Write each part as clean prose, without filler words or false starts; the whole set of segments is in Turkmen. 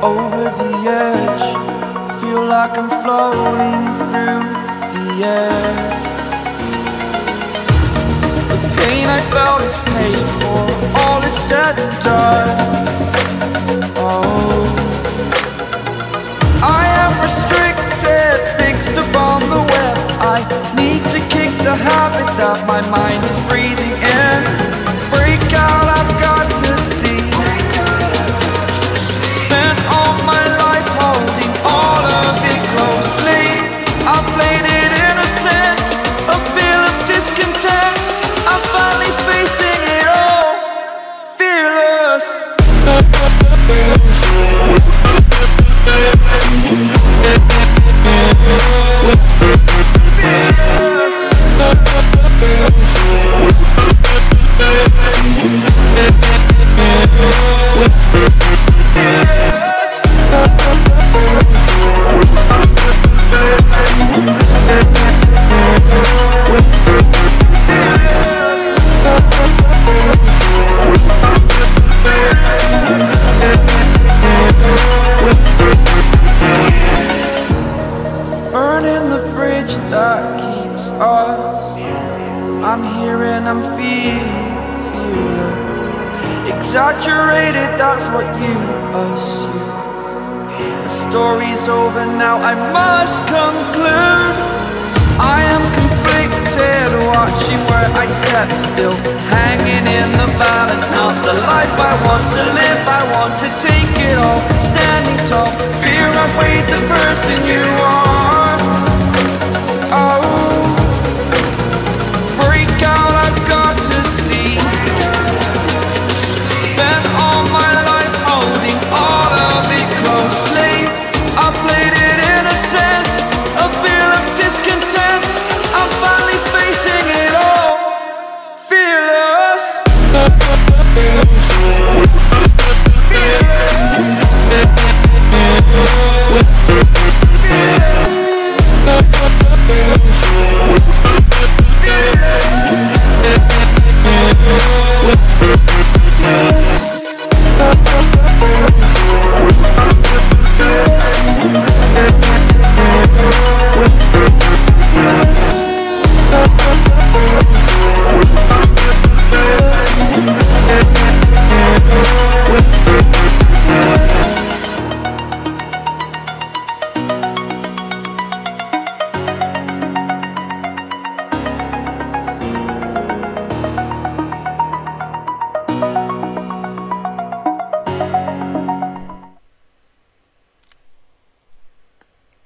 Over the edge, feel like I'm floating through the air. The pain I felt is paid for, all is said and done. Oh, I am restricted, fixed upon the web. I need to kick the habit that my mind is breathing in. Break out, I've got to see. Spent all my life holding all of it closely. I played it innocent, a feel of discontent. I'm finally facing it all, fearless. Burning the bridge that keeps us. I'm here and I'm feeling fearless. Exaggerated, that's what you assume. The story's over now, I must conclude. I am conflicted, watching where I step still, hanging in the balance. Not the life I want to live, I want to take it all. Standing tall, fear outweighed the person you are. Oh, break out, I've got to see. Spent all my life holding all of it closely. I played it innocent, a feel of discontent. I'm finally facing it all, fearless.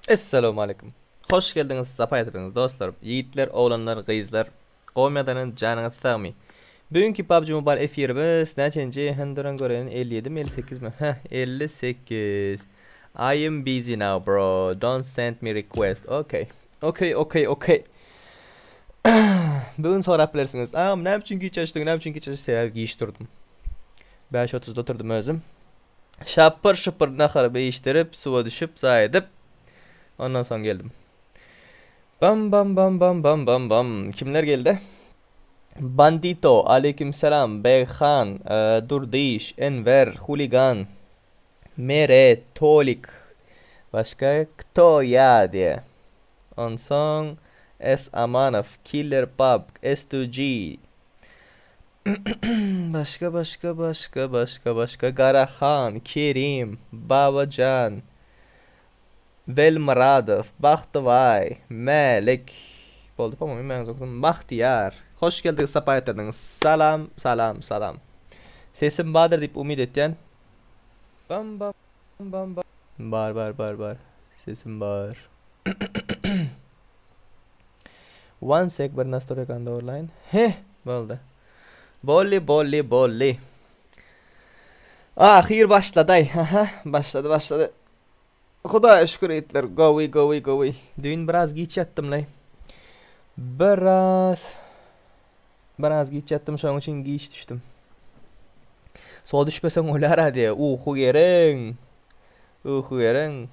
Essalawmaleýkum. Hoş geldiňiz, sapa getirdiňiz dostlar. Ýigitler, oglanlar, gyzlar. Gowy ýadanan janyňyz sagmy? Bugünkü PUBG Mobile efirimiz näçenji? Hany duran göreýin. 57 mi, 58 mi? Heh, 58. I am busy now bro. Don't send me request. Okay. Okay, okay, okay. Bugün sorap bilersiňiz. Agam näme üçin giç açdyň, näme üçin giç açdyň? Sebäbi giç durdum. 5.30-da oturdym özüm. Şapyr şupur nahar beýişdirip, suwa düşüp, zaý edip, ondan soň geldim. Bam bam bam bam bam bam bam. Kimler geldi? Bandito, aleyküm selam, Beghan, e, Durdyş, Enwer, Huligan, Meret, Tolik. Başga Kto ya diýe. Onsoň S Amanow, Killer Pub, S2G. Başga başga başga başga başga Garahan, Kerim, Babajan, Welmyradow, Bagtybaý, Mälik. Boldy po-moýmu men sokdum. Bagtyýar. Hoş geldiňiz, sapa getirdiňiz. Salam, salam, salam. Sesim bardyr diýip umyt etýän. Bam bam bam bam. Bar bar bar bar. Sesim bar. One sec bir nastroýkany dogurlaýyn. Heh, boldy. Bolly bolly bolly. Ahyr başladaý. Aha, başlady başlady. Hudaýa şükür itler. Gowy gowy gowy. Düýn biraz giç ýatdymlaý. Biraz biraz giç ýatdym, şonuň üçin giç düşdüm. Suwa düşmeseň bolýar-a diýe. Uky gereň. Uky gereň.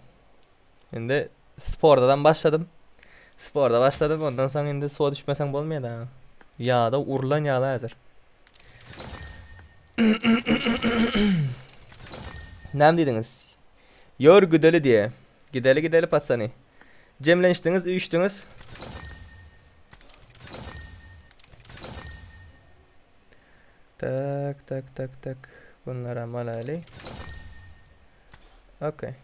Indi spordadan başladym. Sporda başladym, ondan soň indi suwa düşmeseň bolmaýar da. Ýada urlan ýaly häzir. Näme diýdiňiz? Ýör gideli diýe. Gideli gideli patsany. Jemlenişdiňiz, üýşdüňiz. Tak tak tak tak. Bunlaram alaýly. Okey.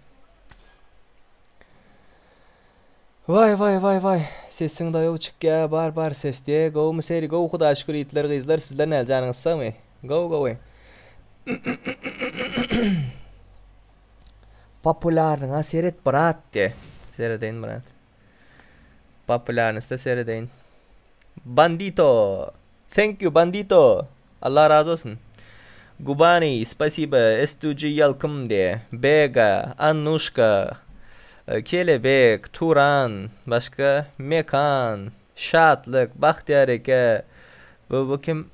Waý waý waý waý. Sesiň daýaw çykýa bar bar ses diýe. Gowumy seri gowy hudaýa şükür ýigitler gyzlar sizler näl janyňyz sagmy? Gowy gowy. Populýarnyňa seret brat diýe. Seredeýin brat. Populýarnysda seredeýin. Bandito. Thank you Bandito. Allah razy bolsun. Gubani, spasiba, S2G Ýalkym diýe. Bega, Annuşka, Kelebek, Turan, başga Mekan, Şatlyk, Bagtyýar eke, bu bu kim?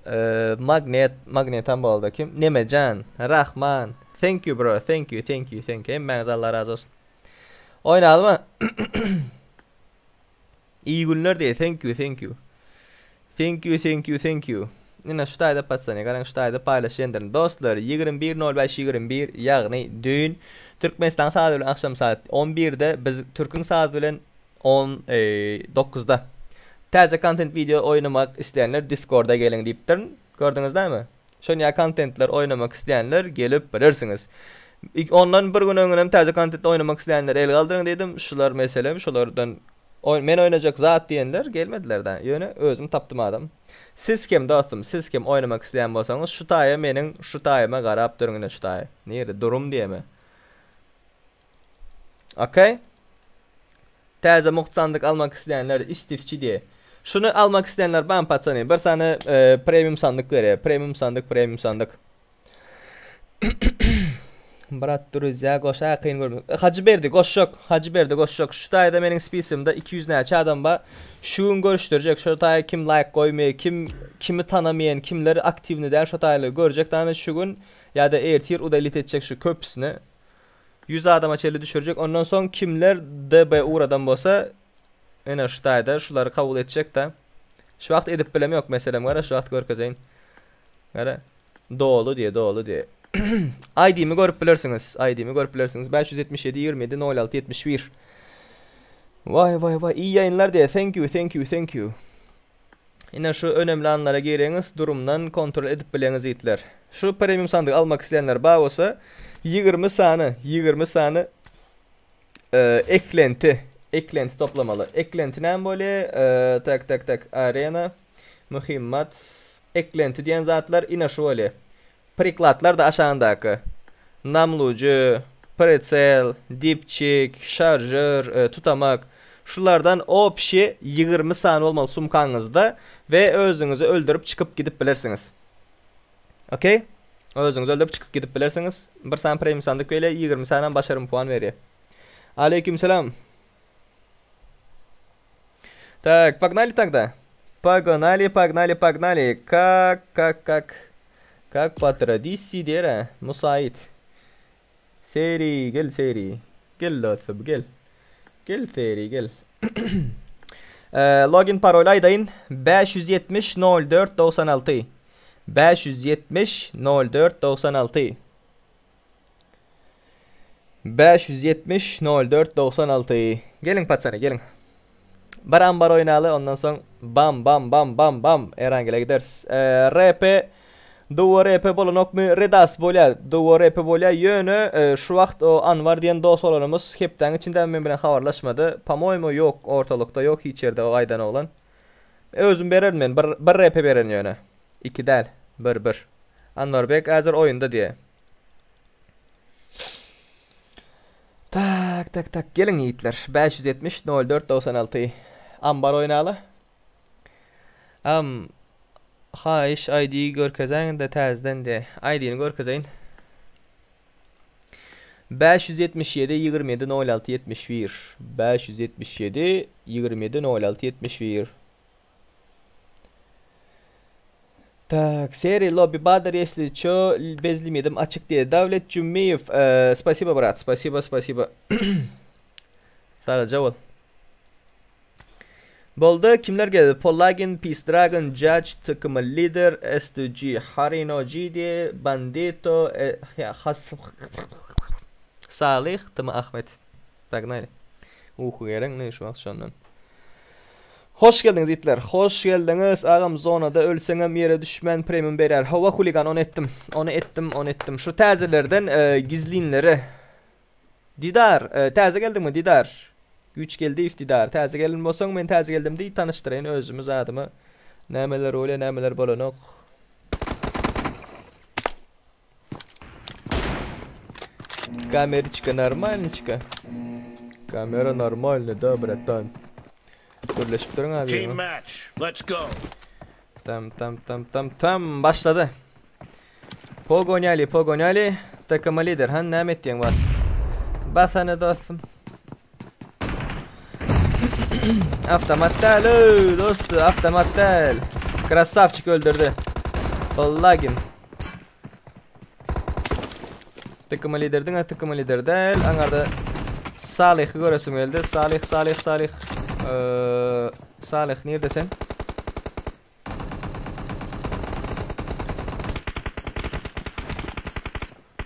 Magnet, Magnetam boldy. Kim? Nemejan, Rahman. Thank you bro, thank you, thank you, thank you. Hemmäňize Allah razy bolsun. Oýnalymy? Iyi günler diýe thank you thank you. Thank you thank you thank you. Ine şu taýda patsany garaň şu taýda paýlaşýandyryn. Dostlar 21.05 21 ýagny düýn Türkmenistan saady bilen agşam saat 11-de biz türküň saady bilen 10 9-da täze kontent wideo oýnamak isleýänler Discorda geliň diýipdirin. Gördüňiz dämi? Şonýa kontentler oýnamak isleýänler gelip bilersiňiz. Ondan bir gün öňünem täze kontent oýnamak isleýänler el galdyryň diýdim. Şular meselem şulardan men oýnajak zat diýenler gelmediler-dä. Ýöne özüm tapdym adam. Siz kim dostum, siz kim oýnamak isleýän bolsaňyz şu taýa meniň şu taýyma garap duruň ine şu taýa. Nirde durum diýeme. Okey. Täze mugt sandyk almak isleýänler istifçi diýe. Şuny almak isleýänler barmy patsany? Bir sany e, premium sandyk berýär. Premium sandyk, premium sandyk. Brat druzýa goşa kyn görme. E, Hajy Berdi goşjak. Hajy Berdi goşjak. Şu taýda meniň spisimde 200 näçe adam bar. Şu gün görüşdirjek. Şu taýa kim laýk goýmaýar, kim kimi tanamaýan, kimler aktiwny däl şu taýly görjek dany şu gün ýa-da ertir udalit etjek şu köpüsini. 100 adama çenli düşürjek. Ondan soň kimler DB ugradan bolsa ene şu taýda şulary kabul etjek da. Şu wagt edip bilem ýok meselem gara şu wagt görkezeýin. Gara doly diýe doly diýe. ID-mi görüp bilersiňiz. ID-mi görüp bilersiňiz. 577 27 06 71. Vay vay vay iyi yayınlar diye. Thank you thank you thank you. Ine şu önemli anlara gireňiz durumdan kontrol edip bileňiz ýigitler. Şu premium sandygy almak isleýänler bar bolsa 20 sany 20 sany e, eklenti eklenti toplamaly. Eklenti näme bolýar? E, tak tak tak arena mühimmat eklenti diýen zatlar ine şu bolýar. Prikladlar da aşagyndaky. Namlujy, pritsel, dipçik, şarjör, e, tutamak. Şulardan obşi 20 sany bolmaly sumkaňyzda we özüňizi öldürip çykyp gidip bilersiňiz. Okey? Özüňizi öldürip çykyp gidip bilersiňiz. Bir sany premium sandyk berýär, 20 sanam başarym puan berýär. Aleyküm selam. Так, погнали тогда. Погнали, погнали, погнали. Как, как, как. Как по традиции diýer Musait. Seri, gel Seri. Gel dostum, gel. Gel Seri, gel. Ee, login parol aýdaýyn. 570 04 96. 570 04 96. 570 04 96. Geliň patsany, geliň. Bir ambar oýnaly, ondan soň bam bam bam bam bam Erangele gideris. Ee, RP Duo RP bolanokmy? Redas bolýar. Duo RP bolýar. Ýöne e, şu wagt o Anwar diýen dost olanymyz hepdäň içinde men bilen habarlaşmady. Po-moýemu ýok, ortalykda ýok hiç ýerde o aýdan oglan. Özüm bererin men. Bir, bir RP bererin ýöne. Iki däl. Bir bir. Anwarbek häzir oýunda diýe. Tak tak tak geliň ýigitler. 570 04 96 Ambar oýnaly. Am haýyş ID görkezäň-de täzeden de. ID-ni görkezeýin. 577 27 06 71 577 27 06 71 Так, серый лобби Бадр, если чё, без лимитом açyk diýe. Давлет Джумиев, э, спасибо, брат, спасибо, спасибо. Sagja bol. Boldy, kimler geldi? Polagin, Peace Dragon, Judge, TKM Leader, S2G, Harino GD, Bandito, e, has, Salyh Tm Ahmet. Pagnali. Uky geleň ne şu wagt şondan. Hoş geldiňiz itler. Hoş geldiňiz. Agam zonada ölseňem ýere düşmän premium berýär. Hawa huligan ony etdim. Ony etdim, ony etdim. Şu täzelerden e, gizlinleri. Didar, e, täze geldiňmi Didar? Güýç Geldiýew Didar. Täze gelin bolsaň men täze geldim diý tanyşdyraýyn özümi zadymy. Nämeler bolýar, nämeler bolanok. Kameriçka normalniçka. Kamera normalny da bratan. Gürleşip duruň abi. Team match. Let's go. Tam tam tam tam tam başlady. Pogonyali pogonyali takıma lider. Han näme etýäň bas. Basana dostum. Avtomat däl öý dostu avtomat däl. Krasavçik öldürdi. Wallagim. Tıkıma lider diňe tıkıma lider däl. Aňarda Salyhy göresim geldi. Salyh Salyh Salyh. Ee, Salyh nirde sen?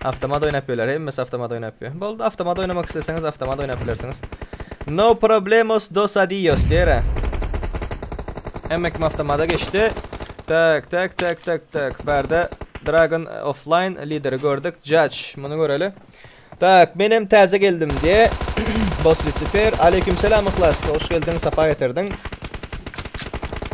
Avtomat oýnap ýörler. Hemmesi avtomat oýnap ýör. Boldy, avtomat oýnamak isleseňiz avtomat oýnap bilersiňiz. No problemos dos adios diýer. Hemme kim avtomata geçdi. Tak, tak, tak, tak, tak. Bärde Dragon offline lideri gördük. Judge muny göreli. Tak, menem täze geldim diýe. Boss Lucifer. Aleykümselam Yhlas. Hoş geldiň, sapa getirdiň.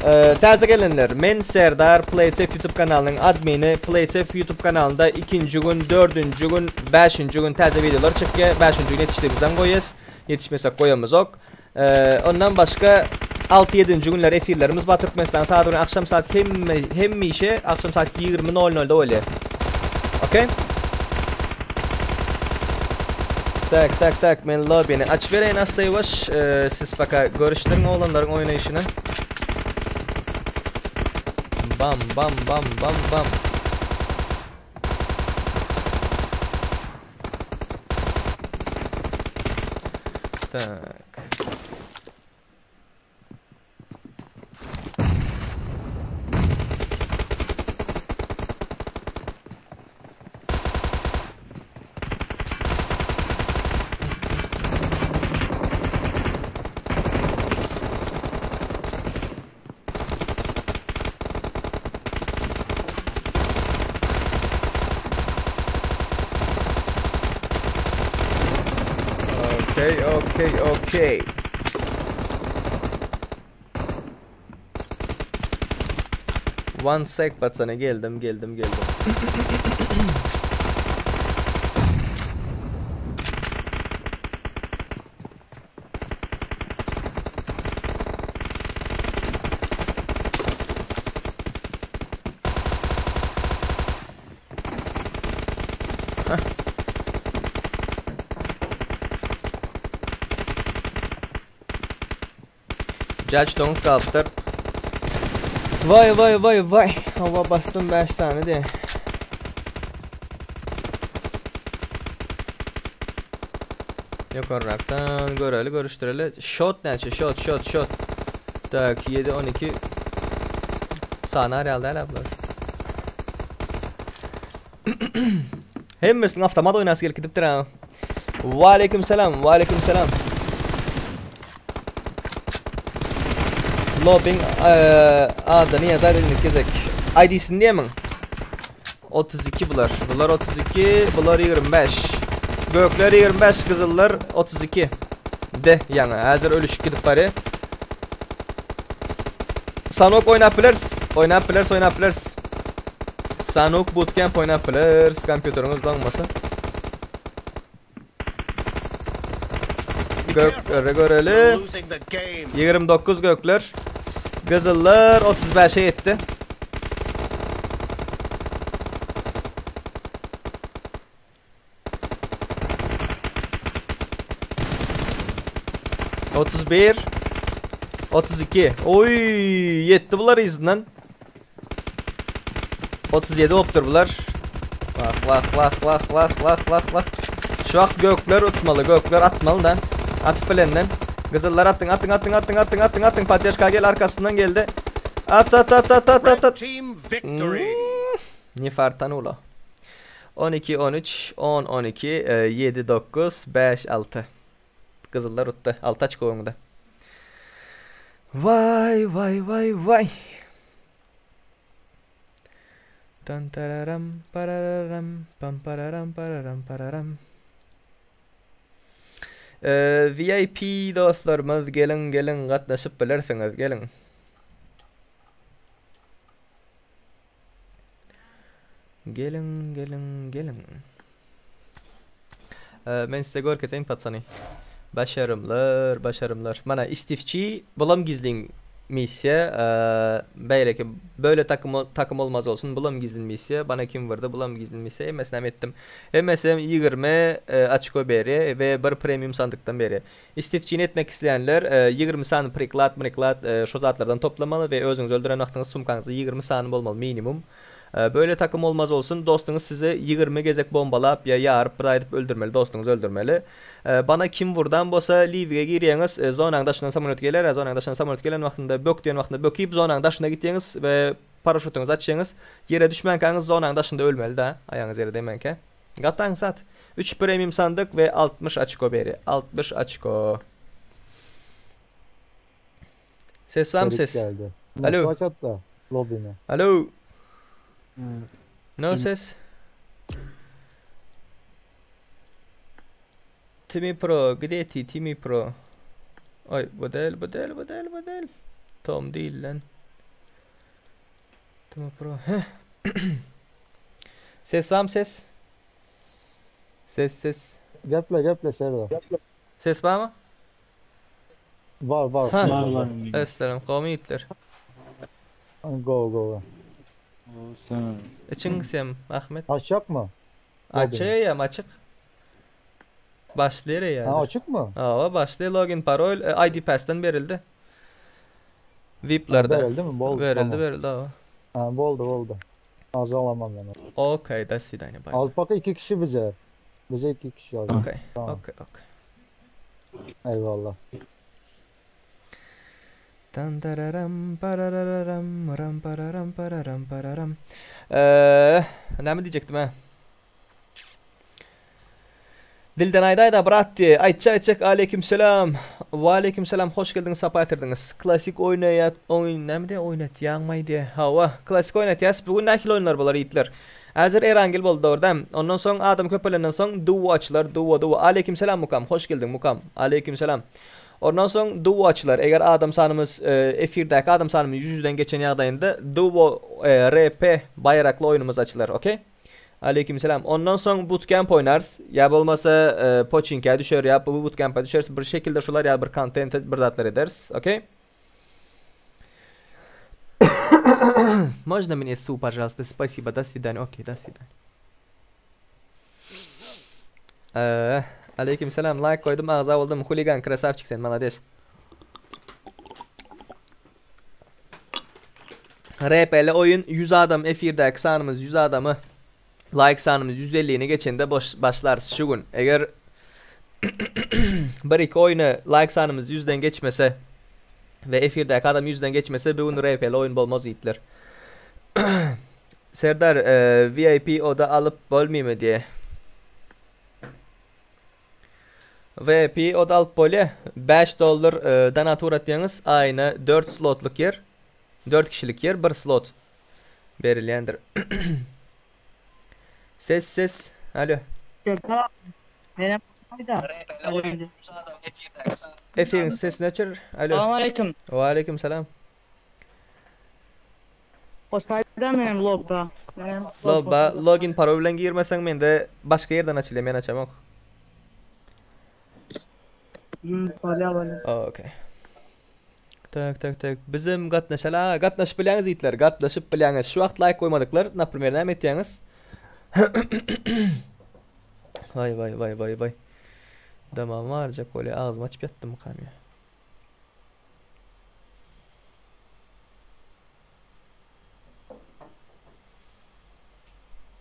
Ee, täze gelenler, men Serdar PlaySafe YouTube kanalynyň admini. PlaySafe YouTube kanalynda ikinji gün, dördünji gün, bäşinji gün täze videolar çykýar. Bäşinji gün ýetişdigimizden goýýas. Ýetişmesek goýamyzok. Ee, ondan başga 6-7-nji günler efirlerimiz bar Türkmenistan saat bilen akşam saat hemme hemişe akşam saat 20:00-da bolýar. Okey? Tak tak tak men lobbyni açyp bereýin asta ýuwaş. Ee, siz paka görüşdiriň oglanlaryň oýnaýşyny. Bam bam bam bam bam. Tak. Okay, okay, okay. One sec batsana geldim, geldim, geldim. Judge doňup galypdyr. Vay vay vay vay. Hawa basdym 5 sany de. Ýokarrakdan göreli görüşdireli. Shot näçe? Shot shot shot. Tak 7 12 Sanar ýaly däl ablar. Hemmesiniň avtomat oýnasy gelip gidipdir ha. Waleýkim salam, waleýkim salam. Lobbing adyny ýazar indiki gezek. ID-sini diýemiň? 32 bular. Bular 32, bular 25. Gökler 25, gyzyllar 32. De ýaňy häzir ölüşip gidip barýar. Sanok oýnap bileris. Oýnap bileris, oýnap bileris. Sanok bootcamp oýnap bileris, kompýuteriňiz doňmasa. Gökleri göreli. 29 gökler. Gyzyllar 35'e ýetdi. 31 32 Oy ýetdi bular yzyndan. 37 bolupdyr bular. Wah wah wah wah wah wah wah wah. Şu wagt gökler utmaly, gökler atmaly da. Atyp bilenden. Gyzyllar atyň atyň atyň atyň atyň atyň atyň poddežka gel arkasyndan geldi. At at at at at at at. Team victory. Ne fartanulo. 12 13 10 12 7 9 5 6 Gyzyllar utdy. 6 açko öňde. Vay vay vay vay. Tan tararam pararam pam pararam pararam pararam. Ee, VIP dostlarymyz geliň geliň gatnaşyp bilersiňiz geliň. Geliň geliň geliň. Ee, men size görkezeýin patsany. Başarymlar, başarymlar. Mana istifçi bulam gizlin missiýa. Ee, beýleki böyle takym takym olmaz olsun bulam gizlin missiýa. Bana kim vurdy bulam gizlin missiýa. Hemmesini hem etdim. Hemmesi hem 20 e, açko berýär we bir premium sandykdan berýär. Istifçini etmek isleýänler 20 sany priklad, mriklad şo zatlardan toplamaly we özüňizi öldüren wagtyňyz sumkaňyzda 20 sany bolmaly minimum. Böyle takym olmaz olsun dostuňyz sizi 20 gezek bombalap ýa ýaryp bir aýdyp öldürmeli dostuňyzy öldürmeli. Bana kim wurdan bolsa liwige girýäňiz zonaň daşyndan samolýot geler zonaň daşyndan samolýot gelen wagtynda bök diýen wagtynda böküp zonaň daşyna gitýäňiz we paraşutyňyzy açýaňyz ýere düşmänkäňiz zonaň daşynda ölmeli da aýagyňyz ýere degmänkä. Gaty aňsat. 3 premium sandyk we 60 oçko berýär. 60 oçko. Ses barmy Ferit ses? geldi. Alo. Nasıl açat lobini? Alo. No ses? Timi Pro, gde ti Timi Pro? Ay bu değil, bu değil, bu değil, bu değil. Tom değil lan. Timi Pro. Heh. Ses var mı ses? Ses ses. Geple geple Serdar. Ses var mı? Var var. Ha. Var var. Esselam kavmi yiğitler. Go go. Sen. İçin sem Ahmet. Açacak mı? Açayım açık. Başlayır ya. Ha açık mı? Aa, başlay login parol e, ID pass'ten verildi. VIP'lerde. Verildi mi? Boldu. Verildi tamam. verildi aa. Ha, boldu boldu. Az alamam ben. Okey, that's it aynı bay. Alpaka iki kişi bize. Bize iki kişi alacak. Okey. Tamam. Okey, okey. Eyvallah. Tan tararam parararam ram pararam pararam pararam. Eee, näme diýjekdim ha? Dilden aýdaý-da brat diýe. Aýtça aýtjak aleyküm selam. Wa aleyküm selam. Hoş geldiňiz, sapa getirdiňiz. Klasik oýnaýat, oýun näme diýe oýnatýaňmaý diýe. Hawa, klasik oýnatýas. Bu gün nähili oýunlar bolar ýigitler? Häzir Erangel boldy dogry Ondan soň adam köpelenden soň duo açylar, duo duo. Aleyküm selam Mukam. Hoş geldiň Mukam. Aleyküm selam. Ondan soň duo açylar. Eger adam sanymyz e, efirdäki adam sanymyz 100-den geçen ýagdaýynda duo e, RP baýrakly oýnumyz açylar, okey? Aleykümselam. Ondan soň bootcamp oýnarys. Ýa bolmasa e, Pochinki'ye düşer ya bu bootcamp'a düşeriz. Bir şekilde şular ya bir content bir zatlar ederiz. Okey? Можно мне суп, пожалуйста? Спасибо. До свидания. Okey, до свидания. Ee, aleykümselam. Like koydum, ağza oldum. Huligan, красавчик sen, молодец. RP'li oyun 100 adam efirdäki sanymyz 100 adamy like sanymyz 150-ni geçende boş başlarys şu gün. Eger bir iki oýny like sanymyz 100-den geçmese we efirdäki adam 100-den geçmese bu gün RP'li oyun bolmaz ýigitler. Serdar e, VIP oda alyp bolmaymy diye. VIP oda alyp bolýa. 5 dollar e, donat uğratýaňyz aýna 4 slotluk ýer. 4 kişilik ýer bir slot berilýändir. Ses ses. Alo. Serdar benim da. Efirin sesini açır. Alo. Salam aleyküm. Ve aleyküm selam. Hoş geldin benim lobba. Benim Lobba login parol bilen girmesen men de başka yerden açılýar men açamok. Böyle böyle. Okey. Tak tak tak. Bizim gatnaşala gatnaşyp bilýäňiz ýigitler, gatnaşyp bilýäňiz. Şu wagt like goýmadyklar, naprimер näme etýäňiz? Vay vay vay vay vay. Damam varacak böyle ağzımı açıp yattım kamya.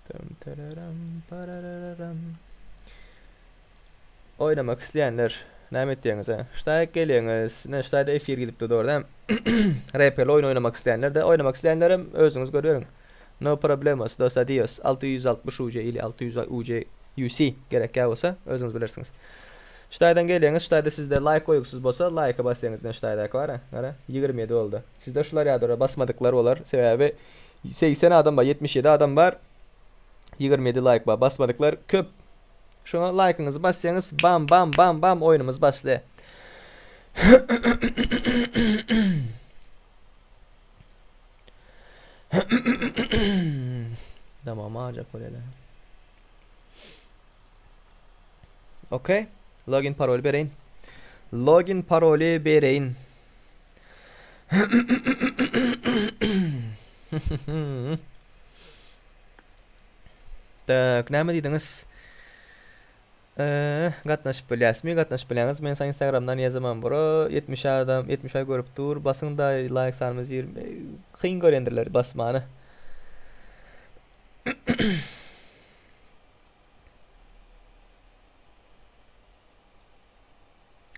Tum tararam parararam. Oynamak isteyenler näme etýäňiz ha? Ştaýk gelýäňiz. Ne ştaýda efir gidip dogry däm. RP'li oyun oynamak isteyenler de oynamak isteyenlerim özüňiz görüyorum. No problemos, dos adios. 660 UC ili 600 UC UC gerekýär bolsa özüňiz bilersiňiz. Şu taýdan gelýäňiz, şu taýda sizde laýk goýugsyz bolsa laýka basýaňyz ine şu taýdaky bar-a, gara, 27 boldy. Sizde şular ýa-da basmadyklar bolar. Sebäbi 80 adam bar, 77 adam bar. 27 laýk bar. Basmadyklar köp. Şoňa laýkyňyzy basýaňyz, bam bam bam bam oýnumyz başlaýar. Tamam acak bolýar. Okey. Login parol bereýin. Login paroly bereýin. Tak, näme diýdiňiz? Eee, gatnaşyp bilýäsmi? Gatnaşyp bilýäňiz. Men saňa Instagramdan ýazaman bro. 70 adam, 70 aý görüp dur. Basyň da like sanymyz 20. Kyn görýändirler basmany.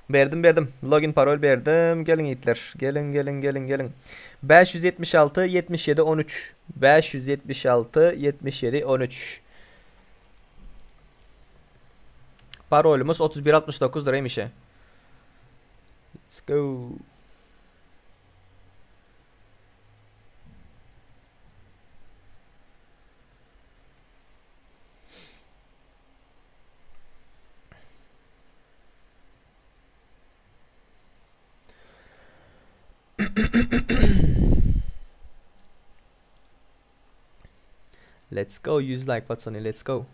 Berdim berdim. Login parol berdim. Geliň ýigitler. Geliň geliň geliň geliň. 576 77 13. 576 77 13. Parolumuz 3169 hemişe. Let's go. Let's go 100 like Watsony let's go.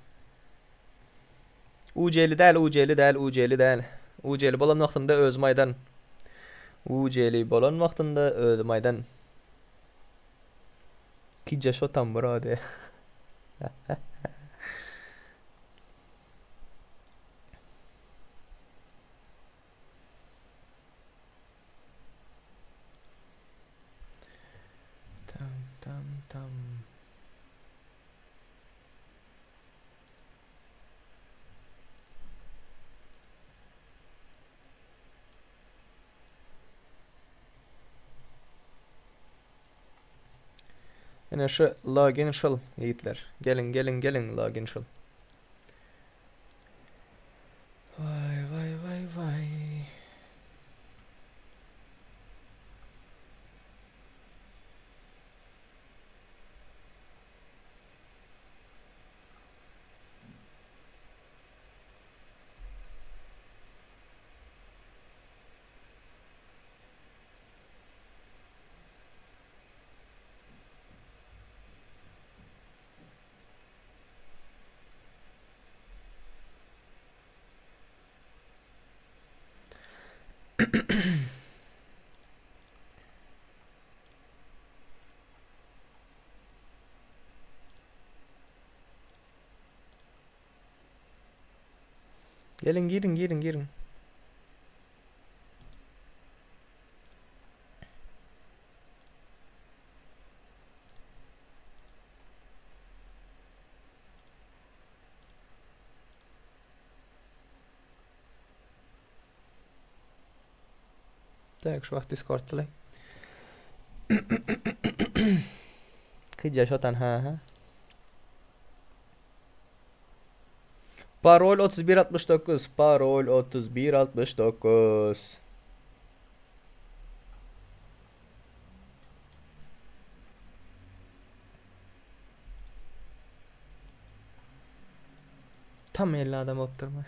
UC'li däl UC'li däl UC'li däl. UC'li bolan wagtynda özüm aýdan. UC'li bolan wagtynda özüm aýdan. Kije şotam bro de. Tam tam tam. Ine şu login şul ýigitler. Geliň geliň geliň login şul. Vay vay vay vay. Geliň giriň giriň giriň. Tak şu wagt Discord'da. Kyja şotan ha ha. Parol 3169. Parol 3169. Tam 50 adam opturma.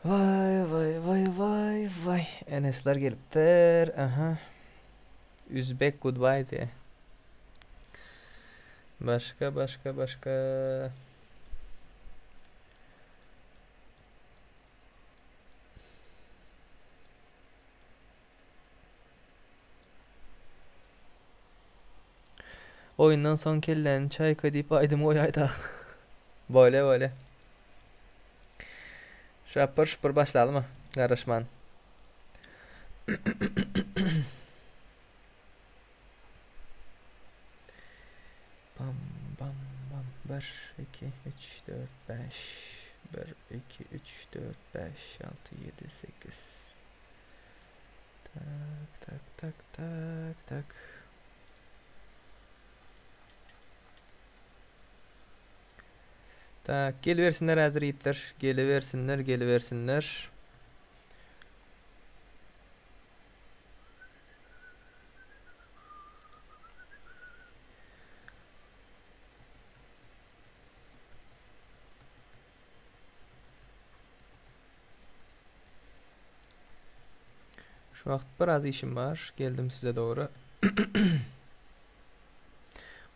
Vay vay vay vay vay. Enesler gelipdir. Aha. Üzbek goodbye diye. Başka başka başka. Oýundan soň kelläni çaýka diýip aýdym goýaýda. Bolýa bolýa. Şapur şupur başlalymy? Garaşman. Bam bam bam 1 2 3 4 5 1 2 3 4 5 6 7 8 Tak tak tak tak tak. Tak, gelibersinler häzir ýigitler. Gelibersinler, gelibersinler. Şu wagt biraz işim bar. Geldim size doğru.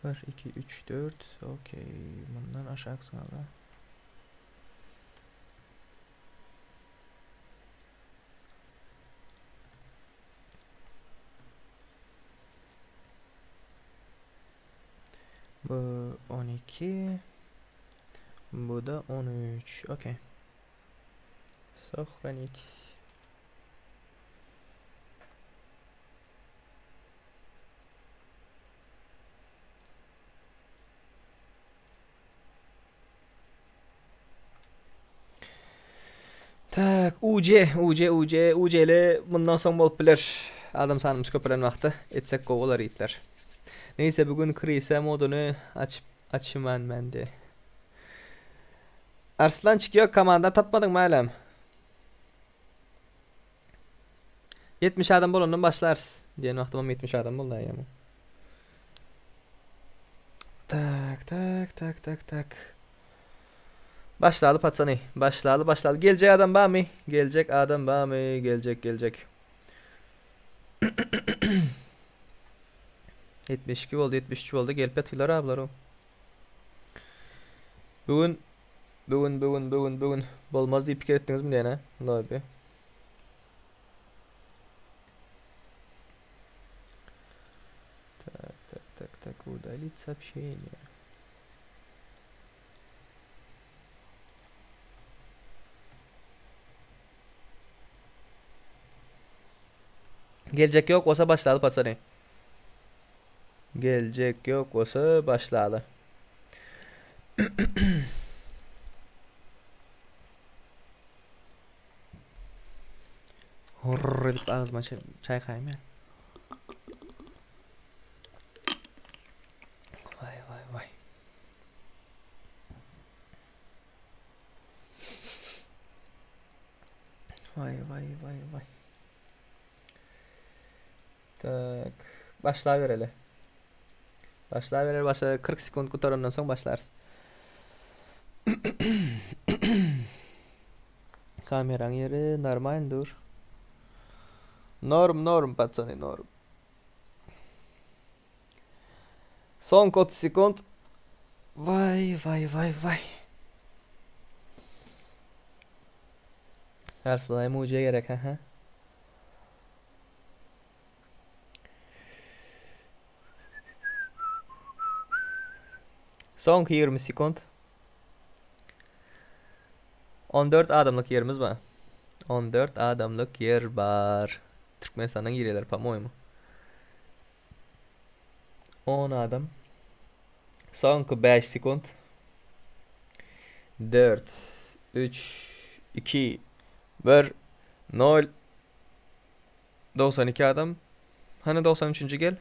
1, 2, 3, 4. Okey. Bundan aşağı sağla. Bu 12. Bu da 13. Okey. Сохранить. Tak, UC, UC, UC, UC-li bundan soň bolup biler. Adam sanymyz köpelen wagty etsek gowy bolar ýigitler. Neyse bu gün Krise moduny açyp açyman mende. Arslançyk ýok komanda tapmadyňmy hälem? 70 adam bolandan başlarys diýen wagtymam 70 adam boldy aýam. Tak tak tak tak tak. Başlaly patsany. Başlaly başlaly. Geljek adam barmy? Geljek adam barmy? Geljek geljek. 72 boldy, 73 boldy. Gelip ýatyrlar ablar o. Bu gün bu gün bu gün bu gün bu gün bolmaz diýip pikir etdiňizmi diýene? Lobby. Tak, tak, tak, tak, удалить сообщение. Geljek ýok bolsa başlaly patsany. Geljek ýok bolsa başlaly. Hurr edip agzyma çaýkaýyn men. Waý waý waý. Waý waý waý waý. Tak, başlabereli. Başlabereli başa 40 sekund gutarandan soň başlarys. Kameraň ýeri normal dur. Norm norm patsany norm. Soňky 30 sekund. Vay vay vay vay. Arslan emoji gerek ha ha. Soňky 20 sekund. 14 adamlyk ýerimiz bar. 14 adamlyk ýer bar. Türkmenistandan girýärler, po-moýemu. 10 adam. Soňky 5 sekund. 4 3 2 1 0 92 adam. Hany 93-nji gel.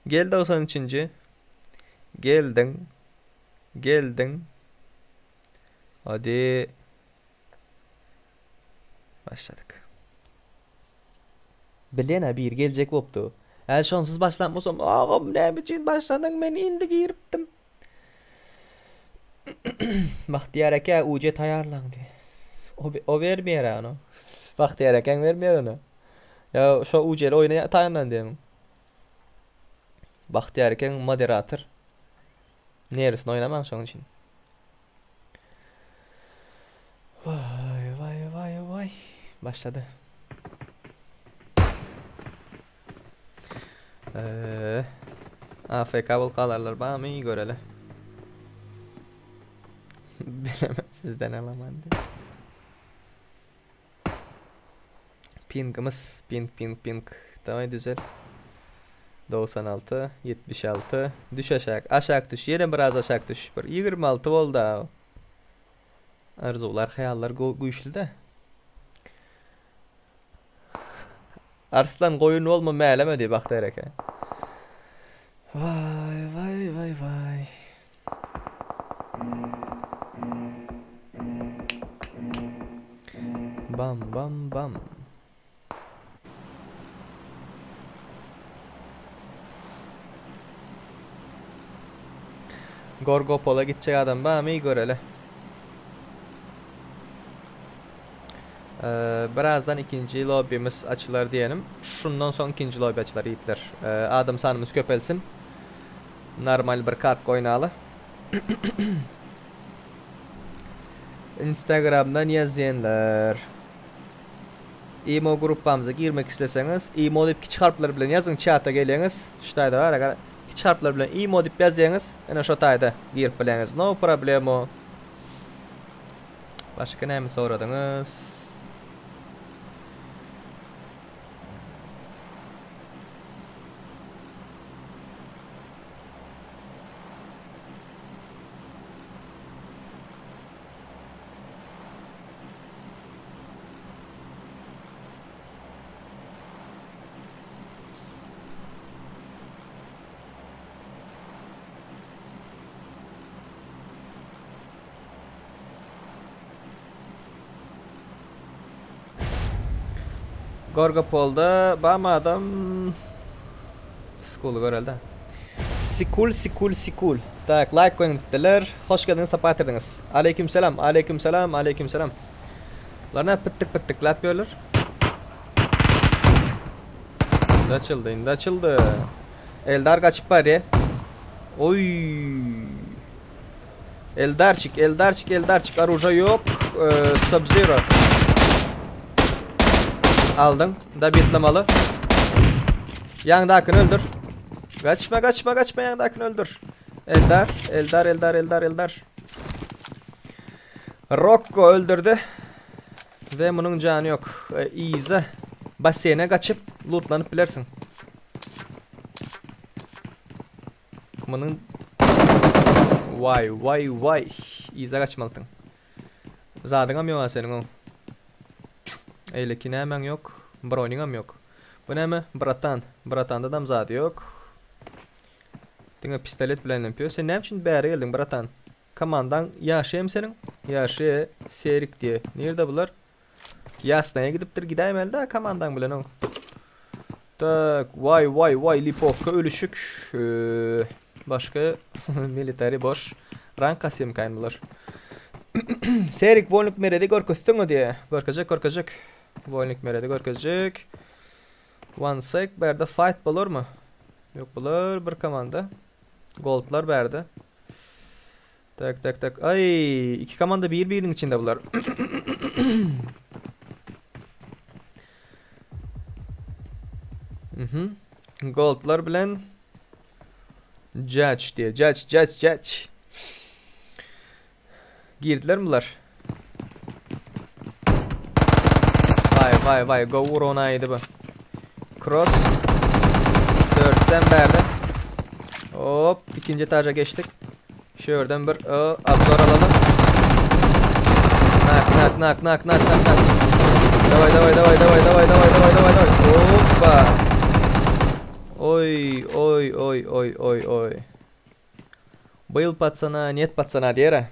Gel 93-nji. Geldiň. Geldiň. Hadi. Başladyk. Bilýän-ä biri geljek bolupdy. Häzir şonsuz başlan bolsam, agam näme üçin başladyň men indi giripdim. Bagtyýar eke uje taýýarlaň diý. O, o bermeýär ony. Bagtyýar ekeň bermeýär ony. Ýa şo ujeli oýna taýynlan diýemiň. Bagtyýar ekeň moderator. Nerisini oýnamaň şoň üçin. Waý waý waý waý. Başlady. Eee, AFK bolup galarlar barmy göreli. Bilemem sizden alaman diýip. Pingimiz ping ping ping. Daway düzel. 96 76 düş aşak. Aşak düş. Ýene biraz aşak düş. Bir 26 boldy. Arzuwlar, hyýallar güýçli-de. Arslan goýun bolma mäleme diý Bagtyýar eke. Waý waý waý waý. Bam bam bam. Gorgopola gitjek adam barmy göreli. Ee, birazdan ikinji lobbimiz açylar diýenim. Şundan soň ikinji lobby açylar ýigitler. Ee, adam sanymyz köpelsin. Normal bir katka oýnaly. Instagramdan ýazýanlar. Imo gruppamyza girmek isleseňiz, imo diýip kiçi harplar bilen ýazyň çata gelýäňiz. Şu taýda bar aga. Kiçi harplar bilen imo diýip ýazýaňyz. Ene şo taýda girip bilýäňiz. No problemo. Başga näme soradyňyz? Gorgopolda bamy adam? Skuly görelde. Sikul sikul sikul. Tak like goýuň diýipdirler. Hoş geldiňiz sapa getirdiňiz. Aleyküm selam aleyküm selam aleyküm selam. Bular näme pitdik pitdikläp ýörler? Indi açyldy indi açyldy. Eldar gaçyp barýa. Oý. Eldarçik Eldarçik Eldarçik oruža ýok. Sub-Zero. Aldyň. Dabitlamaly. Ýaňdakyny öldür. Gaçma gaçma gaçma ýaňdakyny öldür. Eldar Eldar Eldar Eldar Eldar. Rokko öldürdi. Ve munuň jany ýok. Yza basseýne gaçyp lootlanyp bilersiň. Munuň Waý waý waý. Yza gaçmalysyň. Zadyňam ýok-a seniň oň. Eýleki nämäň ýok? Bronyňam ýok. Bu näme? Bratan. Bratandadam zady ýok. Diňe pistolet bilen ýöpýär. Sen näme üçin bäri geldiň, bratan? Komandaň ýaşy hem seniň? Ýaşy Serik diýe. Nirde bular? Ýasnaýa gidipdir, gidäýmeli-dä komandaň bilen oň. Tak, waý, waý, waý, Lipovka ölüşik. Başga military boş. Rank kasýamkaýyn bular. Serik Wolnik Meredi görkezseňe diýe. Görkezjek, görkezjek. Wolnik Meredi görkezjek. One sec, bu ýerde fight bolarmy? Ýok, bular bir komanda. Goldlar bärde. Tak tak tak. Ay, iki komanda bir birinin içinde bular. Mhm. Goldlar bilen Judge diye. Judge, Judge, Judge. Girdiler mi bular? Vay vay vay. Go vur onaydı bu. Cross. Dörtten verdi. Hop. ikinci etaja geçtik. Şuradan bir o, abzor alalım. Nak nak nak nak nak nak nak. Davay davay davay davay davay davay davay davay davay. Hoppa. Oy oy oy oy oy oy. Byl patsana, niet patsana diýer.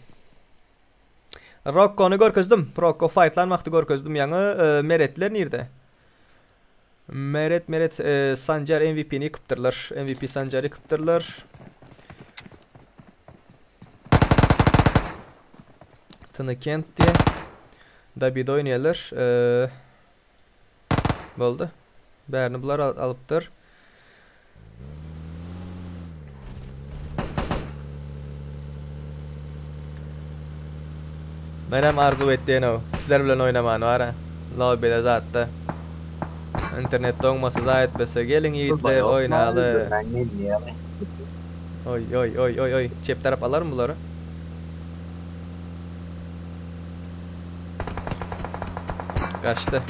Rokkony görkezdim. Rokko fightlan wagty görkezdim ýaňy. E, Meretler nirde? Meret Meret e, Sanjar MVP-ni ýykypdyrlar. MVP Sanjary ýykypdyrlar. Tını Kent diýe. Dabid oýnaýarlar. E, boldy. Bärini bular alypdyr. Menem arzuw etýän-ow, sizler bilen oýnamany bar-a. Lobbyda zatda. Internet doňmasa zaý etmese geliň ýigitler oýnaly. Oý oý oý oý oý çep tarap alarmy bulary? Gaçdy.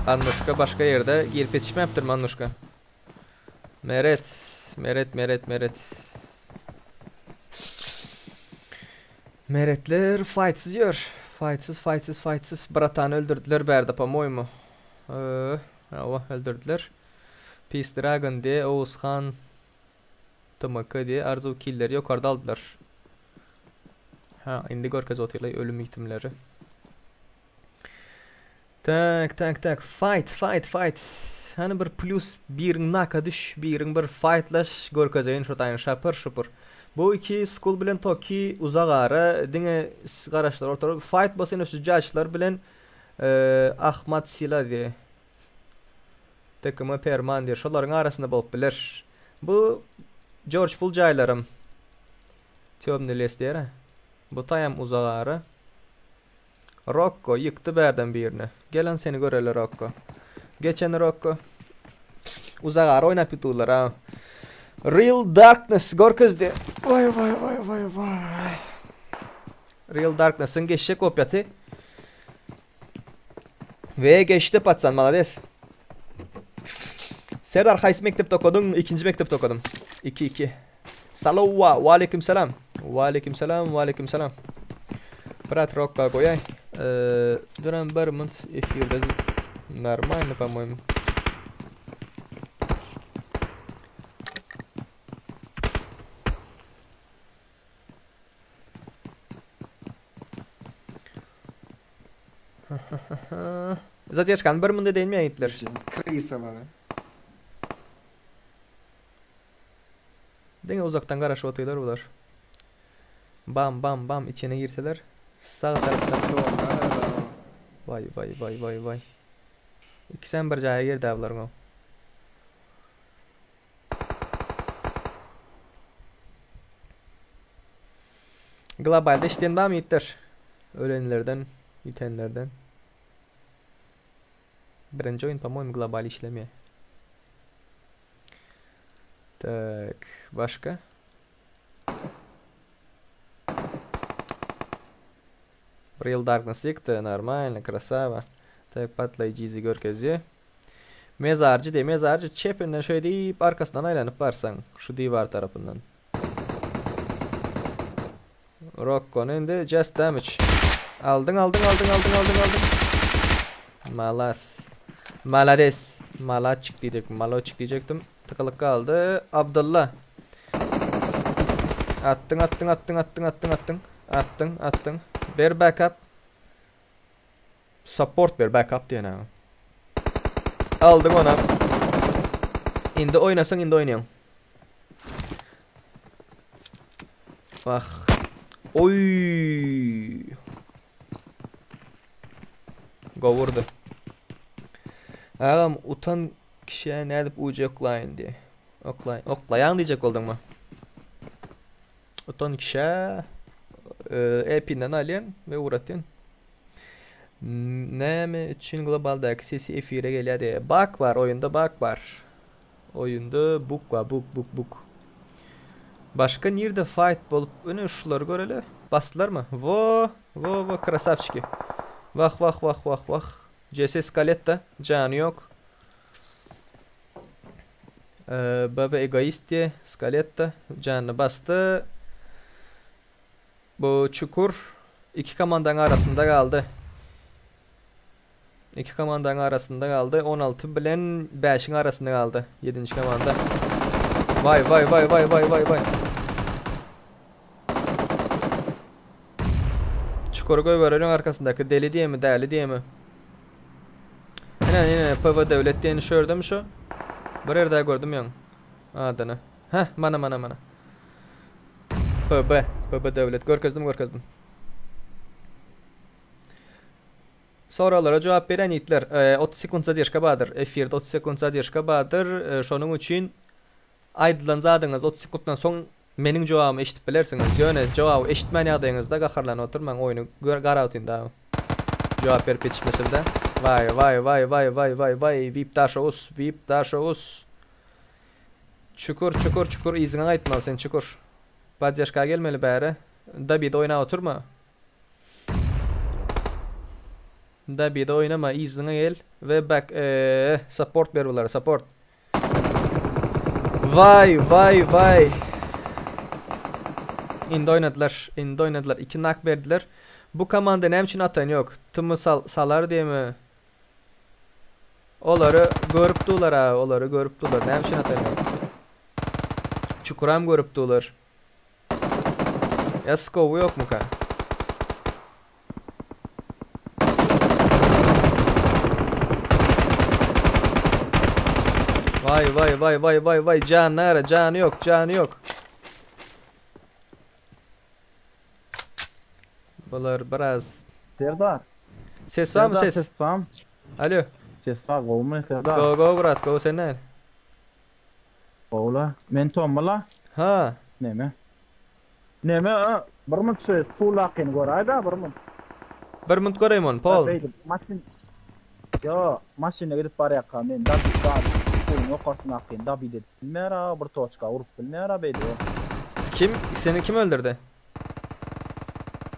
Annuşka başga ýerde girip ýetişmäpdirmi Annuşka? Meret, Meret, Meret, Meret. Meretler fightsyz ýör. Fightsyz, fightsyz, fightsyz. Bratany öldürdiler bärde, po-moýmu. Ee, hawa, öldürdiler. Peace Dragon diye Oğuzhan TMK diye Arzuw killeri ýokarda aldylar. Ha, indi görkez otyrlar ölüm ýitimleri. Tak tak tak fight fight fight. Hany bir plus biriň naka düş, biriň bir fightlaş görkezeýin şu taýyn şapyr şupur. Bu iki Skull bilen Toki uzak ara diňe garaşlar ortada. Fight bolsa ine şu judge'lar bilen Ahmad Sila diýe. TKM Perman diýe şolaryň arasynda bolup biler. Bu George Bull jaýlarym. Temny les diýer. Bu taýam uzak ara. Rokko ýykdy bärden birini. Gelen seni göreli Rokko. Geçen Rokko. Uzak ara oýnap ýutular ha. Real Darkness görkezdi. Vay vay vay vay vay. Real Darkness'ın geçjek kopýaty. Ve geçdi patsan malades. Serdar haýsy mekdepde okadyň? Ikinji mekdepde okadym. 2 2. Salowa, wa aleyküm selam. Wa aleyküm selam, wa aleyküm selam. Brat Rokka goýaý. Ee, duran bir minut efirde normalno, по-моему. Zadержkany bir minut edeýinmi ýigitler? Krysalary. Diňe uzakdan garaşyp otyrlar bular. Bam bam bam içine girseler sag tarapdan. Vay vay vay vay vay. Ikisem bir jaýa girdi bularyň. Globalde işleyen barmy ýigitler? Ölenlerden, ýitenlerden. Birinji oýun по-моему global işlemeýär. Tak, başga? Real Darkness ýykdy, normalno, krasava. Tak, patlaýjy yzy görkezýär. Mezarjy diýe, mezarjy çepinden şeý diýip arkasyndan aýlanyp barsaň, şu diwar tarapyndan. Rokko indi just damage. Aldyň, aldyň, aldyň, aldyň, aldyň, aldyň. Malas. Malades. Malaçyk diýjekdim, maloçik diýjekdim. Tıkylyk galdy. Abdylla. Atdyň, atdyň, atdyň, atdyň, atdyň, atdyň. Atdyň, atdyň. Ber backup. Support ber backup diýen ha. Aldyň ona. Indi oýnasaň indi oýnaýaň. Wah. Oy. Gowurdy. Agam utan kişiye nädip ucu oklaýyn diýe. Oklaý, oklaýaň diýjek bolduňmy? Utan kişä epinden alýan we ugratýan. Näme üçin globaldaky sesi efire gelýär diýe. Bug bar, oýunda bug bar. Oýunda bug bar, bug, bug, bug. Başga nirde fight bolup, öne şulary göreli. Basdylarmy? Wo, wo, wo, krasavçiki. Wah, wah, wah, wah, wah. CS Skaletta, jany ýok. Ee, Baba egoist diýe, Skaletta janyny basdy. Bu çukur iki komandanın arasynda galdy. Iki komandanın arasynda galdy. 16 bilen 5'in arasynda galdy. 7. komanda. Vay vay vay vay vay vay vay. Çukuru goýbereliň arkasyndaky deli diýemi, däli diýemi? Ine ine PV Devlet diýeni şu ýerdemi şu? Bir ýerde gördüm ýaň. Adyny. Heh, mana mana mana. PB, PB Devlet görkezdim görkezdim. Soraglara jogap beren ýigitler, 30 sekunt zadержка bardyr. Efirde 30 sekunt zadержка bardyr. Şonuň üçin aýdylan zadyňyz 30 sekuntdan soň meniň jogabymy eşidip bilersiňiz. Ýöne jogaby eşitmän ýagdaýyňyzda gaharlanyp oturmaň, oýny garap da. Jogap berip ýetişmesem-de. Waý, waý, waý, waý, waý, waý, waý, VIP Daşoguz, VIP Daşoguz. Çukur, çukur, çukur, yzyňa gaýtmaly sen çukur. Podдержка gelmeli bäri. Dabide oýnap oturma. Dabide oýnama, yzyňa gel we back eee support ber bulara, support. Vay, vay, vay. Indi oýnadylar, indi oýnadylar. Iki nak berdiler. Bu komanda näme üçin atan ýok? Tymy sal salar diýemi? Olary görüp dular ha, olary görüp dular. Näme üçin atan ýok? Çukuram görüp dular. Ya scope ýokmuka? Vay vay vay vay vay vay can nere jany yok jany yok. Bular biraz Serdar. Ses var mı Serdar, ses? Ses var mı? Alo. Ses var gowmy Serdar? Go go brat go senden. Gowla. Men Tommyla. Ha. Neme? Neme bir munt şu suwlakyny göräýdä bir munt. Bir munt göreýin ony Pol. Beýdip maşyn Ýo, maşynda gidip barýarka men da da suwuň ýokarsyndakyny dabit edip bilmeýär-a, bir toçka urup bilmeýär-a beýdip. Kim? Seni kim öldürdi?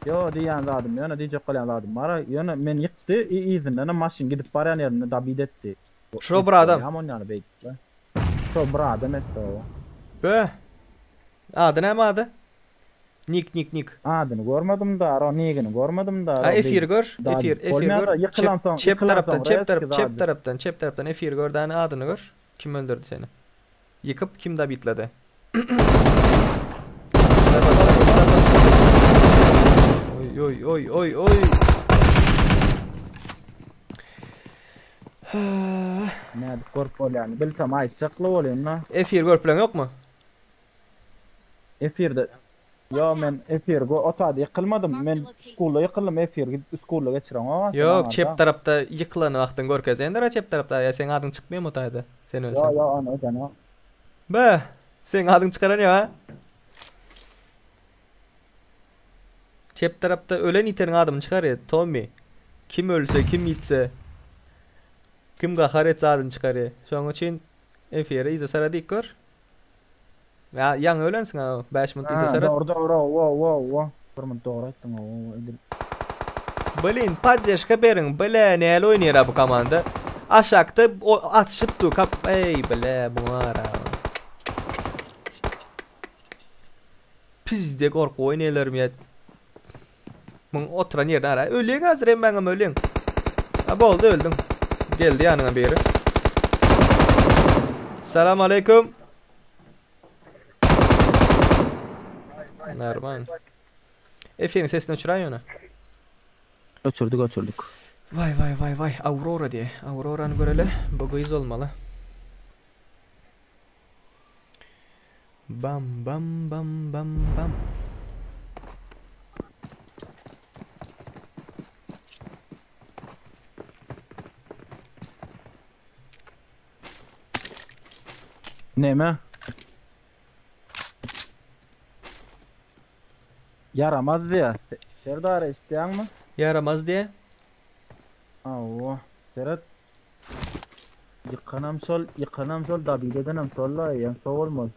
Ýo diýýän zadym ýöne diýjek bolýan zadym bar-a, ýöne meni ýykdy i yzyndanam maşyn gidip barýan ýerinde dabit etdi. Şo bir adam. Bolýam onýany beýdip-le. Şo bir adam etdi oba. Bö. Ady näme ady? Nik nik nik. Adyny görmedim da, nigini görmedim da. Ha efir gör. Efir efir gör. Çep, çep tarapdan çep tarap çep tarapdan çep tarapdan efir gör däni adyny gör. Kim öldürdi seni? Ýykyp kim dabitledi? Oý oý oý oý oý. Nädip görüp bolýany bilsem aýtjakly bolýan-da. Efir görüp bileň ýokmy? Efirde Ýo men efir go otada ýykylmadym. Men skulda ýykyldym efir gidip skulda geçireňok. Ýok çep tarapda ýykylan wagtyň görkezendir çep tarapda ýa seň adyň çykmaýamy o taýda sen ölseň. Ýo ýo ony edenok. Be seň adyň çykaran ýok a. Çep tarapda ölen iteniň adyny çykarýa Tommy. Kim ölse kim ýitse kim gahar etse adyny çykarýa. Şoň üçin efiri yza sara dik gör. Ýa ýaňy ölensiň a 5 minut yza seret. Dogry dogry owa owa owa. Bir minut dogry aýtdyň owa owa edil. Blin poddeşka beriň ble näle oýnaýar bu komanda. Aşakda atyşyp dur kap eý ble muňa gara. Pizde gorky oýnaýarlarmy ýa. Muň oturan ýerine gara. Ölýäň hazir hemmäňem ölýäň. Ha boldy öldüň. Geldi ýanyňa biri. Salam aleýkum. Normal. Efiriň sesini öçüräý ýöne. Öçürdik öçürdik. Waý waý waý waý Aurora diýe. Aurorany göreli. Bu gyz bolmaly. Bam bam bam bam bam. Neme? Ýaramaz diýä. Serdar eşitýäňmi? Ýaramaz diýä. Hawa. Seret. Ýykanam şol, ýykanam şol, dabit edenem şol-la, eýýäm şo bolmaly.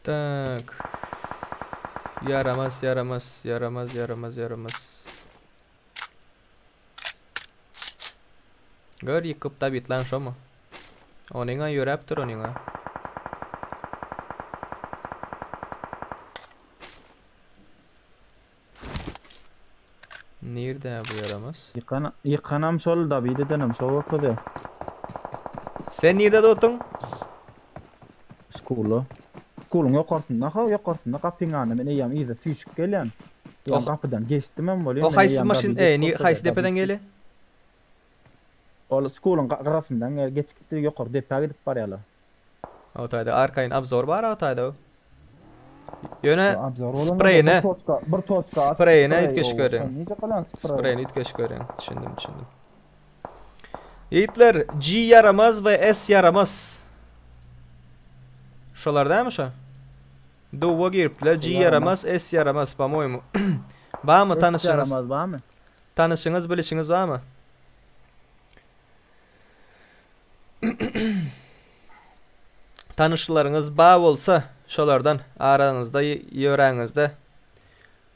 Tak. Ýaramaz, ýaramaz, ýaramaz, ýaramaz, ýaramaz. Gör ýykyp dabitlan şomy? Onyňa ýöräpdir onyňa. Nirde bu ýaramaz? Ýykan, ýykanam şol, dabit edenem şo bolsa-da. Sen nirde dogduň? Skulda. Skuluň ýokarsynda ha, ýokarsynda gapyň ýanynda men eýýäm yza süýşüp gelýän. Eýýäm gapydan geçdimem welin. O haýsy maşyn, e, ni, haýsy depeden gelýär? Ol skuluň gyrasyndan geçip gitdi, ýokary depä gidip barýarlar. O taýda arkaýyn obzor bar o taýda. Ýöne spreýine bir toçka spreýine üýtgeşik görýän. Spreýini üýtgeşik görýän. Düşündim, düşündim. Ýigitler, G ýaramaz we S ýaramaz. Şolar dämi şo? Duwa giripdiler. G ýaramaz, S ýaramaz, po-moýemu. Barmy tanyşyňyz? Ýaramaz barmy? Tanyşyňyz, bilişiňiz barmy? Tanyşlaryňyz bar bolsa, şolardan araňyzda ýöräňizde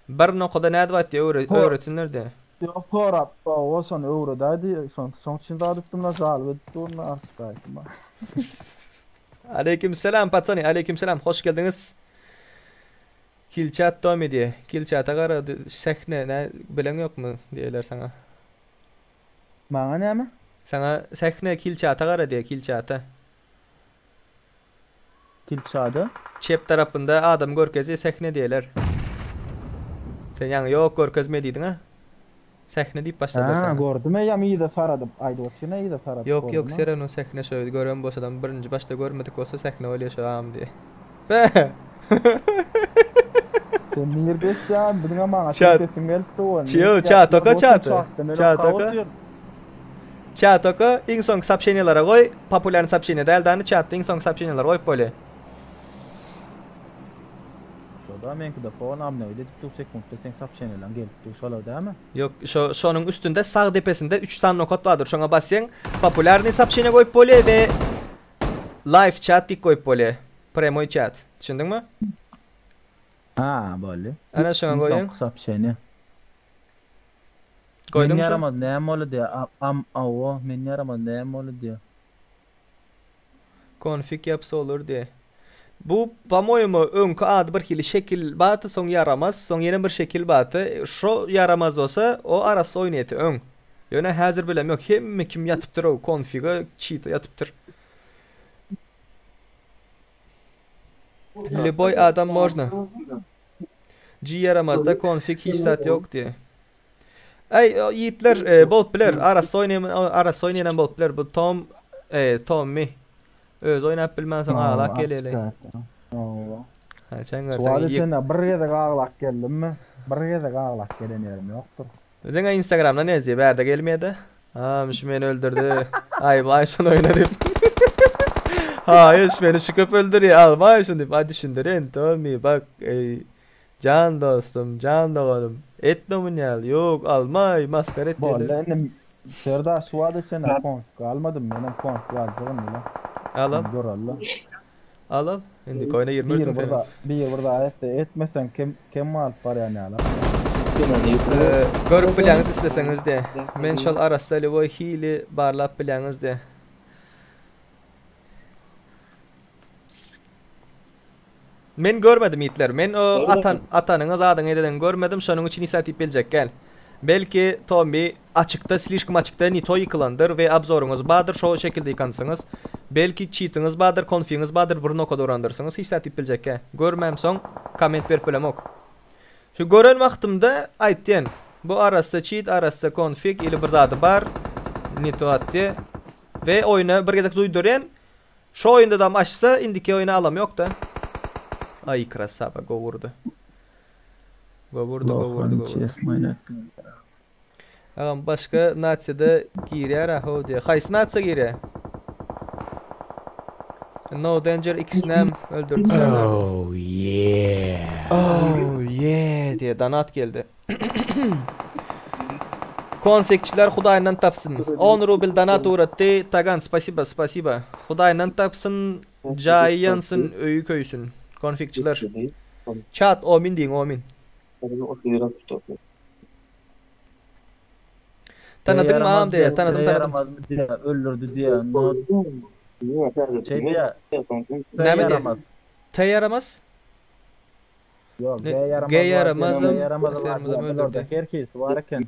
bir nokada nädip aýtýar öwretsinler diýe. Ýok sorap oba şony öwredäýdi şony şoň üçin zat etdim-le jalyp edip durun artyk aýtma. Aleýkim selam patsany aleýkim selam hoş geldiňiz. Kilçat Tomy diýe. Kilçata gara sähne nä bileň ýokmy diýerler saňa. Maňa näme? Saňa sähne kilçata gara diýýär, kilçata. Kilçada? Çep tarapynda adam görkezýär, sähne diýerler. Sen ýaňy ýok görkezme diýdiň-ä. Sähne diýip başladylar Ha, saňa. gördüm eýýäm yza saradyp aýdyp otyryn yza saradyp Ýok ýok gördüm. serano sähne şo gören bolsadam birinji başda görmedik bolsa sähne bolýa şo agam diýe. Be! Sen nirde eşitýän biziňem maňa Çat. sesiň gelip dur. Çiýo çat oka çaty. Çat oka. Çat oka iň soňky soobşeniýalara goý populýarny soobşeniýa däl dany çatda iň soňky soobşeniýalara goýup bolýa. Şoda meňkide fon obnowit edip dur sekuntda seň soobşeniýalaň gelip dur şolar dämi? Ýok şo şonuň üstünde sag depesinde 3 sany nokat bardyr şoňa basýaň populýarnyý soobşeniýa goýup bolýa we live chat diýip goýup bolýa prýamoý chat düşündiňmi? Ha boldy. Ana şoňa Iň goýuň. soňky soobşeniýa. Men Goýduň şo? ýaramaz näme boldy diýä am awa men ýaramaz näme boldy diýä. Konfig ýapsa olur diýä. Bu po-moýemu öňki ady bir hili şekil bardy soň ýaramaz soň ýene bir şekil bardy şo ýaramaz bolsa o arassa oýnaýty öň. Ýöne häzir bilemok hemme kim ýatypdyr o konfiga çita ýatypdyr. Lýuboý adam można. G ýaramazda konfig hiç zat ýok diýä. Äý ýigitler bolup biler arassa oýnaýan arassa oýnaýanam bolup biler bu Tom e, Tommy özi oýnap bilmänsoň aglap geleli. Haçan görseň Suwal içende bir gezek aglap geldimmi? Bir gezek aglap gelen ýerim ýokdur. Diňe Instagramdan ýazýar, bärde gelmeýär-de. Ha, şu meni öldürdi. Aý, baý şuny oýna diýip. Haýyş, meni şu köp öldürýär, al baý şuny diýip. Aý düşündirin, Tommy, bak, eý, jan dostum, jan doganym, etme muny ýaly, ýok, almaý, maskara et Boldy diýdi. indi Serdar suwal içende konfig almadym, menem konfig aljagym ine. Al, al. Göreli. Al, al. Indiki oýna girmersiň Biri bir sen. zat, biri bir zat etse, etmeseň kem kem galyp barýan ýaly. Görüp bilýäňiz isleseňiz de. Men şol arassa lýuboý hili barlap bilýäňiz de. Men görmedim ýitler. Men o atan atanyňy zadyňy edeniňi görmedim. Şonuň üçin hiç zat diýip biljek gel. Belki Tommy açykda slişkom açykda ne to ýykylandyr we obzoryňyz bardyr şo şekilde ýykansyňyz. Belki çitiňiz bardyr konfiňiz bardyr bir nokada urandyrsyňyz hiç zat diýip biljekgä. Görmämsoň komment berip bilemok. Şu gören wagtymda aýtýan bu arassa çit arassa konfig ili bir zady bar ne to atdy we oýuna bir gezek duýdurýan şo oýundadam açsa indiki oýuna alam ýokda. Aý krasava gowurdy. Gowurdy gowurdy gowurdy. Agam başga nasiýada girýär a how diýýär. Haýsy nasiýa girýär? No Danger ikisinem öldürdi Serdar. Oh yeah. Oh yeah diýe donat geldi. Konfektçiler Hudaýyndan tapsyn. 10 rubl donat ugratdy. Tagan spasiba spasiba. Hudaýyndan tapsyn, jaýy ýansyn, öýi köýsün. Konfektçiler. Çat omin diýiň omin. Tanadyňmy agam diýýär. Tanadym tanadym. Ýaramazmy diýýär, öldürdi diýýär. No şey diýýär. Näme diýýär? T ýaramaz? Ýok, Ne- G ýaramaz. G ýaramazam, G ýaramaz S ýaramazam öldürdi. Her hisi bar eken.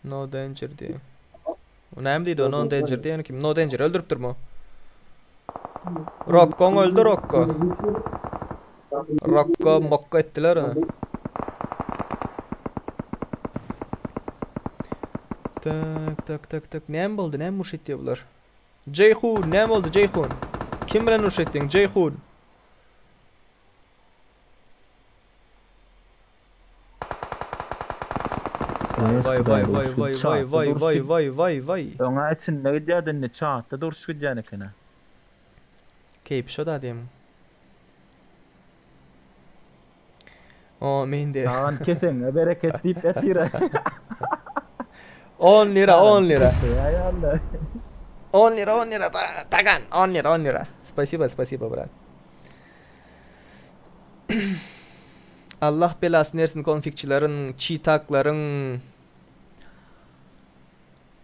No danger diýýär. O näme diýdi o? No danger diýeni kim? No danger öldüripdirmi o? Rokkoň öldü Rokko. Rokko mokko etdiler onu. Tak tak tak tak. Näme boldy? Näme uruş etdi bular? Jeýhun, näme boldy Jeýhun? Kim bilen uruş etdiň Jeýhun? Vay vay vay vay vay vay vay vay vay vay. Oňa içinde gidýärdi indi çatda duruş gidýän eken. Keýpi şo da diýem. O men de. Tagan keseňe bereket diýip ýatyr. 10 lira 10 lira. Ya ýalla. 10 lira 10 lira Tagan 10 lira 10 lira. Spasibo spasibo brat. Allah belasyny bersin konfigçileriň, çitaklaryň.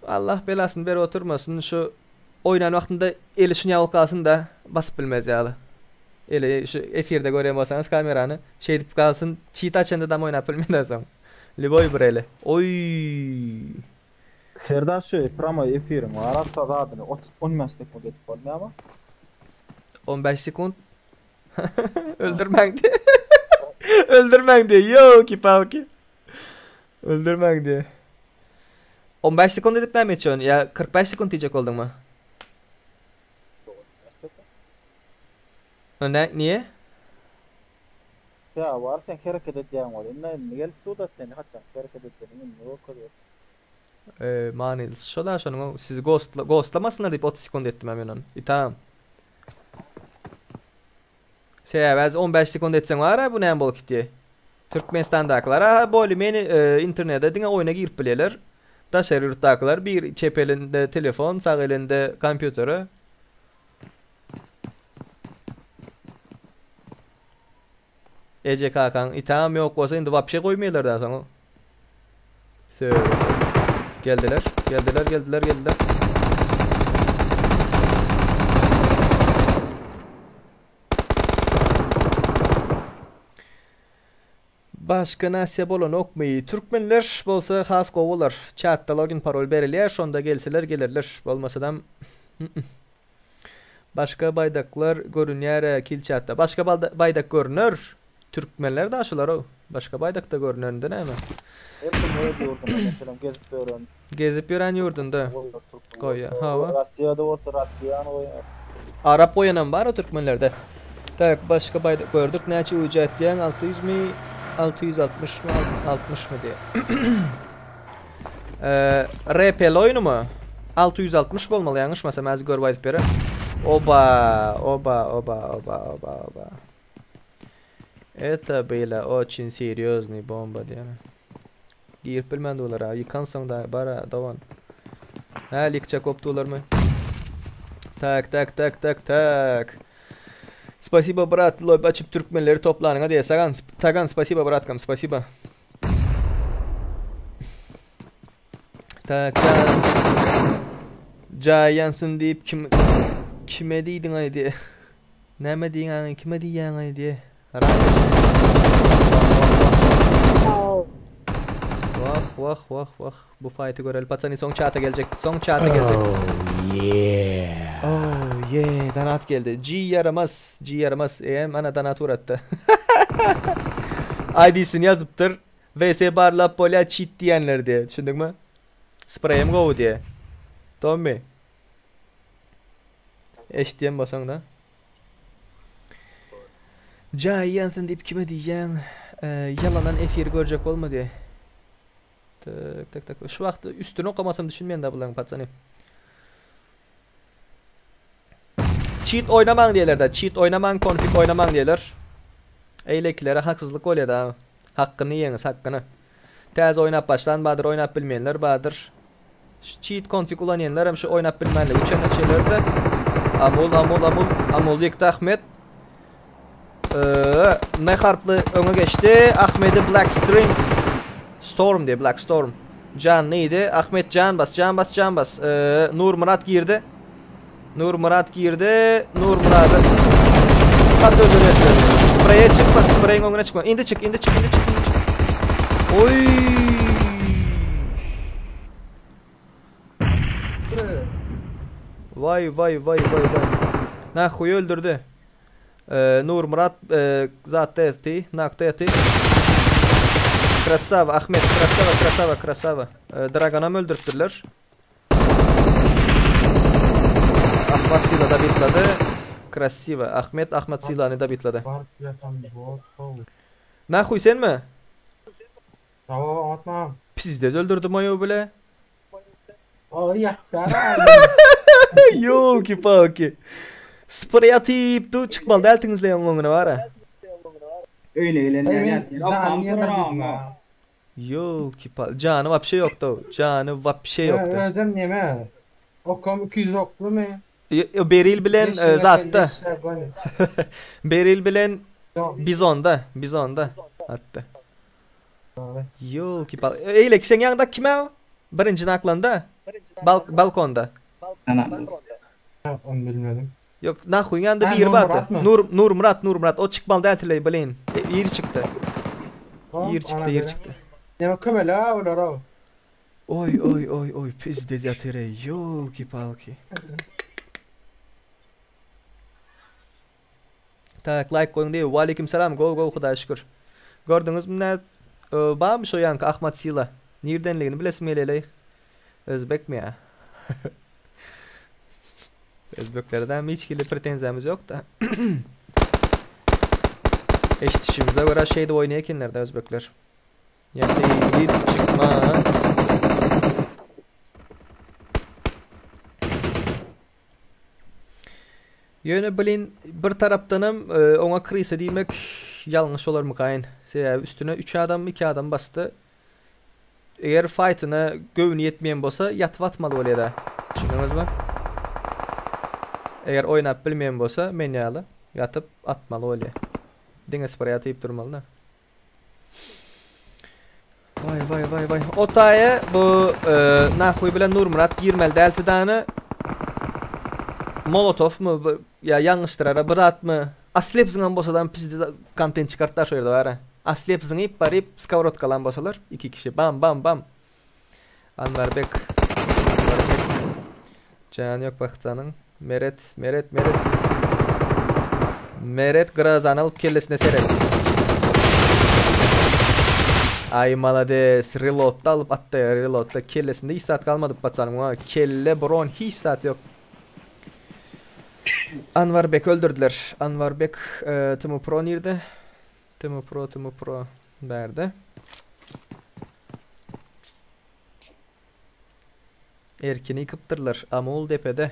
Allah belasyny berip oturmasyn şu oýnan wagtynda eli şuny ýaly galsyn da basyp bilmez ýaly. Eli şu efirde görýän bolsaňyz kamerany şeýdip galsyn, çit açanda dam oýnap bilmez soň. Lýuboý bir eli. Oý. Serdar şu promoý efiriň var atsa zadyny 30 15 sekund edip bolmaýarmy? 15 sekund. Öldürmäň diýe. Öldürmäň diýe. Ýoki palki. Öldürmäň diýe. 15 sekund edip näme etjek ony? Ýa 45 sekund diýjek bolduňmy? Nä, niýe? Ýa bar sen hereket edýäň bol. Indi indi gelip dur-da seni haçan hereket edeniňi indi görkezýär. Eee, manysy şo-da şonuň sizi ghostla ghostlamasynlar diýip 30 sekund etdim-ä men ony. Itam. Sebäbi häzir 15 sekund etseň bar-a bu näme bolup gitýär. Türkmenistandakylar ha bolýa meni e, internete diňe oýna girip bilýärler. Daşary ýurtdakylar bir çep elinde telefon, sag elinde kompýutere. Eje kakaň itam ýok bolsa indi wapşe goýmaýarlar da soň. Söz. Geldiler, geldiler, geldiler, geldiler. Başga nasiýa bolanokmy? Türkmenler bolsa has gowy bolar. Çatda login parol berilýär, şonda gelseler gelerler. Bolmasadam Başga baýdaklar görünýär-ä kill chatda. Başga baýdak görüner. Türkmenler da şular-ow. Başga baýdakda görünende näme? Her kim öz ýurdunda meselem gezip ýören. Gezip ýören ýurdunda goýýar. Hawa. Rossiýada bolsa Rossiýany goýýar. Arap goýanam bar o türkmenlerde. Tak başga baýdak gördük. Näçe uja etýäň? 600 mi? 660 my? 60 my diýýär. Eee, RPL oýnumy? 660 bolmaly ýalňyşmasam, häzir görüp aýdyp bererin. Oba, oba, oba, oba, oba, oba. Это было очень серьезный bomba diýýär. Girip bilmän dular ha, ýykansoň da bara dogan. Hä, likçe kopdularmy? Tak, tak, tak, tak, tak. Spasibo brat, lob açyp türkmenleri toplanyňa diýýär. Sagan, Tagan, spasibo bratkam, spasibo. Tak tak. Jaý ýansyn diýip kim kime diýdiň aý diýe. Näme diýiň aňy kime diýýäň aý diýe. Wah wah wah wah. Bu faýty göreli patsany soň çata geljek. Soň çata geljek. Oh yeah. Oh yeah, Danat geldi. G ýaramaz, G ýaramaz. Eem ana Danat uratdy. ID-sini ýazypdyr. WC barlap bolýa çit diýenler diýe. Düşündiňmi? Spreýim gowy diýe. Tommy. Eşitýän bolsaň da. Jaý ýansyn diýip kime diýýäň? Ýalandan efiri görjek bolma diýe. Tak tak tak. Şu wagt üstüni okamasam düşünmeýän da bularyň patsany. Cheat oýnamaň diýerler da. Cheat oýnamaň, konfig oýnamaň diýerler. Eýlekilere haksyzlyk bolýar da. Hakkyny iýeňiz, hakkyny. Täze oýnap başlan bardyr, oýnap bilmeýänler bardyr. Şu cheat konfig ulanýanlar hem şu oýnap bilmänligi üçin neçelerde. Amul, amul, amul, amul ýykdy Ahmet. Ee, M harply öňe geçdi. Ahmedi Black String Storm diye Black Storm. Can neydi? Ahmet can bas, can bas, can bas. Ee, Nur Murat girdi. Nur Murat girdi. Nur Murat'ı Kas öldürüyor. Spreye çıkma, spreyin öňüne çıkma. Indi çık, indi çık, indi çık, indi çık. Oy. Vay vay vay vay vay. Nahuy öldürdü. Ee, Nur Murat e, zatda ýatdy, nakda ýatdy. Krasava, Ahmet, krasava, krasava, krasava. Ee, Dragonam öldüripdirler. Ahmet Sila da bitledi. Krasiwa. Ahmet Ahmet Silany da bitledi. Nahuy senmi? Hawa, atma. Pizdez öldürdüm aýo bile. Oý, ýatsa. Ýolki palki. Sprey atyp du çykmaly däl tiňizleýän öňüne bara. Öýüne gelenler ýatýar. Okam soraňa. Ýolki pal. Jany wapşe ýokdy. Jany wapşe ýokdy. Özem neme? Okam 200 oklumy? Beril bilen e, zatda. Beril bilen Bizonda, bizonda atdy. Ýolki pal. Eýleki seň ýaňda kime o? Birinji naklanda. Bal balkonda. Onu bilmedim. Ýok, nahuýyň ýanynda biri bardy. Nur Nur Murat, Nur Murat. O çykmaly däl tiley, blin. E, ir çykdy. Ir çykdy, ir çykdy. Näme kömele olar o. Oý, oý, oý, oý, pizdez ýatyr ey. Ýolki palki. Tak, like goýuň diýip. Waleýkim salam. Go go Hudaýa şükür. Gördüňizmi nä? Barmy şo ýaňky Ahmat Sila? Nirdenligini bilesim gelýäleý. Özbekmi ýa? Özbeklere dämi hiç hili pretenziýamyz ýok-da. Eşidişimize görä şeýdip oýnaýar ekenler-de özbekler. Ýa çykma. Ýöne blin bir tarapdanam e, oňa krisa diýmek ýalňyş bolarmykaýyn. Sebäbi üstüne 3 adam, 2 adam basdy. Eger fightyna göwni ýetmeýän bolsa ýatyp atmaly bolýar-da. Düşündiňizmi? Eger oýnap bilmeýän bolsa men ýaly ýatyp atmaly bolýar. Diňe spray atyp durmaly-da. Vay vay vay vay. O taýa bu e, Nahuy bilen Nurmyrat girmeli dälti dany. Molotov mu ya ýalňyşdyrara bir zatmy? Aslep zyňan bolsadan pizdi kontent çykartdylar şo ýerde bara. Aslep zyňyp baryp skoworodkalan bolsalar iki kişi bam bam bam. Anwarbek. Anwarbek. Jan ýok Bakjanyň. Meret, Meret, Meret. Meret grazany alyp kellesine seret. Ay malades, reloadda alyp atdy, reloadda kellesinde hiç zat galmady paçanyň. Wa, kelle, bron hiç zat ýok. Anwarbek öldürdüler. Anwarbek e, Timo Pro nirde? Timo Pro, Timo Pro bärde. Erkini ýykypdyrlar. Amul depede.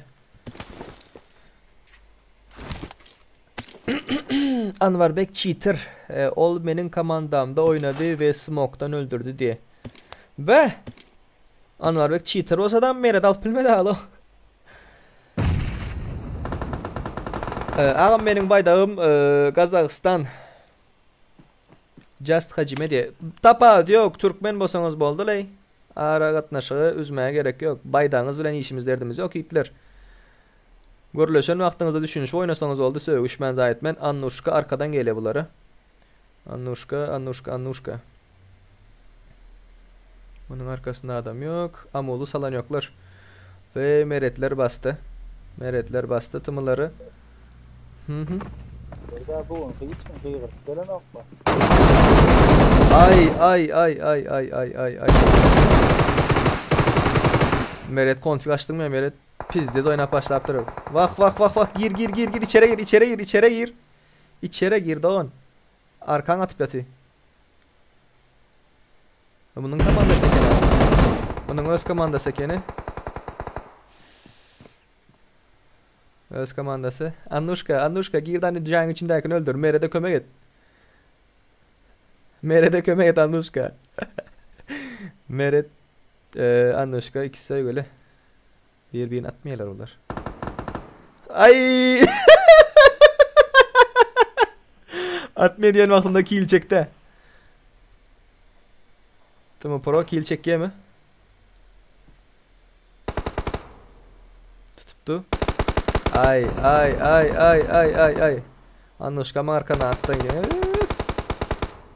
Anwarbek cheater. E, ol meniň komandamda oýnady we smokdan öldürdi diýe. Be! Anwarbek cheater bolsa da Meret alyp bilmedi alo. E, agam meniň baýdagym e, Gazagystan. Just Hajime diýe. Tapawut ýok, türkmen bolsaňyz boldy leý. Ara gatnaşygy üzmäge gerek ýok. Baýdagyňyz bilen işimiz derdimiz ýok itler. Gürleşen wagtyňyzda düşünişip oýnasaňyz boldy sögüşmän zaý etmän. Annuşka arkadan gelýär bulara. Annuşka, Annuşka, Annuşka. Munuň arkasynda adam ýok. Amuly salan ýoklar. We meretler basdy. Meretler basdy tymylary. Hı hı. Burada bu gün hiç kim gygyryp gelenokmy? Ay ay ay ay ay ay ay ay. Meret konfig açdyňmy Meret? Pizdez oýnap başlapdyr. Wah wah wah wah gir gir gir gir içeri gir içeri gir içeri gir. Içeri gir dogan. Arkaň atyp ýaty. Munuň komandasy ekeni. Munuň öz komandasy ekeni. Öz komandasy. Annuşka, Annuşka gir dany jaýyň içindäkini öldür. Merede kömek et. Merede kömek et Annuşka. Meret e, Annuşka ikisi söýgüli. Bir birini atmaýarlar olar. Ay! Atmaýar diýen wagtynda kill çekdi. Timo Pro kill çekýärmi? Tutupdy. Ay ay ay ay ay ay ay. Annuşka markana atdan gel.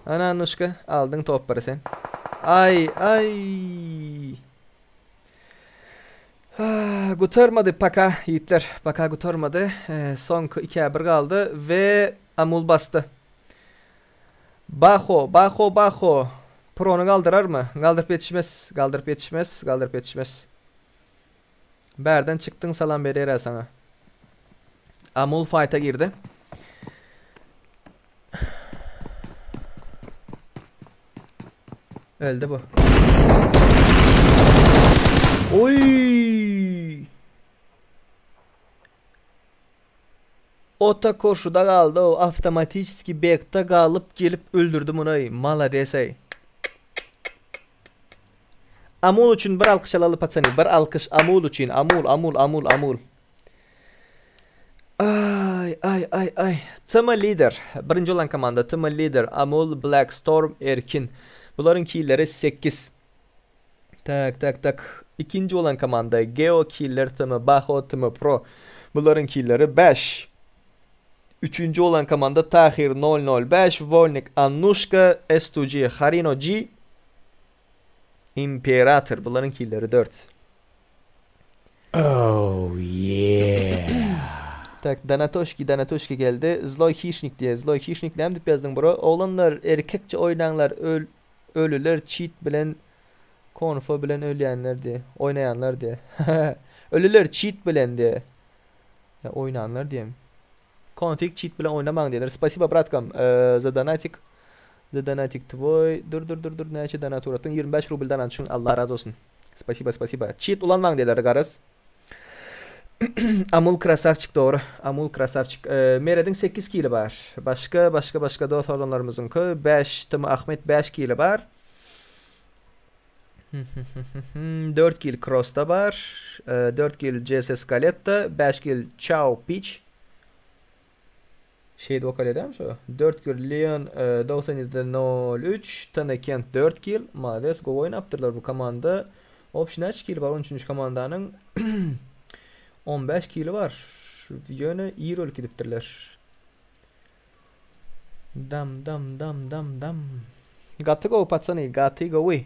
Ana Annuşka aldyň topbary sen. Ay ay. Gutarmady paka ýigitler. Paka gutarmady. Soňky 2-1 galdy we Amul basdy. Baho, Baho, Baho. Prony galdyrarmy? Galdyryp ýetişmez, galdyryp ýetişmez, galdyryp ýetişmez. Bärden çykdyň salam berýär saňa. Amul fight'a girdi. Öldü bu. Oy! Ota koşuda galdy o awtomatiski bekde galyp gelip öldürdi muny. Malades ey. Amul üçin bir alkyş alaly patsany. Bir alkyş Amul üçin. Amul, Amul, Amul, Amul. Ay ay ay ay. Tma lider. Birinji olan komanda Tma lider. Amul, Black Storm, Erkin. Bularyň killeri 8. Tak tak tak. Ikinji olan komanda Geo Killer, Tma Baho, Tma Pro. Bularyň killeri 5. Üçünji olan komanda Tahir 005, Volnik Annuşka, S2G, Harino G, Imperator. Bularyň killeri 4. Oh yeah. Tak Danatoşki Danatoşki geldi. Zloy Hişnik diye. Zloy Hişnik näme diýip ýazdyň bro? Oglanlar erkekçe oýnaňlar öl. Ölüler çit bilen konfa bilen ölýänler diýe. Oýnaýanlar diýe. Ölüler çit bilen diýe. Ýa oýnanlar diýem. Konfig çit bilen oýnamaň diýler. Spasibo bratkam za donatik. Za donatik twoý. Dur dur dur dur näçe donat uratdyň? 25 rubl donat üçin Allah razy bolsun. Spasibo spasibo. Çit ulanmaň diýler garaz. Amul krasawçik dogry. Amul krasawçik. Merediň 8 kili bar. Başga başga başga dost oglanlarymyzyňky 5 Tm Ahmet 5 kili bar. 4 kill Crossda bar. 4 kill CS Scaletta, 5 kill Ciao Peach. Şeýdip okalýar dämi şo? 4 kill Leon 97.03, Tana Kent 4 kill. Malades gowy oýnapdyrlar bu komanda. Obşi näçe kill bar 13-nji komandanyň? 15 killi bar. Ýöne ir ölüp gidipdirler. Dam dam dam dam dam. Gaty gowy patsany gaty gowy.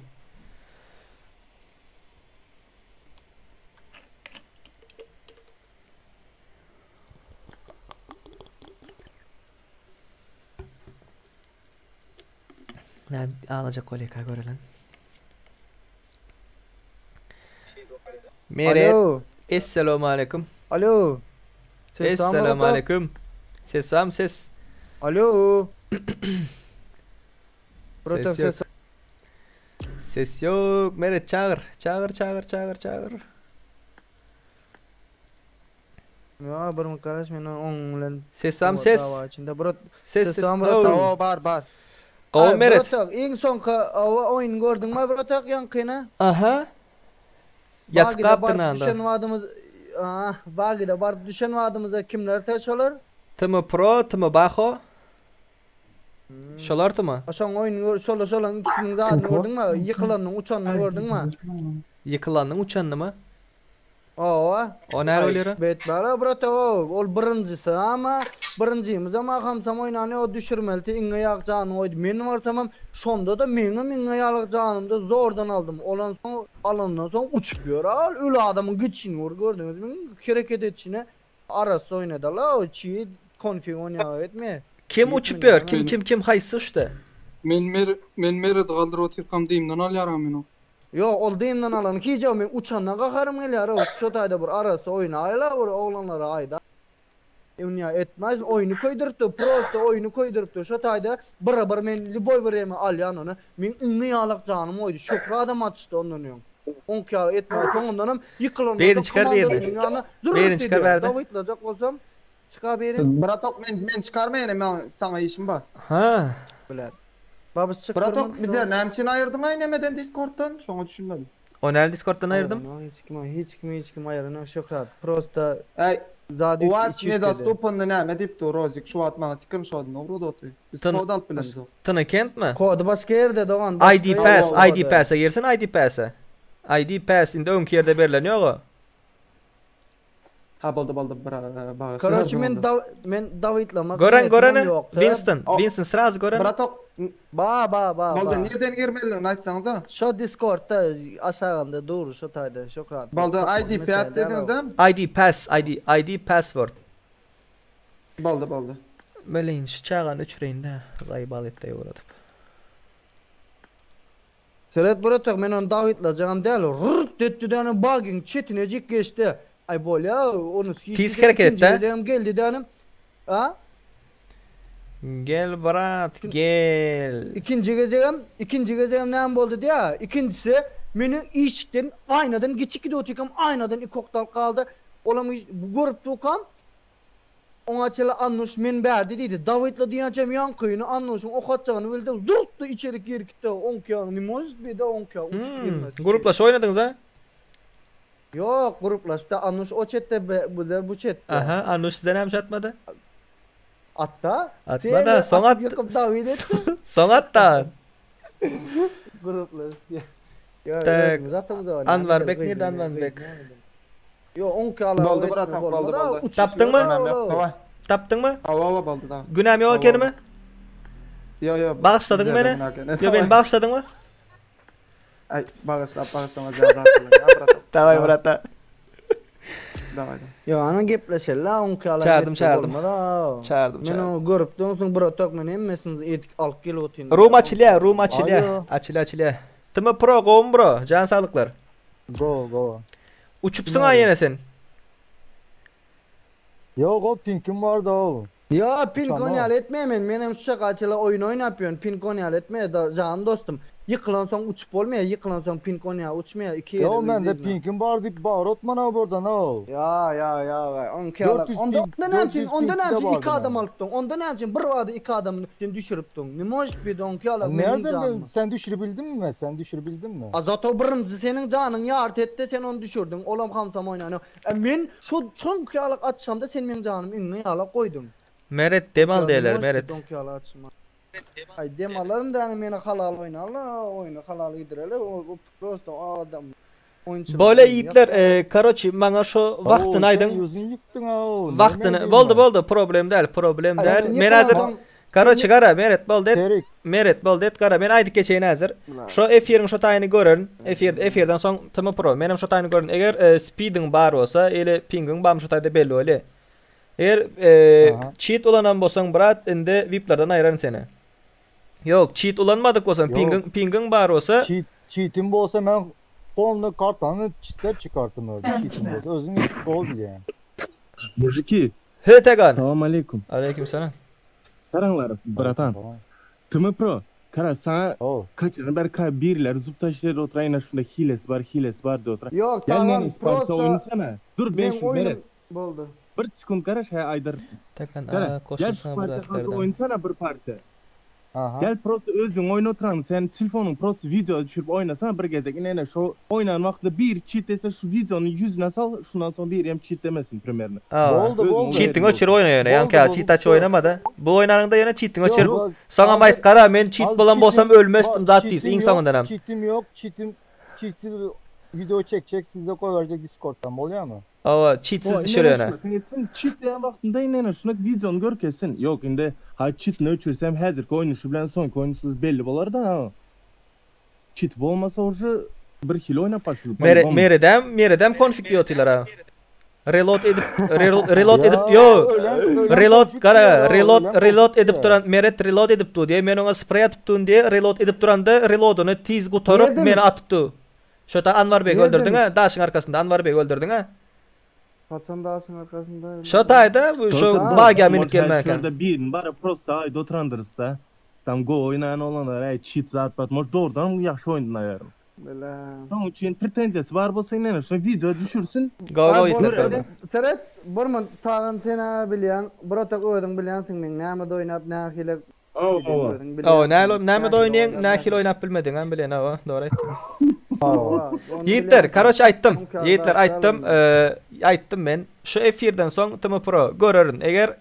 Näme alacak bolýaka görelen. Meret. Alo. Esselamu aleyküm. Alo. Ses barmy Esselamu Gata? aleyküm. Ses barmy ses? Alo. Brata Ses ses yok. Ses yok. Meret çagyr. Çagyr çagyr çagyr çagyr. Ya bir mı kardeş men oň bilen Ses barmy ses? Dawa içinde brat. Ses Ses ses. barmy brat? Oh. Hawa bar bar. Gowy Ay, Meret. Bratak iň soňky awa oýun gördüňmi bratak ýaňkyny? Aha. Ýatyp Bagide gapdyn baryp anda. düşen wadymyz ah Bagide baryp düşen wadymyza kimler teşolar? Tm Pro, Tm Baho. Şolar tmy? Şoň oýun gör şola şolaň ikisiniň zadyny gördüňmi? Ýykylanyny uçanyny gördüňmi? Ýykylanyň uçanynymy? Owa. O näle bolýar? Betbala brata o ol birinjisi ama birinjimizem ahamsam oýnany o düşürmelti iňňe ýag janyny goýdy. Men barsamam şonda-da meňem iňňe ýalyk janymda zordan aldym. Olan soň alandan soň uçup ýör al öli adamyň gidişini gör gördüňizmi hereket edişine arassa oýnadala o çi konfig oýnaýar etme. Kim uçup ýör? Kim kim kim haýsy uçdy? Men mer men meredi galdyryp otyrkam dymdan alýaram men o. Ýok ol dyndan alany hiç men uçandan gaharym gelýär o şo taýda bir arassa oýnaýla bir oglanlara aýda. Ünýä etmez oýny köýdüripdi prosto oýny köýdüripdi şo taýda bire bir men lýuboý wremýa alýan ony meň iňňe ýalak janym goýdy şöhre adam atyşdy ondan öň oňki ýaly etmez soňundanam ýykylandan Birini soň çykar birini. komandasynyň ýanyna zürrt Birini çykar edýär bärde. dawytlajak bolsam çyka birin. Bratok men men çykarmaýan men saňa işim bar. Ha. Bilet. Babyş çykdyrma. Bratok bize näme üçin aýyrdyň aý nemeden Discorddan? Şoňa düşünmedim. O näle Discorddan aýyrdym? Hiç kim hiç kim hiç kim aýyranok Şöhrat. Prosta Äý zady Uwat içi nedostupny näme diýip dur Rozik şu wagt maňa skrinşodyny ugrady oty. Biz Tyn kod alyp bilemzok. Tyny kentmi? Kody başga ýerde dogan. başga ID ýerde pass, kody. ID passa girsin ID passa. ID pass indi öňki ýerde berlen ýok o. Ha boldy boldy bir bagyşla. Karoçi men da men dawitlamak Gören niýetimem görene ýokdy. Winston, Winston sraz gören. Bratok Ba ba ba Boldy ba. nirden girmelidigini aýtsaňyza. Şo Discordda aşagynda dur şo taýda Şöhrat. Boldy ID Mesele pass däl o. dediňiz ID pass, ID ID password. Boldy boldy. Meleýin şu çagany öçüreýin-dä. Zaýbal etdi ugradyp. Seret bratok men ony dawitlajagam däl. Rrt etdi dänim bagyň çetinejik geçdi. Ay bolýa ony Tiz hereket et-dä. Ikinji geldi dänim. A? Gel brat, gel. İkinci gezegem, ikinci gezegem näme boldy diýä? Ikinjisi meni işikden aýnadan geçip gidip otyrkam aýnadan iki okdal galdy. Olam görüp dukam. Oňa çele Annuş men bärdi diýdi. Dawitla diýençem ýaňkyny Annuşyň ok atjagyny bildi. Zurtdy içeri girip gitdi. Oňky ýaňy ne может be de oňky uçup Hmm, girmez. Gruplaş oýnadyňyz ha? Ýok, gruplaşda Annuş o çetde bizler bu çetde. Aha, Annuş size näme atmady? Atda. Atma da, soň at. Ýykyp Dawid etdi. Soň atda. Gruplaş. Ya, Tak. Zaten o Anwarbek nirde Anwarbek? Yo onki ala. Boldy bratok boldy boldy. Tapdyňmy? Daway. Tapdyňmy? Hawa hawa boldy da. Günäm ýok ekenmi? Yo yo. Bagyşladyň meni? Yo beni bagyşladyňmy? Ay bagyşlap bagyşlama jaza ya bratok. Daway brata. Daway. Ýok, ana gepleşeli oňki ýaly Çağırdım, etme çağırdım. bolmaz-a. Çağırdım, Men çağırdım. ony görüp dursun bratok men hemmesini edip alyp gelip otyryn. Room açylýar, room açylýar. Alo. Açylýar, açylýar. Tm Pro gowmy bro? Jan saglyklar. Go go. Uçupsyň a ýene sen. Yok o pinkim vardı o. Ýa pink Tamam. ýaly etme men. Menem şu çakaçyla oýun oýnap ýörün. Pink ýaly etme da jan dostum. Ýykylan soň uçup bolmaýar, ýykylan soň pink ýa uçmaýar. Iki ýere. Yo ben de yzly yzyna. pinkim vardı bağırtma buradan o. Ya ya ya onki ýaly. 400 Onda pink, onda näme üçin? 400 Onda näme pinkde üçin iki vardı adam bende. alypdyň? Onda näme üçin bir wada iki adamyny sen düşüripdiň? Ne может быть onki ýaly meniň Nereden ben, janyma. sen düşürebildin mi? Sen düşürebildin mi? A zato birinji seniň janyň ýarty etdi, sen ony düşürdüň. Olam hamsam oýnany. E men şu çoňky ýaly açsamda sen meniň janymy iňňe ýala goýduň. Meret dem al Ne diýerler, может Meret. быть onki ýaly açma. Ay dem alarım da yani meni halal oynarlar, oyunu halal gidireli. O, o prosto o adam oyunçular. Bole ýigitler, e, karoçi maňa şu wagtyny aýdyň. Yüzünü yıktın o. Wagtyny boldy boldy, problem däl, problem Ay, däl. sen Men hazır ýykylan Karoçi gara, Meret boldy. et. Serik. Meret boldy et gara. Men aýdyp geçeýin hazır. Şu efiriň şu taýyny görerin. Efir efirden soň TM Pro. Menem şu taýyny görerin. Eger e, speediň bar bolsa, ele pingiň bar şu taýda belli bolýar. Eger e, Aha. cheat ulanan bolsaň brat, indi VIP'lerden aýyraryn seni. Yok, cheat ulanmadyk bolsaň, Yok. pingiň pingiň bar bolsa, Cheat, cheatim bolsa ben kolunu kartanı çitler çıkarttım öyle. Cheatim bolsa. Özün gol yani. Мужики, He Tegan. салам алейкум. Aleyküm selam. Saranglar, bratan. Tüm pro. Kara sana Oh. kaçırın berka birler zup taşları oturan yine şunda hilesi var hilesi var diye oturan. Yok Gel tamam nene Isparta prosto oynasana. Dur ben men şu oyunum Meret. boldy. Bir sekund kara şey aydar. Tegan, Kara aa, gel şu koşulsana parça kalka bratlardan. oynasana bir parça. Aha. Gel prosto özün oyna oturan sen telefonun prosto video düşürüp oynasana bir gezek. Yine şu oynan vakti bir cheat dese şu videonun yüzüne sal şundan sonra bir yem cheat demesin primerine. Aa. Boldy boldy. Cheating öçür oyna ýöne. Boldy, Ýa boldy. cheat aç oynama da. Bu oýnanyňda ýene cheating öçür. Yok, Saňa Hazır- aýt gara, men cheat Az bolan cheatim- bolsam ölmezdim Bak, zat diýs, cheatim iň yok, soňundan hem. Cheatim yok, cheatim, cheatsiz video çekecek, size koy verecek Discord'dan, oluyor mu? Awa, cheatsiz düşür ýöne. Etsin cheat diyen vaktinde yine şuna videonu gör kesin. Yok indi ha cheat ne öçürsem hedir oynuşu bilen son oynuşsuz belli bolar da ha. Cheat bolmasa уже bir hile oynap başladı. Mere meredem, meredem konfig diýotylar ha. Reload edip reload, reload Ya, edip yo. ölen- ölen Reload konfig gara, diyor ya, reload ölen reload konfig edip diyor. duran Meret reload edip du diye men oňa spray atyp dun diye reload edip duranda reloadyny tiz gutaryp Nerede mi? meni atyp du. Şota Anwar Bey Nerede öldürdün mi? ha, daşyň arkasynda Anwar Bey öldürdün ha. Haçan daşyň arkasynda. Şo taýda bu şu bagya minip gelmänkä. Şurada bir bara prosto ay oturandırız da. Tam go oynayan olanlar ay cheat zat bat. Mor doğrudan yaxşı oynadın ayarım. Bela. Onun için pretenziyası var bolsa yine şuna video düşürsün. Go go Ay, ýitler boldy. go. Seret, burma tagyn sen bilýän, bratok özüň bilýänsiň men näme oýnap, nähili Awa. O, näme näme oýnaýan, nähili oýnap bilmediň, hem bilen awa, dogry aýtdyň. Ýigitler, karoç aýtdym. Ýigitler aýtdym, eee, aýtdym men. Şu efirden soň TM Pro görerin. Eger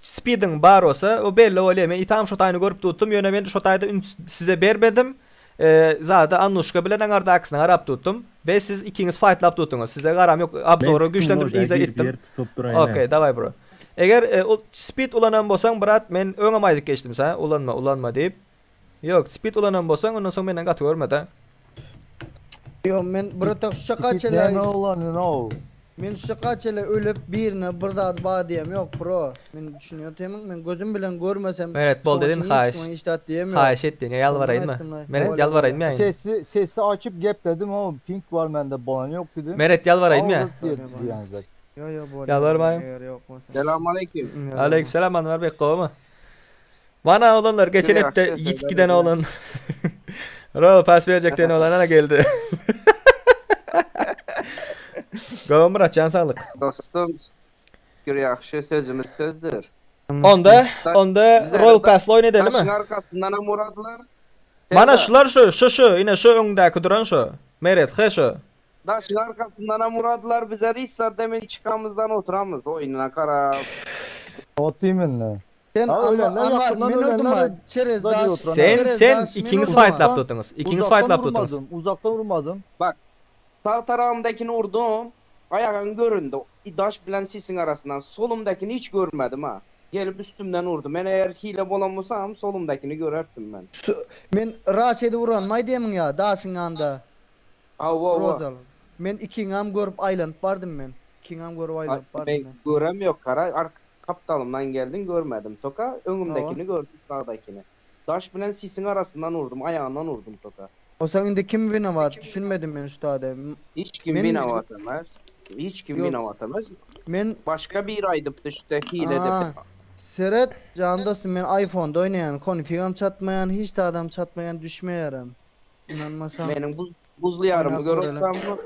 speediň bar bolsa, o belli bolýar. Men itam şu taýyny görüp tutdum. Ýöne men şu taýda üns size bermedim. Eee, zada Annuşka bilen aňarda aksyna garap tutdum ve siz ikiňiz fightlap tutduňyz. Size garam yok. Abzoru güýçlendirip iza etdim. Okey, davay bro. Eger e, o speed ulanan bolsaň brat, men öňem aýdyp geçdim sana, ulanma, ulanma diýip. Yok, speed ulanan bolsaň ondan soň menden gaty görme da. Yo men bratok şu Cheat çakaçyla näme ulanýan o? Men şu çakaçyla ölüp birine bir zat ba diýem yok pro. Men düşünýän temin men gözüm bilen görmesem. Meret bol dedin haýyş. Hiç diýemiyorum. Haýyş etdin, ya ýalwaraýyn mı? Aýtdym, Meret boldy, ýalwaraýyn mı? Sesi, sesi açıp gap dedim ama pink var bende bolan yok dedim. Meret ýalwaraýyn mı? Aldık diye diyenler. Yo yo boldy. Ýalwarmaýyn. Eger ýok bolsa. Selamünaleyküm. Aleykümselam Anwar Bey, gowmy? Bana olanlar geçen Şöyle hepde yaklaşık yit şeyler giden ediyor. olan. Ro pas vereceklerini olan ana geldi. Gowmy Murat, can sağlık. Dostum, şükür yaxşı sözümüz sözdür. Onda, onda Royal Pass'la oýun edelim Taşın mi? arkasından hem uğradılar. Mana şular şu, şu şu, yine şu öňdäki duran şu. Meret, he şu. Taşın arkasından hem uğradılar bize hiç demin çıkamızdan oturamız oyununa kara. Atayım önüne. Sen Ha, Anwar ölenler Anwar yakından men öldüm ölenler ha. Çerez da daş. diyor Sen Çerez sen daş, men ikiňiz öldüm ha. fightlap tutduňyz. Ikiňiz Uzaktan fightlap tutduňyz. vurmadım, Uzaktan vurmadım. Bak sağ tarafımdakini vurdum. Ayağın göründü. Daş bilen sisin arasından solumdakini hiç görmedim ha. Gelip üstümden vurdu. Ben eğer hile bolan solumdakini görerdim ben. Men Raşidi vuran may diýemiň ya daşyň anda. Avva avva. Rozal. Men ikiňem görüp aýlanyp bardym men. Ikiňem görüp aýlanyp bardym Men men. görem ýok gara ark gapdalymdan geldiň görmedim toka öňümdekini gördüm sagdakini. Daş bilen sisiň arasyndan urdum aýagyndan urdum toka. Onsoň indi kim winowat düşünmedim men şu zada. Hiç kim Men winowat emes. Hiç kim Ýok. winowat emes. Men Başga biri aýdypdy şde hile Aa, dip. Seret jan dostum men iPhone'da oýnaýan konfigam çatmaýan hiç zadam çatmaýan düşmeýärem. Ynanmasaň. Meniň buz buzly ýarymy Oýnap gör göreli. olsammy?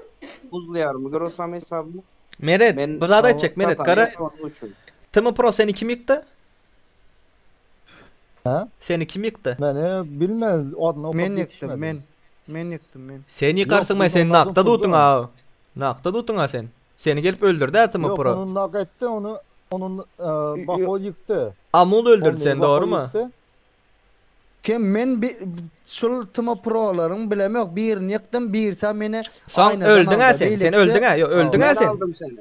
Buzly ýarymy gör olsam hesabymy? Meret, Men bir zat aýtjak Meret, satan gara ýok şonuň üçin. Tm Pro seni kim ýykdy? Hä? Seni kim ýykdy? Meni bilmän adyny okap Men ýykdym ýetişmedim. men. Men ýykdym men. Sen Ýok, ýykarsyňmy biz sen ondan nakda soň dutun kurdum. a. Nakda dutun a sen. Seni gelip öldürdi a Tm Ýok, Pro. onu nak etdi, onu onun e, Bako ýykdy. Amul öldürdi Onu seni Bako dogrymy? ýykdy. Kim men bi şul Tm Pro'laryň bilem ýok birini ýykdym birisi meni Soň aýnadan öldüň a aldy. sen. Sen Beýlekisi öldüň a. Ýok öldüň a Men sen. aldym seni.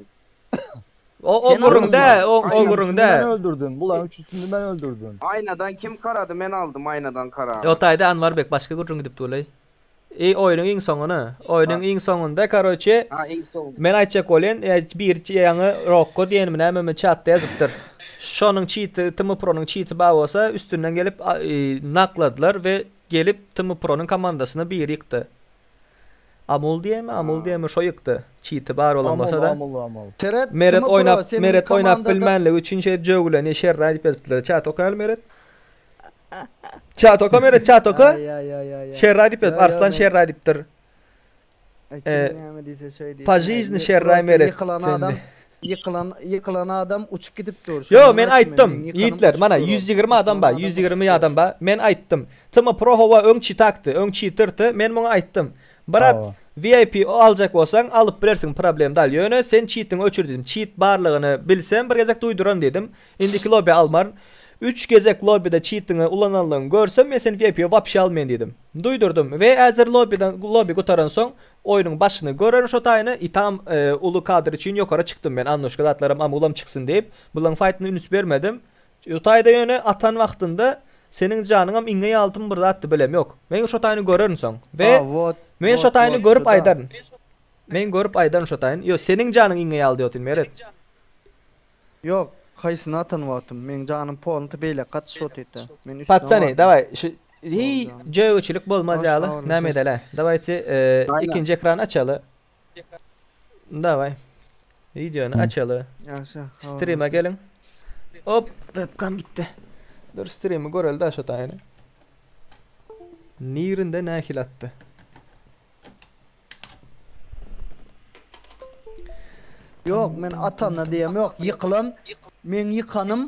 O o Sen gürrüň aldyňmy? dä, o o Üçüsünü gürrüň ben dä. öldürdüm. Bulan üçüsünü ben öldürdüm. Aýnadan kim karady men aldym aýnadan karany. Ýok taýda Anwarbek başga gürrüň gidip durlaý. E oýnuň iň soňuny. Oýnuň iň soňunda karoçe Ha iň soň. men aýtjak bolýan e, bir ýaňy Rokko diýenimi nämemi çatda ýazypdyr. Şonuň çiti Tm Pro'nyň çiti bar bolsa üstünden gelip a, e, nakladylar we gelip Tm Pro'nyň komandasyny biri ýykdy. Amul diýenmi, Amul diýenmi şo ýykdy. Çiti bar bolan Amul, bolsa-da. amul, amul. Seret Meret Tm Pro oýnap seniň Meret oýnap komandada bilmänligi üçin şeýdip jögüleni şerraý diýip ýazypdylar. Çat okaýaly Meret. Çat oka Meret çat oka. Aý aý aý aý aý. Şerraý diýip Ýo ýazyp ýo Arslan men şerraý diýipdir. Aý E, kim näme diýse şeý po diýsin. Aý жизни men şerraý prosta Meret ýykylan sende. adam ýykylan ýykylan adam uçup gidip dur. Yo Şondan men aýtdym men. aýtdym. Meň ýykanym Ýigitler uçup mana dur ol. 120 adam Ýykylan bar, adam uçup 120 dur. adam bar. Men aýtdym. Tm Pro howa öň çitakdy, öň çitirdi. Men muňa aýtdym. Brat Hawa. VIP aljak bolsaň alyp bilersiň problem dal. Ýöne sen çitiňi öçür diýdim. Çit barlygyny bilsem bir gezek duýduran diýdim. Indiki lobby almaryn. 3 gezek lobbyda çitiňi ulananlygyňy görsem men seni VIP-ye wapşe almaýyn diýdim. Duýdurdym we häzir lobbydan lobby gutaran soň oýnuň başyny görerin şo taýyny i tam e, uly kadr üçin ýokary çykdym men Annuşka zatlaram amulam çyksyn diýip. Bulaň faýtyna üns bermedim. O taýda ýöne atan wagtynda seniň janyňam iňňe ýaltym bir zatdy bilem ýok. Men şo taýyny görerin soň we Ha wot men şo wot taýyny wot görüp şuda. aýdaryn. Men görüp aýdaryn şo taýyny. Ýo seniň janyň iňňe ýaldy ýotyn Meret. Ýok, haýsyny atan wagtym? Meň janym polny beýle gaç şot etdi. Men üstüne Patsany, bardym. daway şu hi Boldy janym. jögüçilik bolmaz Hoş ýaly. sag Näme bolun. edeli? Dawayçy e, Aýna. ikinji ekran açaly. Daway. Videony Hı. açaly. Ýagşy, Stream'e habarlaşarys. gelin. Hop, webcam gitti. Dur stream'i göreli da şu taýyny. Nirinde nähili atdy? Ýok, men atanda diýem ýok. Ýykylan men ýykanym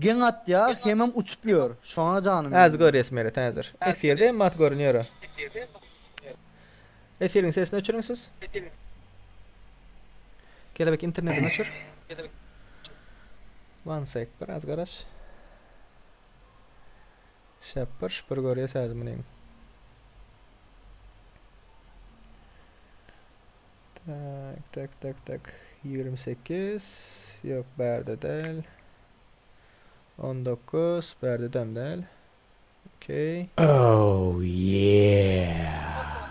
geň atýa, hemem uçup ýör. Şoňa janym Az ýanýar. görýäs Meret häzir. Efirde mat görünýär. Efiriň sesini öçüriň siz. Kelebek internetini öçür. One sec, biraz garaş. Şapır şıpır görýäs häzir munyň. Tak, tak, tak, tak. 28 yok berde del. 19 berde dem del. Okey. Oh yeah.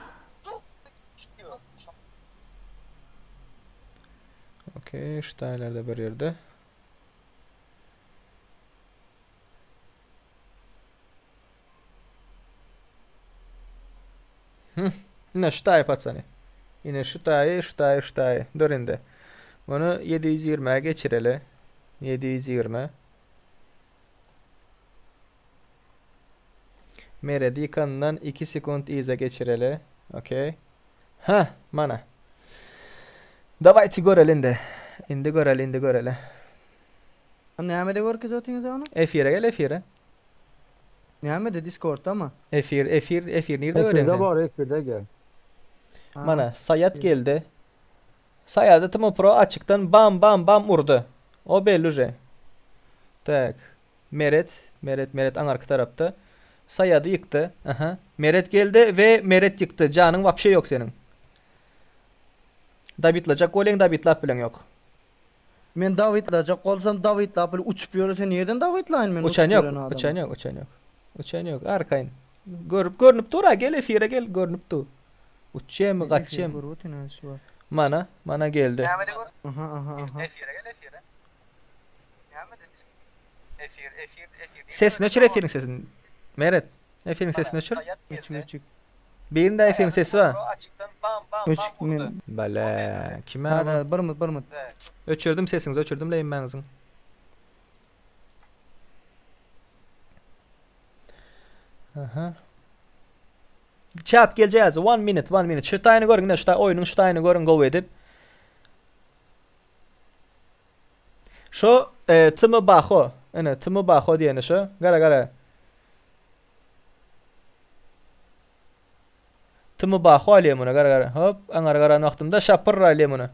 Okey, şu taýlarda bir ýerde. Hı. Ine şu taýy patsany. Ine şu taýy, şu taýy, şu taýy. Dur indi. Bunu 720'ye geçireli. 720. Meredi yıkanından 2 sekund ize geçireli. Okey. Ha, mana. Давайте göreli indi. Indi göreli, indi göreli. Näme de görkez otyňyz ony? Efire gel efire. Näme de Discord'da mı? Efir, efir, efir nerede görüyorsun Efirde sen? var, efirde gel. Ha. Mana Sayat geldi. Sayat'ı Timo Pro açıktan bam bam bam vurdu. O belli uje. Tak. Meret, Meret, Meret an arka tarapta. Sayat'ı yıktı. Aha. Meret geldi ve Meret yıktı. Canın vapşe yok senin. Davitlacak golün Davitlap bilen yok. Men Davitlajak bolsam Davitlap bile uçup ýör sen nirden Davidlaýyn men Uçan uçup yok, ýören adamy? uçan yok, uçan yok. Uçan yok. Arkayın. Görüp görünüp dur ha gel efire gel görünüp dur. Uçayım mı Efir kaçayım? görüp otyryn şu wagt. Mana, mana geldi. Aha aha aha. Sesini öçür efiriň sesini. Meret, efiriň sesini öçür. Öçük öçük. Birinde efiriň sesi bar. Öçük men. Bale, kime? Hadi bir mut bir mut. Öçürdüm sesiňizi, öçürdüm leýinmäňiziň. Aha. Chat geleceğiz. One minute, one minute. Şu taýyny görüň, ine şu taý oýnuň şu taýyny görüň gowy edip. Şu e, Timi Baho. Ine Timi Baho diýeni şu. Gara gara. Timi Baho alýar muny gara gara. Hop, aňara garan wagtymda şapyr alýar muny.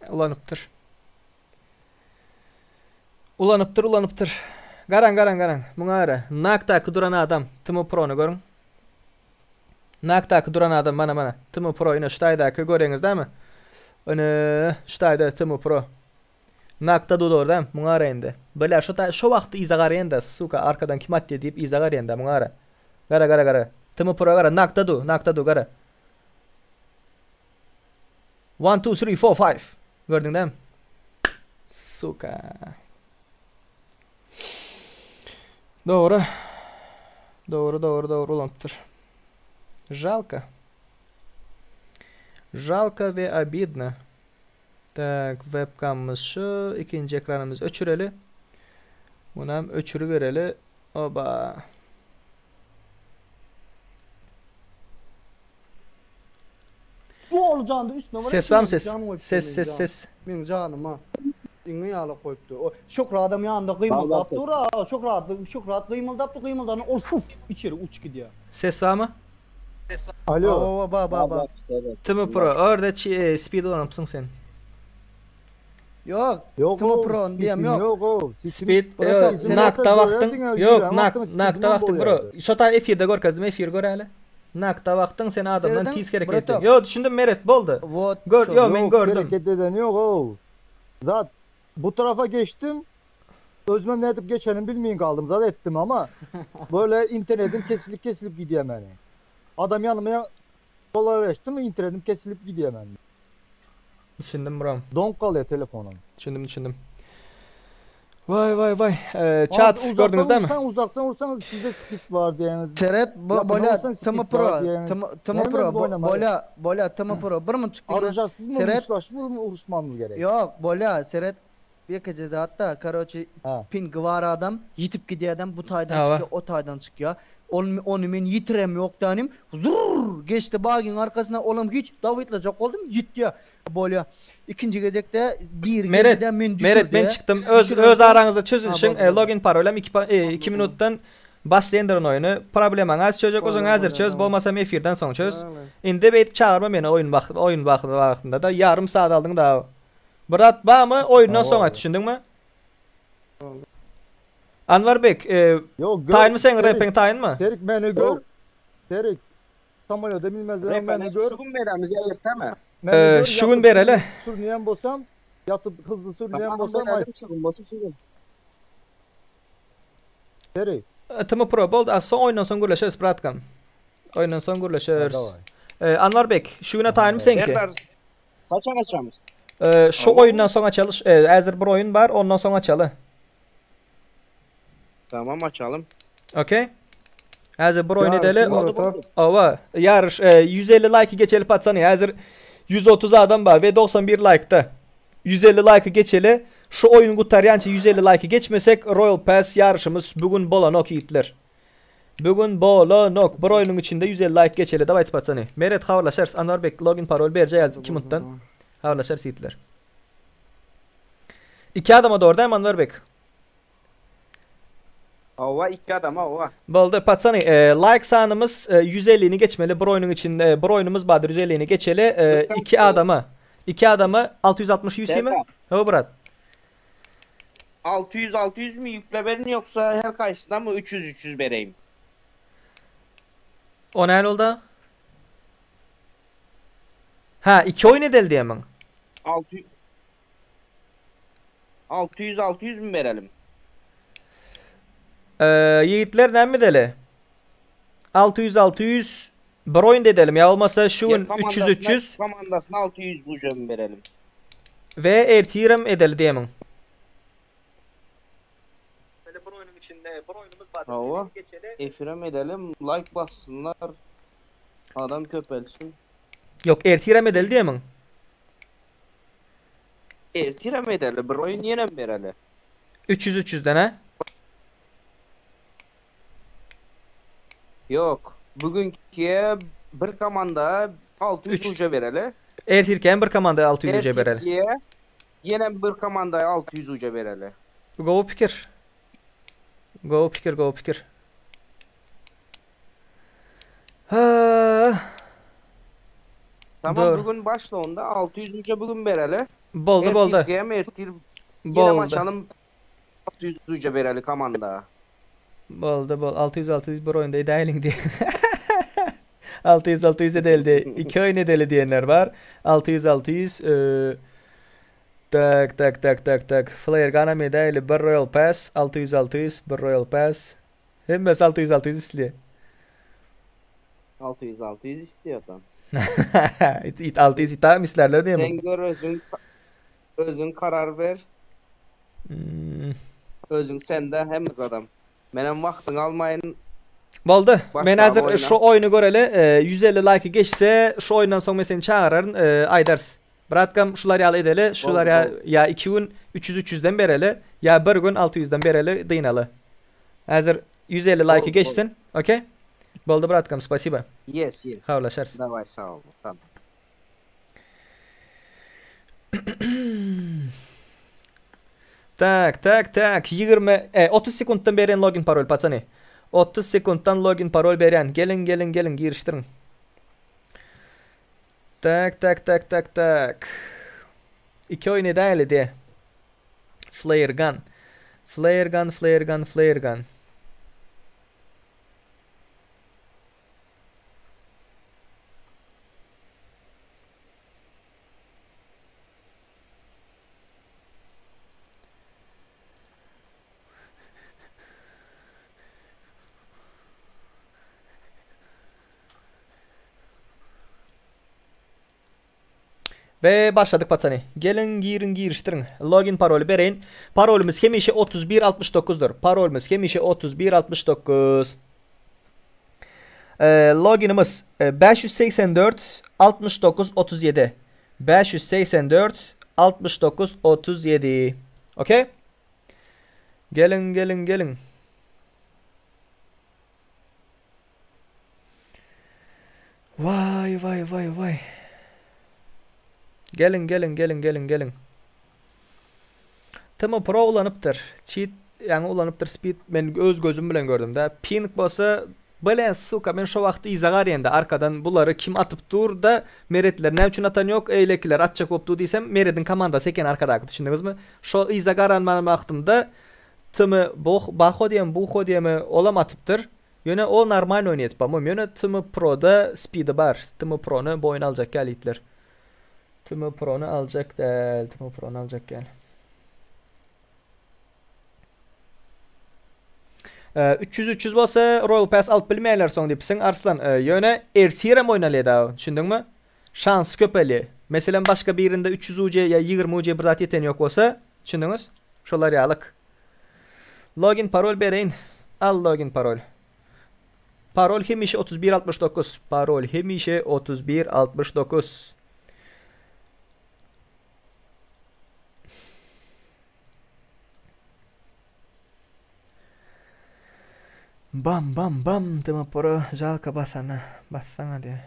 Ulanypdyr. Ulanypdyr, ulanypdyr. Garan, garan, garan. Muňa gara. Nakdaky duran adam. Timo Pro-ny görüň. Nakdaky duran adam mana mana. Timo Pro ine şu taýdaky göreňiz dämi? Ine şu taýda Timo Pro. Nakda dudur dämi? Muňa gara indi. Bile şu taý şu wagtda yza garýan-da, suka arkadan kim atýa diýip yza garýan-da muňa gara. Gara gara gara. Timo Pro gara nakda du, nakda du gara. One two three four five. Gördüň dämi? Suka. Dogry. Dogry, dogry, dogry ulanypdyr. Žalko. Žalko we obidno. Tak, webkamymyz şu, ikinji ekranymyzy öçüreli. Munam öçüribereli. Oba. Doly janda üstüne var. Ses barmy ses? Ses ses ses. Meň janyma iňňe ýaly goýupdy. O Şöhrat adam ýanynda gymyldap dur a. Şöhrat Şöhrat gymyldap dur gymyldanda ol fuf içeri uç gidýär. Ses barmy? Alo. Hawa ba ba ba. Timo Pro orada speed ulanypsyň sen. Ýok. Yok Timo o, Pro diýem speedim ýok. Yok o. Speed Bırakalım, sen nakda zaten wagtyň görerdiň, ýok ýüreğe nak wagtyň nakda speedimem wagtyň bro. bolýardy. Şo taý efirde görkezdim efir göräli. Nakda wagtyň sen adamdan Serediň, tiz hereket bratok. etdiň. Ýo düşündim Meret boldy. Wot. Gör ýo men Yok, gördüm. Hareket eden yok o. Zat bu tarafa geçtim. Özüme ne edip geçenim bilmeyin kaldım. Zat ettim ama böyle internetim kesilip kesilip gidiyor yani. Adam yanıma sola geçtim internetim kesilip gidiyor yani. Düşündim bro. Don kalıyor telefonum. Düşündim düşündim. Vay vay vay. Ee, chat Uzaktan gördüňiz dämi? vursan, uzaktan vursanız size speed var diyeniz. Seret bo Yakın bolya olsan Timo speed var Pro. diyeniz. Timo Timo Neymiş Pro bu oynama? bolya bolya Timo Pro. Bir minut çıktı. Arayacağız mı? Seret Uğraşmamız mı? Uğraşmamız gerek. Yok bolya seret bir gece hatta karoçi Ha. ping var adam yitip gidiyor adam bu taydan Hawa. çıkıyor o taydan çıkıyor. Onu, onu men yitirem yok danim. Zurr geçti bagin arkasına oğlum hiç David'le oldum gitti Bolya. İkinci gecekte bir Meret, gecede men düşürdü. Meret men çykdym. Öz Düşüren öz soň- araňyzda çözülişiň. Ha, E, boldy, boldy. login parolam 2 minutdan başlaýandyr oýny. Problemaň az çözjek bolsaň Boldy, häzir boldy, çöz, boldy. bolmasa efirden soň çöz. Boldy. Indi beýdip çagyrma meni oýun wagty, oýun wagty wagtynda da ýarym saat aldyň da. Brat bamy oýundan soň aýt, düşündiňmi? Anwar Bek, e, Yok gör. taýynmy sen Serik, repiň taýynmy? Serik beni gör. Serik. Samolyota bilmez beni gör. Şu gün beremiz erteme. Beni Ee, gör, şu gün yatıp bereli. Sürüneyen bolsam, yatıp hızlı sürüneyen Tamam bolsam ay berelim şu gün bolsa şu gün. Serik. Timo Pro boldy. Az soň oýundan soň gürleşeris bratkam. Oýundan soň gürleşeris. Davay. E, Anwar Bek, şu güne taýynmy seňki? Serdar kaça kaçamız? E, şu oýundan soň açalyş. E, häzir bir oýun bar, ondan soň açaly. Tamam açalım. Okey. Häzir bir oýun Ya, edeli. şu Molotov. Ova, ýaryş e, 150 like geçeli patsany. Häzir 130 adam bar ve 91 like-da. 150 like geçeli. Şu oýun gutarýança 150 like geçmesek Royal Pass ýaryşymyz bugün bolanok ýigitler. Bugün bolanok. Bir oýnuň içinde 150 like geçeli. Davay patsany. Meret habarlaşarys. Anwar Bek login parol berje 2 minutdan. Habarlaşarys ýigitler. İki adama doğru değil mi Anwar Bek? Hawa iki adam hawa. Boldy patsany like sanymyz 150-ni geçmeli bir oýnuň içinde bir oýnumyz bardyr 150-ni geçeli iki adama iki adama 660 UC mi? Hawa brat. 600 600 mi ýükle berin ýoksa her kaýsyna mı 300 300 bereýin? O näl bolda? Ha iki oýun edeli diýemiň? 600 600 600 mi berelim? Ee, ýigitler näme edeli? 600 600 bir oýun edelim ýa bolmasa şu gün 300 300 Komandasyna 600 bujem berelim. We ertirem edeli diýemiň. Hawa. Efirem edelim, like bassynlar. Adam köpelsin. Ýok, ertirem edeli diýemiň. Ertirem edeli, bir oýun ýenem bereli. 300 300-den hä? Ýok. Bugünkiye bir komanda 600 uca bereli. Ertirkem bir komanda 600 uca bereli. Ertirkiye ýenem bir komanda 600 uca bereli. Gowy pikir. Gowy pikir, gowy pikir. Ha. Tamam Doğru. bugün başla onda 600 uca bugün bereli. Boldy, boldy. Ertirkem ertir ýenem Boldy. açalım 600 uca bereli komanda. Boldy, bol. 600 600 bir oýunda edäýeliň diýe. 600 600 edeli. Iki oýun edeli diýenler bar. 600 600 eee Tak tak tak tak tak. Flare Gun'am edäýeli bir Royal Pass 600 600 bir Royal Pass. Hemmesi 600 600 isleýär. 600 600 istiyorsan. It, it 600 itam isterler diýemi? Sen gör özün özün karar ver. Hmm. Özün sende hemiz adam. Menem wagtyňy almaýyn. Boldy. Men Başla häzir oýna. şu oýny göreli. 150 like geçse şu oýundan soň men seni çagyraryn, aýdarys. Bratkam şular ýaly edeli, şular Boldy, ýa boldy. ýa 2 gün 300 300-den bereli, ýa bir gün 600-den bereli, dynaly. Häzir 150 like Boldy, boldy. geçsin. Okey? Boldy bratkam, spasiba. Yes, yes. Habarlaşarys. Daway sag bol. Tamam. Tak, tak, tak. 20, e, 30 sekuntdan berýän login parol, patsany. 30 sekuntdan login parol berýän. Geliň, geliň, geliň, girişdiriň. Tak, tak, tak, tak, tak. Iki oýun edäýeli diýe. Flare gun. Flare gun, flare gun, flare gun. We başladyk patsany. Geliň giriň girişdiriň. Login paroly bereýin. Parolymyz hemişe 31 69 dyr. Parolymyz hemişe 31 69. Loginimiz 584 69 37. 584 69 37. Okey? Geliň geliň geliň. Waý waý waý waý. Geliň geliň geliň geliň geliň. Timo Pro ulanypdyr. Cheat ýaňy ulanypdyr speed men öz gözüm bilen gördüm da. Ping bolsa Blen suka men şo wagty yza garýanda arkadan bulary kim atyp dur da Meretler näme üçin atan ýok eýlekiler atjak bolup dur diýsem Merediň komandasy eken arkadaky düşündiňizmi? Şo yza garan wagtymda Tm boh Baho diýemi Buho diýemi olam atypdyr. Ýöne ol normalny oýnaýat po-moým ýöne Tm Proda speedy bar. Tm Prony boýun aljak ýaly itler. Tm Prony aljak däl Tm Prony aljak ýaly. 300 300 bolsa Royal Pass alyp bilmeýärler soň diýipsiň Arslan. Ýöne ertirem oýnalýar da, düşündiňmi? Şans köpelýär. Meselem başga birinde 300 UC ýa 20 UC bir zat ýeten ýok bolsa, düşündiňiz? Şolar ýalyk. Login parol bereýin. Al login parol. Parol hemişe 3169. Parol hemişe 3169. Bam bam bam tmapro žalka basana bassana diýýär.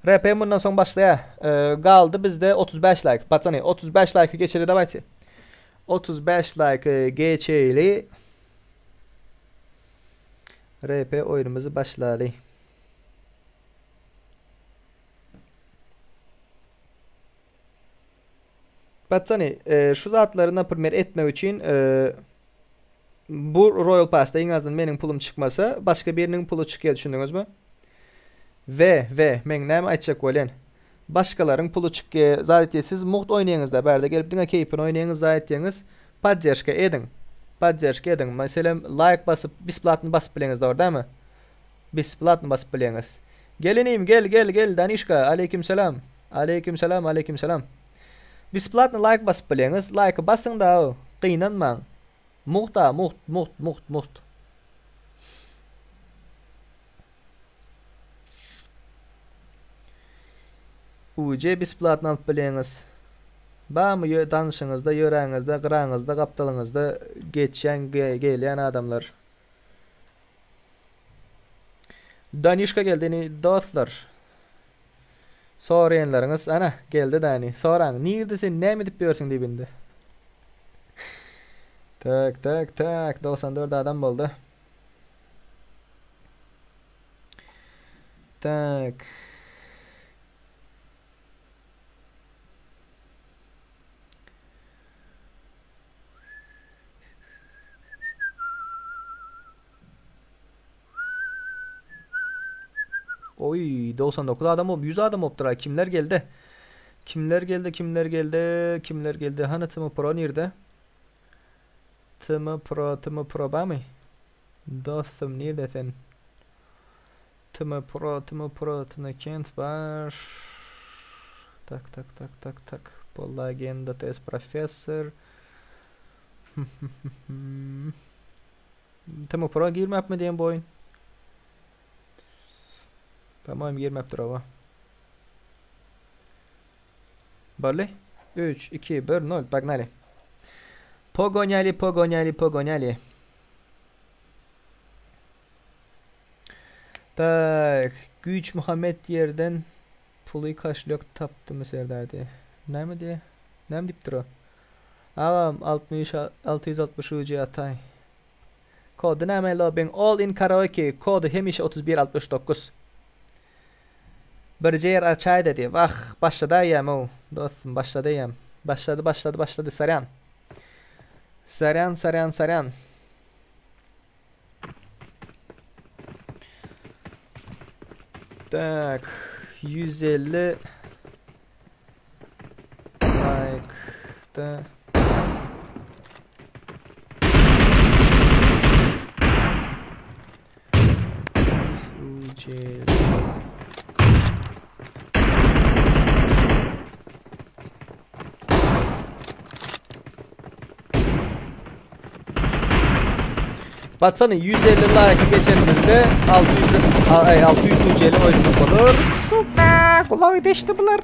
RP mundan soň başlaýar. Galdy bizde 35 like. Patsany 35 like geçeli dawajte. 35 like geçeli. RP oýunymyzy başlaly. Patsany, e, şu zatlary naprimer etmek üçin e, bu Royal Pass'da iň azyndan meniň pulum çykmasa, başga biriniň puly çykýar düşündiňizmi? We, we, men näme aýtjak bolýan? Başgalaryň puly çykýar, zat etýär. Siz mugt oýnaýaňyzda, bärde gelip diňe keýpine oýnaýaňyz, zat etýäňiz. Podderşka ediň. Podderşka ediň. Meselem, laýk basyp, besplatny basyp bileňiz, dogry dälmi? Besplatny basyp bilýäňiz. Gel inim, gel, gel, gel, Danişka. Aleýkim salam. Aleýkim salam, aleýkim salam. Besplatny laýk basyp bilýäňiz. Laýky basyň-da, gynanmaň. Mugt-a, mugt, mugt, mugt, mugt. UJ besplatny alyp bilýäňiz. Barmy ýö tanşyňyzda, ýöräňizde, gyraňyzda, gapdalyňyzda geçýän, gelýän adamlar. Danişka geldi ini dostlar. Soraýanlaryňyz ana geldi Dani. Soraň nirde sen näme edip ýörsüň diýip indi. Tak tak tak 94 adam boldy. Tak. Oy 99 adam oldu. 100 adam olupdyr. Kimler geldi? Kimler geldi? Kimler geldi? Kimler geldi? Hany Timo Pro nirde? Timo Pro, Timo Pro bamy? Dostum nirde sen? Timo Pro, Timo Pro, Tino Kent bar. Tak tak tak tak tak. Polagenda TS Professor. Timo Pro girmepmi diýen bu oýun? Tamam girmepdir owa. Boldy. 3 2 1 0 Погнали. Погоняли, погоняли, погоняли. Tak, Güýç Muhammet ýerden puly kaşlýok tapdymy Serdar diýe. Näme diýe? Näme diýipdir o? Agam 60 660 UJ ataý. Kody näme lobiň? All in karaoke kody hemişe 31 69. Birje ýer açaýda diýip. Wah, başlady eýýäm-ow. Dostum, başlady eýýäm. Başlady, başlady, başlady. Sarýan. Sarýan, sarýan, sarýan. Tak, 150 like da UC Batsana 150 like geçenimizde 600 ay 600 UC'li oyunumuz olur. Suka kulağı deşti bular.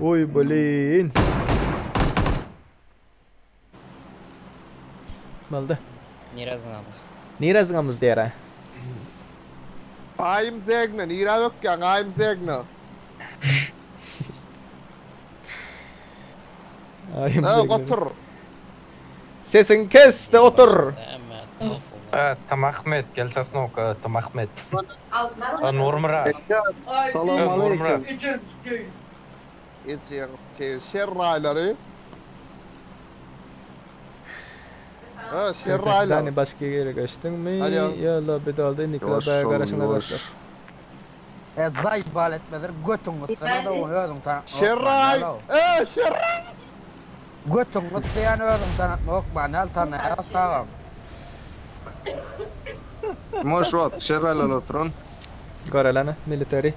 Oy blin. Boldy. Nirä zyňamyz? Nirä zyňamyz diýer-ä. Aýym Zegna, nirä bökýäň, Aýym Zegna? Aýym Hä, Zegna. otur. Sesiňi kes-de otur. Tam Ahmet, gel Sosnowka, Tam Ahmet. Nurmyrat. Salam Nurmyrat. aleýkum. Ejeň şerraýlary. Ha, şerraýlar. Dani başga ýere göçdüňmi? Alo. Ýa lobby doldy, indiki Ýuwaş lobby'a şol, garaşyňda ýuwaş. dostlar. E zaýbal etmedir götüň gysgana da ony özüň tanatmak Şerraý! E, şerraý! Götüň gysýan özüň tanatmak hökman al tanaýas tagam. Moş wagt şerraýlar oturan. Görelene, military.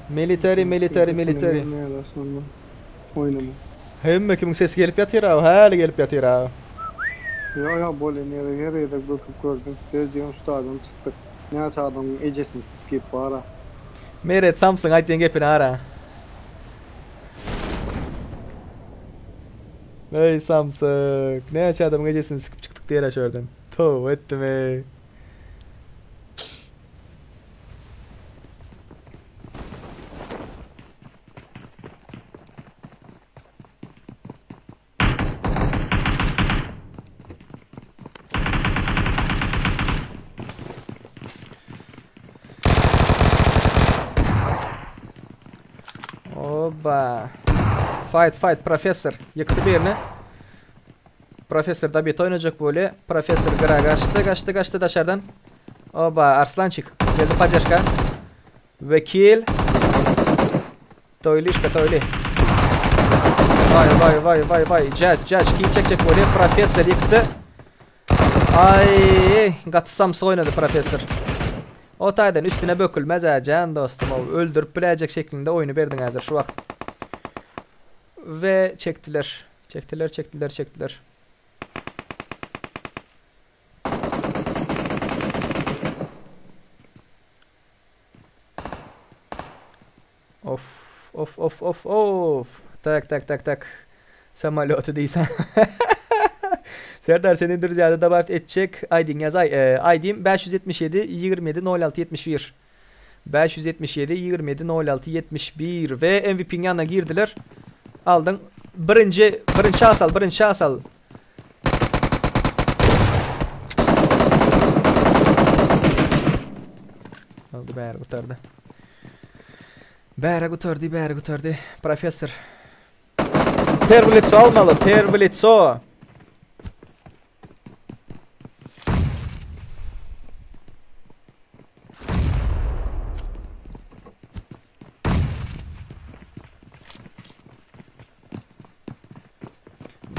Military, military, military. Oýnama. Hemme kimiň sesi gelip ýatyr aw, häli gelip ýatyr aw. Ýok ýok bolýa nere her gezek böküp gördüm. Sözjügem şu taýdan çykdyk. Näçe adamyň ejesini sikip bara. Meret Samsyň aýtýan gepini ara. Eý samsyk, näçe adamyň ejesini sikip çykdyk diýer-ä şu ýerden. Toba etdim eý. Oba. Fight fight professor. Ýykdy birini. Professor Dabit oýnajak bolýa. Professor gyra gaçdy, gaçdy, gaçdy daşardan. Oba, Arslançik. Geldi poddežka. Wekil. Toýlyşka, toýly. Vay vay vay vay vay. Jaç, jaç. Kill çekjek bolýa. Professor ýykdy. Aý, gaty samsyk oýnady professor. O taýdan üstüne bökülmez ä jan dostum. O öldürip biläýjek şeklinde oýny berdiň häzir şu wagt. We çekdiler. Çekdiler, çekdiler, çekdiler. Of, of, of, of, of. Tak, tak, tak, tak. Samolýoty diýsen. Serdar seni druzyada dobawit etjek. ID-ňi ýazaý. ID-m 577 27 06 71. 577 27 06 71 we MVP-niň ýanyna girdiler. Aldyň. Birinji, birinji şans al, birinji şans al. Oldu bäri gutardy. Bäri gutardy, bäri gutardy. Professor. Первый лицо almaly, первый лицо.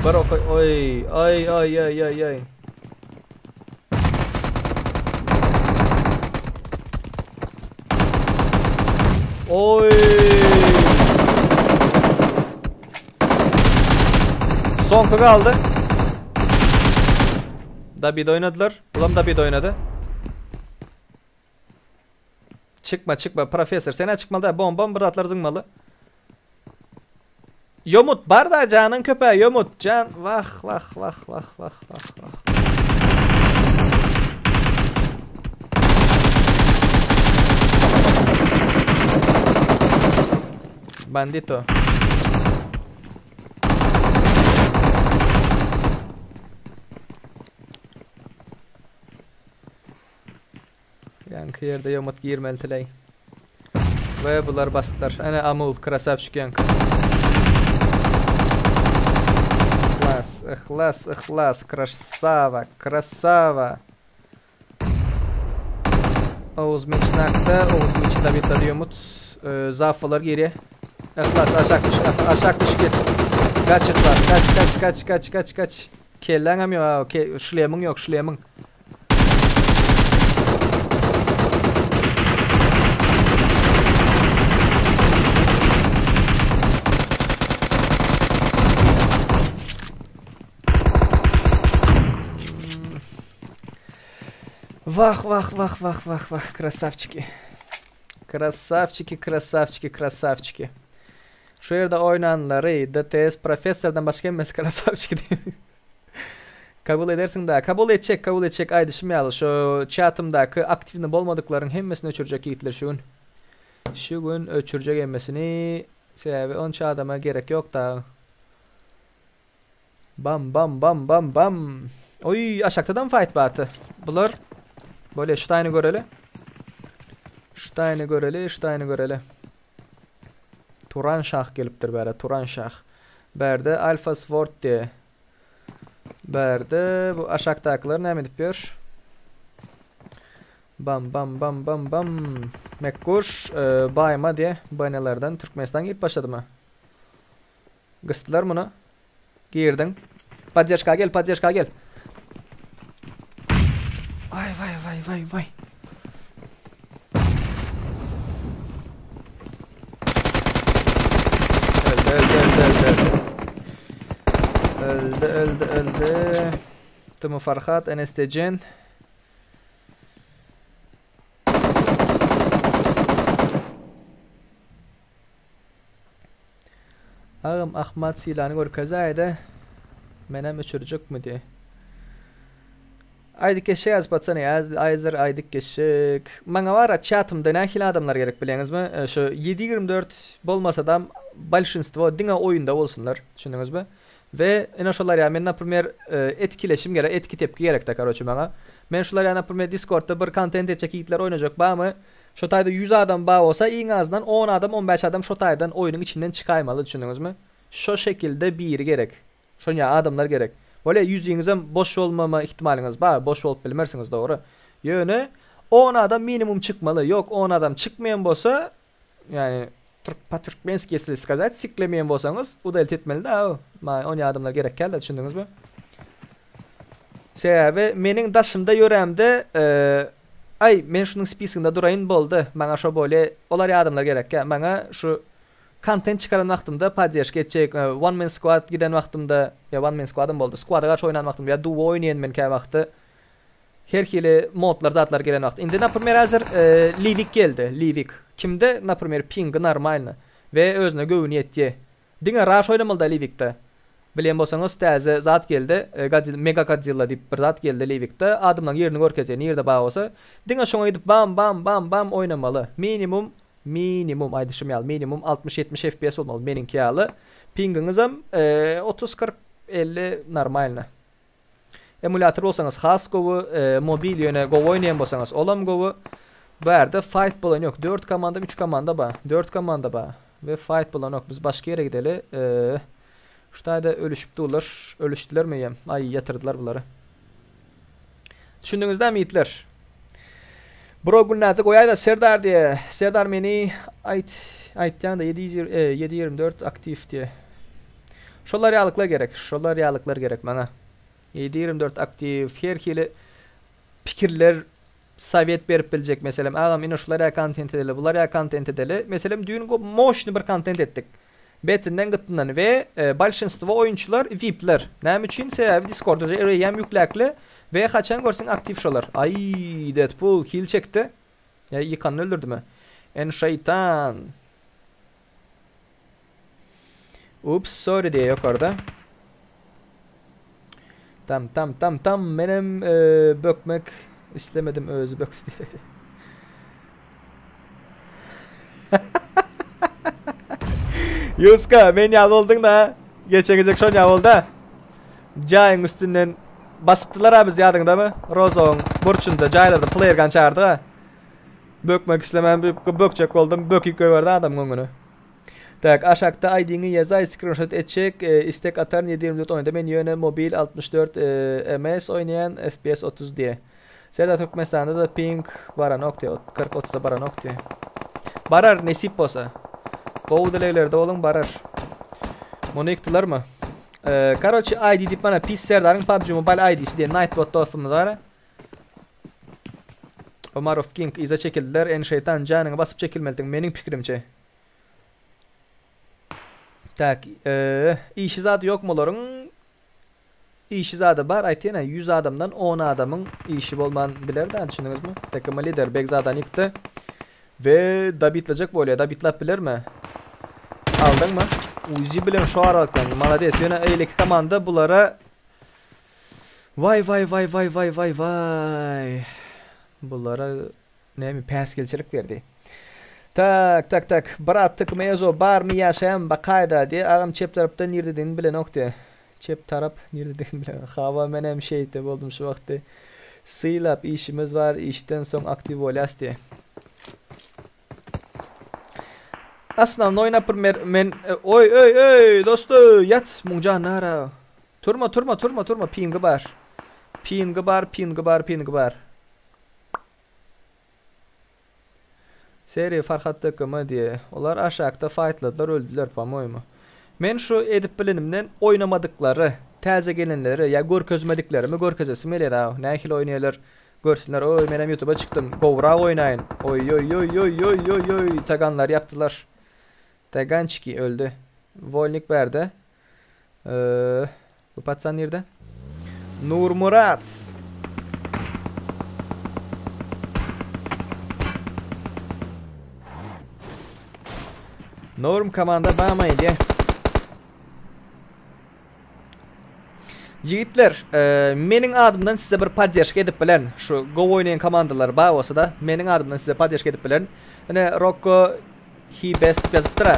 Bir ok oý aý aý aý aý aý. Oý. Soňky galdy. Dabid oýnadylar. Bulam Dabid oýnady. Çykma çykma professor sen çykmaly da bombam bir zatlar zyňmaly. Ýomut bar da janyň köpe ýomut jan wah wah wah wah wah wah wah. Bandito. Ýaňky ýerde ýomut girmeli tileý. We bular basdylar. Ene Amul krasavçik ýaňky. Yhlas, yhlas, yhlas, krasava, krasava. Oguz Meçnakda, Oguz Meçnakda bir ýomut. Zafalar girýär. Yhlas aşak düş, aşak düş git. Kaç yhlas, kaç, kaç, kaç, kaç, kaç, kaç. Kelläňem ýok, şlemiň ýok, şlemiň. Wah wah wah wah wah wah krasavçiki. Krasavçiki krasavçiki krasavçiki. Şu ýerde oýnanlary DTS professordan başga hemmesi krasavçiki diýip. Kabul edersiň da. Kabul etjek, kabul etjek aýdyşym ýaly şu çatymdaky aktiwny bolmadyklaryň hemmesini öçürjek ýigitler şu gün. Şu gün öçürjek hemmesini. Sebäbi onça adama gerek ýok dagy. Bam bam bam bam bam. Oý aşakdadam fight bardy. Bular bolýa şu taýyny göreli. Şu taýyny göreli, şu taýyny göreli. Turan şah gelipdir bäre, Turan şah. Bärde Alfa Sword diýe. Bärde bu aşakdakylar näme edip ýör? Bam bam bam bam bam. Mekguş e, baýma diýe banelerden Türkmenistan girip başladymy? Gysdylar muny. Girdiň. Poddežka gel, poddežka gel. Vay vay vay vay vay. Öldi öldi öldi öldi öldi. Öldi öldi öldi. Tımı Farhat, Enes Tecen. Agam Ahmat silany görkezäýdä menem öçürjekmi diý. Aýdyk geçjek az patsany aýdyr aýdyk geçjek. Maňa bara çatymda nähili adamlar gerek bilýäňizmi? Şu 7-24 bolmasadam bolşinstwo diňe oýunda bolsunlar. Düşündiňizmi? We ine şolar ýa men naprimer etkileşim gerek, etki tepki gerekde karoçe maňa. Men şular ýa naprimer Discordda bir kontent etjek ýigitler oýnajak barmy? Şo taýda 100 adam bar bolsa iň azyndan 10 adam 15 adam şo taýdan oýnuň içinden çykaýmaly düşündiňizmi? Şo şekilde biri gerek. Şonýa adamlar gerek. Bolýa ýüzüňizem boş bolmama ihtimalyňyz bar, boş bolup bilmersiňiz dogry. Ýöne on adam minimum çykmaly. Ýok on adam çykmaýan bolsa ýani türk po türkmenski ýesli skazat siklemeýän bolsaňyz udalit etmeli da maňa onýa adamlar gerek däl düşündiňizmi? Sebäbi meniň daşymda ýörämde aý men şunuň spisginde duraýyn boldy maňa şo bolýa olar ýa adamlar gerek däl maňa şu Kontent çykaran wagtymda poddeşka etjek one man squad giden wagtymda ýa one man squadam boldy squada garşy oýnan wagtymda ýa duo oýnaýan men käwagty her hili modlar zatlar gelen wagty indi naprimer häzir liwik geldi liwik kimde naprimer pingi normalny we özüne göwni ýetýä diňe raş oýnamalyda liwikde bilýän bolsaňyz täze zat geldi godzilla mega godzilla diýip bir zat geldi liwikde adamlaň ýerini görkezýä nirde bar bolsa diňe şoňa gidip bam bam bam bam oýnamaly minimum Minimum aýdyşym ýaly minimum 60 70 fps bolmaly meniňki ýaly. Pingiňizem 30 40 50 normalny. Emulyator bolsaňyz has gowy, mobil ýöne gowy oýnaýan bolsaňyz olam gowy. Bu ýerde fight bolan ýok. 4 komanda 3 komanda bar. 4 komanda bar. We fight bolan ýok. Biz başga ýere gideli. Şu taýda ölüşip durlar. Ölüşdilermi ýa? Aý ýatyrdylar bulary. Düşündiňiz dämi ýigitler? Bro Gülnazy goýaýda Serdar diýe. Serdar meni aýt aýtýaňda 724 aktiw diýe. Şolar ýalyklar gerek. Şolar ýalyklar gerek maňa. 724 aktiw her hili pikirler sowet berip biljek meselem agam ine şular ýa kontent edeli bular ýa kontent edeli. Meselem düýn moşny bir kontent etdik. Betinden gytyndan we bolşinstwo oýunçylar vipler. Näme üçin? Sebäbi Discorda eýýäm ýükläkli we haçan görseň aktiw şolar. Aý Deadpool kill çekdi. Ýa ýykanyny öldürdimi? En şeýtan. Ups sorry diýe ýokarda. Tam tam tam tam menem bökmek islemedim özi bökdi. Ýuska men ýaly bolduň da. Geçen gezek şon ýaly bolda. Jaýyň üstünden basypdylar ha biz ýadyňdamy? Rozowyň burçunda jaýlarda player gun çağırdyk ha. Bökmek islemän bökjek boldum, böküp goýberdi adamyň öňüne. Tak aşakda ID-ňi ýazaý skrinşot etjek istek ataryn 724 oýunda men ýöne mobil 64 ms oýnaýan fps 30 diýe. Serdar Türkmenistanda da ping baranok diýe 40 otuzda baranok diýe. Barar nesip bolsa. Gowy dileglerde boluň barar. Muny ýykdylarmy? Karoçi ID diýip mana pis Serdaryň PUBG Mobile ID-si diýen Nightbot dostumyz bar. Omarow King yza çekildiler. En şeýtan janyňy basyp çekilmelidiň meniň pikirimçe. Tak, eee, işi zady ýokmy olaryň? Işi zady bar, aýtýan-a, 100 adamdan 10 adamyň işi bolman biler-dä, düşündiňizmi? TKM lider Begzadany ýykdy. We dabitlejek bolýar, dabitlap bilermi? Aldyňmy? Uzi bilen şu aralykdan, malades. Ýöne eýleki komanda bulara Waý waý waý waý waý waý waý. Bulara näme päsgelçilik berdi. Tak tak tak brat tkmezo barmy ýaşaýan bakaýda diýe agam çep tarapda nirdedigini bilenok diýe. Çep tarap nirdedigini bilenok. Hawa menem şeýte boldum şu wagtdy. Sylap işimiz bar işden soň aktiw bolýas diýe. Asnawny naprmer men oý öý öý dostu ýat muň janyny ara. Turma turma turma turma pingi bar. Pingi bar pingi bar pingi bar. Seri Farhat DKM diýe. Olar aşakda faýtladylar öldüler po-moýmu. Men şu edip bilenimden oýnamadyklary, täze gelenleri ýa görkezmediklerimi görkezesim gelýär a nähili oýnaýarlar görsünler oý menem ýutuba çykdym gowurak oýnaýyn oý-oý-oý-oý-oý-oý-oý taganlar ýapdylar. Tagançiki öldi. Wolnik bärde. Eee, bu patsan nirde? Nurmurat. Norm komanda bama indi. Ýigitler, e, meniň adymdan size bir poddeşka edip bilen, şu gowy oýnaýan komandalar bar bolsa-da, meniň adymdan size poddeşka edip bilen. Ine Rocco he best diýip ýazypdyr-a.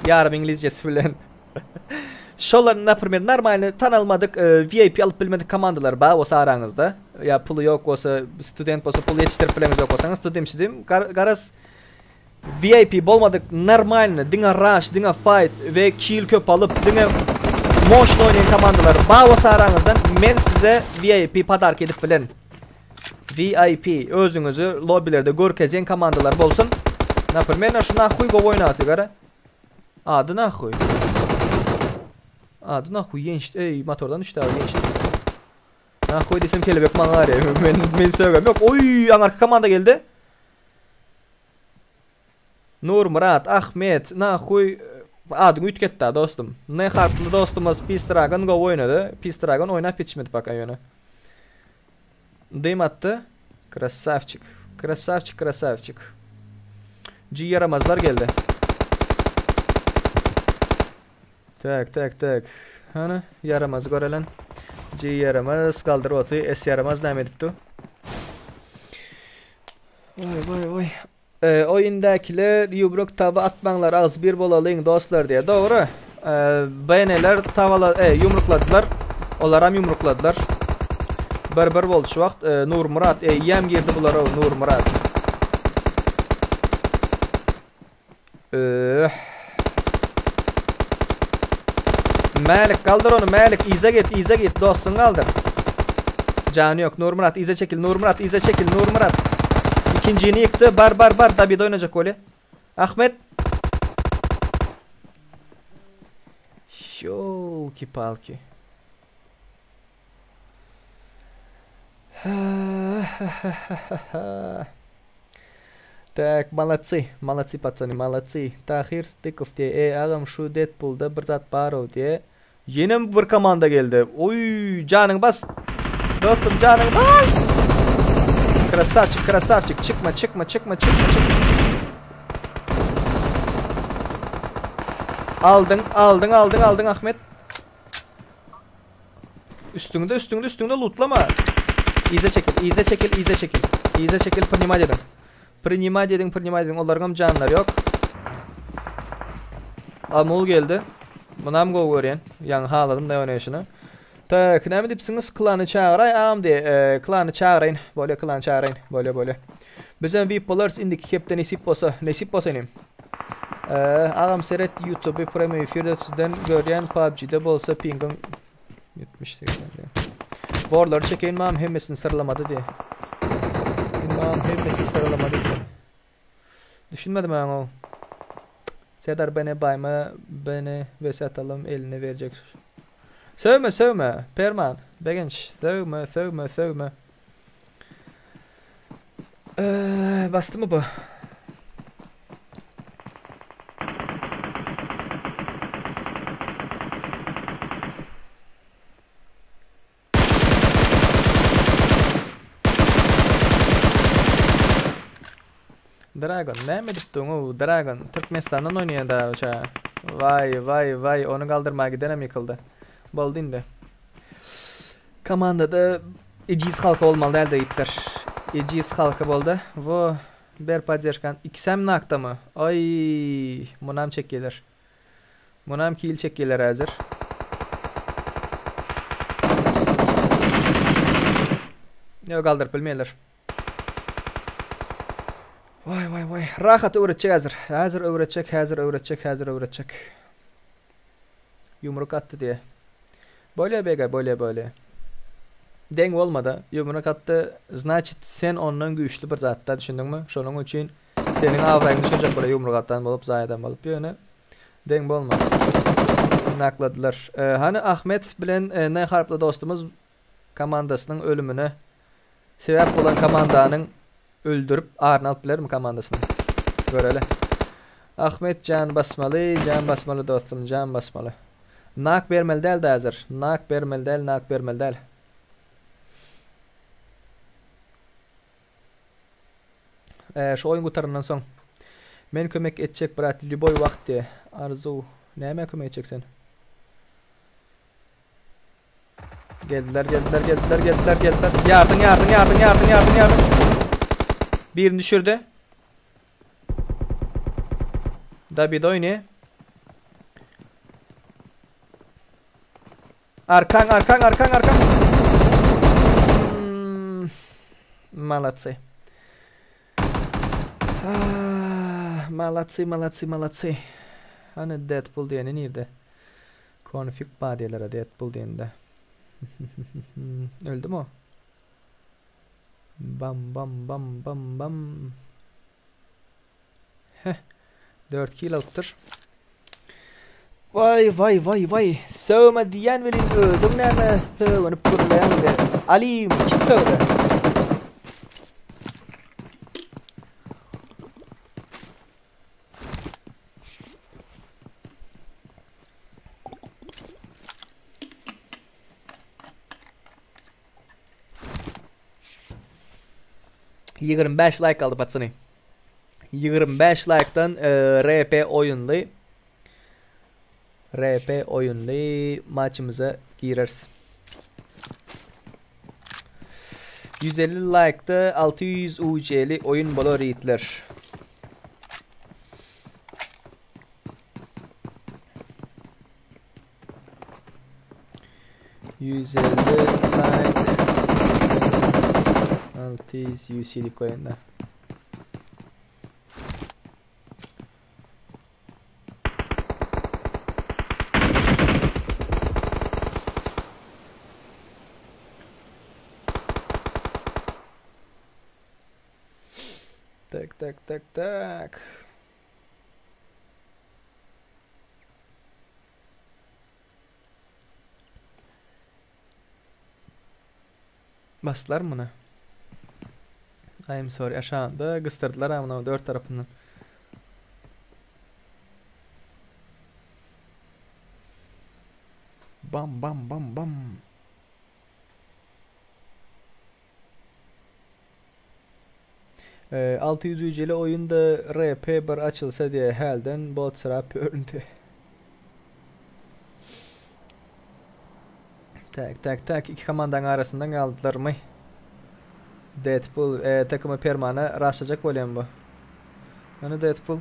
Ýarym iňlizçesi bilen. Şolar naprimer normalny tanalmadyk VIP alyp bilmedik komandalar bar bolsa araňyzda ýa puly ýok bolsa student bolsa pul ýetişdirip bileňiz ýok bolsaňyz studimşidim garaz VIP bolmadyk normalny diňe rush diňe fight we kill köp alyp diňe moşny oýnaýan komandalar bar bolsa araňyzdan men size VIP podarka edip bilerin. VIP özüňizi lobbilerde görkezýän komandalar bolsun. Naprimer şu nahuý gowy oýnaty gara. Ady nahuý. Ady nahuý ýençdi. Eý motordan düşdi abi ýençdi. Nahuý diýsem kelebek maňa garýar. Men men sögem ýok. Oý aňarky komanda geldi. Nurmyrat, Ahmet, nahuý adyňy üýtgetdä dostum. N harply dostumyz Peace Dragon gowy oýnady. Peace Dragon oýnap ýetişmedi paka ýöne. Dym atdy. Krasavçik. Krasavçik, krasavçik. G ýaramazlar geldi. Tak, tak, tak. Hany, ýaramazy görelen. G ýaramaz galdyryp oty. S ýaramaz näme edipdi? Oý, oý, oý. E, oýundakiler ýumruk taba atmaňlar agzybir bolalyň dostlar diýýär. Dogry. E, BN-ler tabala e, ýumrukladylar. Olaram ýumrukladylar. Bir bir boldy şu wagt. E, Nurmyrat eýýäm girdi bulara Nurmyrat. Öh. Mälik galdyr ony Mälik yza git yza git dostuň galdyr. Jany ýok Nurmyrat yza çekil Nurmyrat yza çekil Nurmyrat. Ikinjini ýykdy bar bar bar Dabide oýnajak bolýa. Ahmet. Ýolki palki. Tak, молодцы, молодцы, пацаны, молодцы. Tahir Sıdykow diýe, e, agam şu Deadpool'da bir zat barow diýe. Ýenem bir komanda geldi. Oý, janyň bas. Dostum, janyň bas. Krasavçik, krasavçik, çykma, çykma, çykma, çykma, çykma. Aldyň, aldyň, aldyň, aldyň Ahmet. Üstüňde, üstüňde, üstüňde lootlama. Yza çekil, yza çekil, yza çekil. Yza çekil, priнимать ediň. Priнимать ediň, priнимать ediň. Olaryňam janlary ýok. Amul geldi. Munam gowy görýän. Ýaňy haladym da oýnaýşyny. Tak, näme diýipsiňiz? Klany çagyraý agam diýe. E, klany çagyraýyn. Bolýa, klany çagyraýyn. Bolýa, bolýa. Bizem VIP bolarys indiki hepde nesip bolsa. Nesip bolsa inim. Agam seret youtube premýe efirde sizden görýän PUBG-de bolsa pingim 70 diýe. Borlary çekeýin mam hemmesini syrlamady diýe. Mam hemmesini syrlamady diýe. Düşünmedim ben o. Serdar beni bayma beni vs atalım eline verecek. Sövme sövme Perman Begenç sövme sövme sövme. Ee, bastı mı bu? Dragon näme edip duň Dragon Türkmenistandan oýnaýan da uça. Vay vay vay ony galdyrmaga gidenem ýykyldy. Boldy indi. Komandada ejiz halka bolmaly däldi ýigitler. Ejiz halka boldy. Wo ber poddežkany. Ikisem nakdamy? Aý, munam çekýäler. Munam kill çekýäler häzir. Ýok galdyryp bilmeýärler. Waý waý waý. Rahat öwretjek häzir. Häzir öwretjek, häzir öwretjek, häzir öwretjek. Ýumruk atdy diýe. Bolýa bega bolýa bolýa. Deň bolmada ýumruk atdy znaçit sen ondan güýçli bir zatda düşündiňmi şonuň üçin seniň abraýyňy düşürjek bolýa ýumruk atan bolup zaýa eden bolup ýöne deň bolmady. Nakladylar. Hany Ahmet bilen N harply dostumyz komandasynyň ölümine sebäp bolan komandanyň Öldürip aryny alyp bilermi komandasyny? Göreli. Ahmet jan basmaly, jan basmaly dostum, jan basmaly. Nak bermeli däl häzir. Nak bermeli däl, nak bermeli däl. Ee, şu oýun gutarandan soň. Men kömek etjek brat, lýuboý wagt diýe. Arzuw, nämä kömek etjek sen? Geldiler, geldiler, geldiler, geldiler, geldiler. Ýardyň, ýardyň, ýardyň, ýardyň, ýardyň, ýardyň. Birini düşürdi. David oýny. Arkaň, arkaň, arkaň, arkaň. Hmm. Malatsy. Ah, malatsy, malatsy, malatsy. Hany Deadpool diýeni nirde? Konfig bar diýerler Deadpool diýende. Öldüm o. Bam bam bam bam bam. Heh. 4 kill alypdyr. Vay vay vay vay. Sövme diýen welin özüň näme sögünip gürleýäň de. Alim kim sögdi? 25 like aldy patsany. 25 like'dan e, RP oýunly RP oýunly maçymyza gireris. 150 like'da 600 UC'li oyun bolar yiğitler. 150 like 600 UC'lik oyunda. Tak tak tak tak. Basdylar muny. I am sorry aşagynda gysdyrdylar ha muny dört tarapyndan. Bam bam bam bam. Ee, 600 üceli oyunda RP bir açılsa diye helden bot sırap göründü. Tak tak tak iki komandanın arasından kaldılar mı? Deadpool e, takımı permana rastlayacak bolýan bu. Ýöne Deadpool.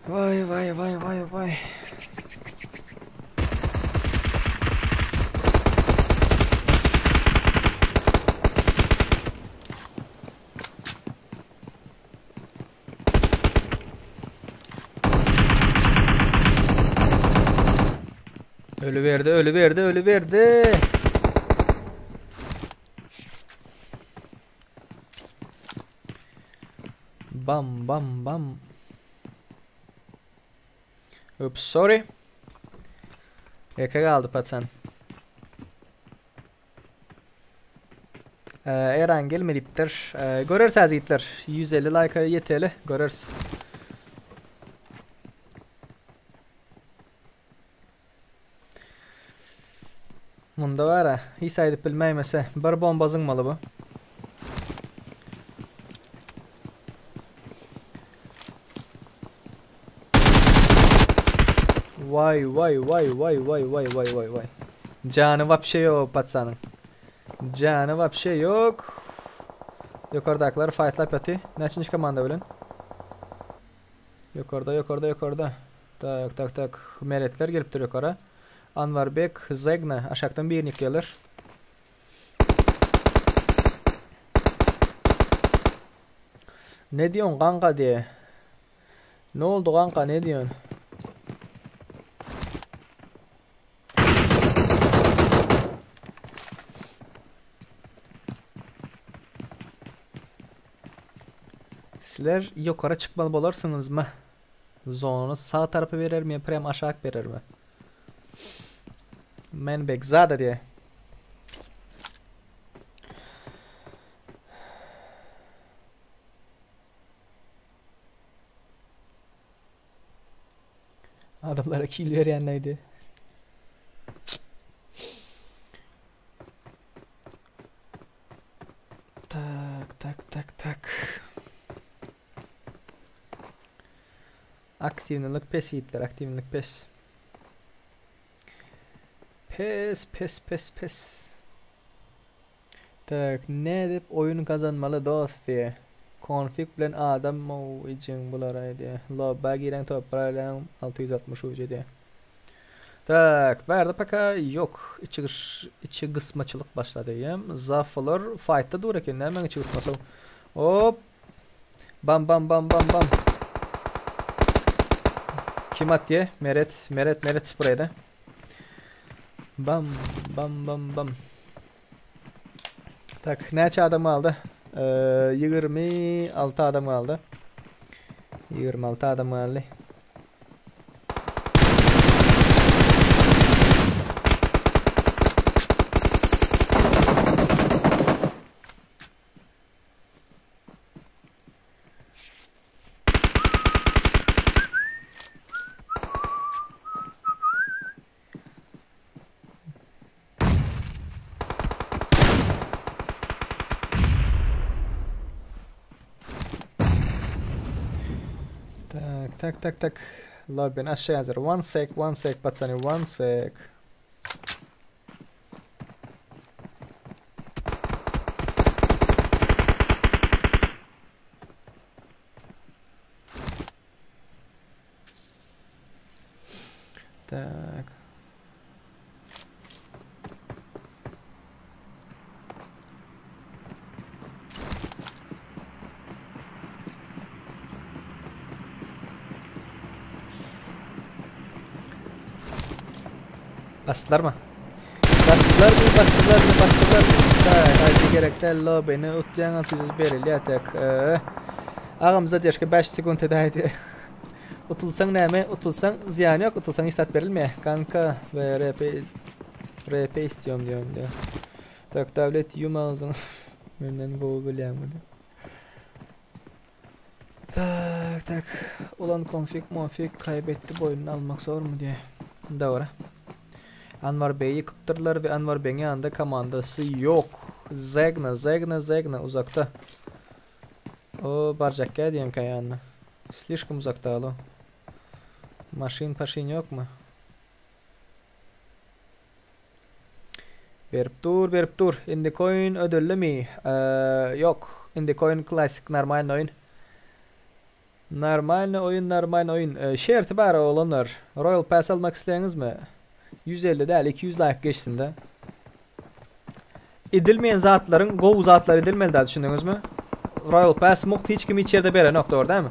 Vay vay vay vay vay. Ölü verdi, ölü verdi, ölü verdi. Bam bam bam. Oops, sorry. Ýeke galdy paçan. Ee, Eren gelmedipdir. Ee, göreriz azizler. 150 like'a yeteli. Göreriz. Munda var ha, hiç aýdyp bilmäýmese bir bomba zyňmaly bu. Vay vay vay vay vay vay vay vay vay. Jany wapşe ýok patsanyň. Jany wapşe ýok. Ýokardakylar faýtlap ýaty. Näçinji komanda bilen? Ýokarda, ýokarda, ýokarda. Tak, tak, tak. Meretler gelipdir ýokara. Anwarbek, Zegna aşakdan birini ýykýarlar. Ne diýoň kanka diýe. Ne oldu kanka ne diýon? Sizler ýokara çykmaly bolarsyňyzmy? Zonany sag tarapa berermi ýa prem aşak berermi? Men Begzada diýe. Adamlara kill berýänleýdi. Tak, tak, tak, tak. Aktiwlilik pes ýigitler, aktiwlilik pes. Pes, pes, pes, pes. Tak, nädip oýun gazanmaly dost diýe. Konfig bilen adam mow ejeň bular aýdýa. Lobba giren topar alýaň 660 uj edýä. Tak, bärde paka ýok. Içi içi gysmaçylyk başlady eýýäm. Zaffalar fightda dur eken. Nämäň içi gysmasy? Hop. Bam bam bam bam bam. Kim atýa? Meret, Meret, Meret spreyde. Bam bam bam bam. Tak, näçe adam galdy? Ee, 26 adam galdy. 26 adam galdy. Tak, tak, tak, tak. Lobby'ni aşağı yazar. One sec, one sec, patsany, one sec. Tak. Basdylar mı? Basdylar mı? Basdylar mı? Basdylar mı? Tak, hajy gerek däl lobbyny utýaň 600 berilýär tak. Ee, agam zadержка 5 sekund edäýdi. Utulsaň näme? Utulsaň zyýany ýok, utulsaň hiç zat berilmeýär. Kanka we RP RP istiyorum diýýär diýýär. Tak, Dawlet ýum agzyňy. Menden gowy bilýäňmi diýýär. Tak, tak. Ulan konfig monfig kaybetti boýnuna almak zormy diýýär. Dogry. Anwar Beýi ýykypdyrlar we Anwar Beýiň ýanynda komandasy ýok. Zegna, Zegna, Zegna uzakda. O barjakka diýemkä ýanyna. Slişkom uzakda alo. Maşyn paşyn ýokmy? Berip dur, berip dur. Indiki oýun ödüllimi? Ýok. Indiki oýun klassik normalny oýun. Normalny oýun, normalny oýun. Şerti bar oglanlar. Royal Pass almak isleýäňizmi? 150 däl, 200 laýk geçsin-de. Edilmeýän zatlaryň gowy zatlar edilmeli däl düşündiňizmi? Royal Pass mugt hiç kim hiç ýerde berenok dogry dälmi?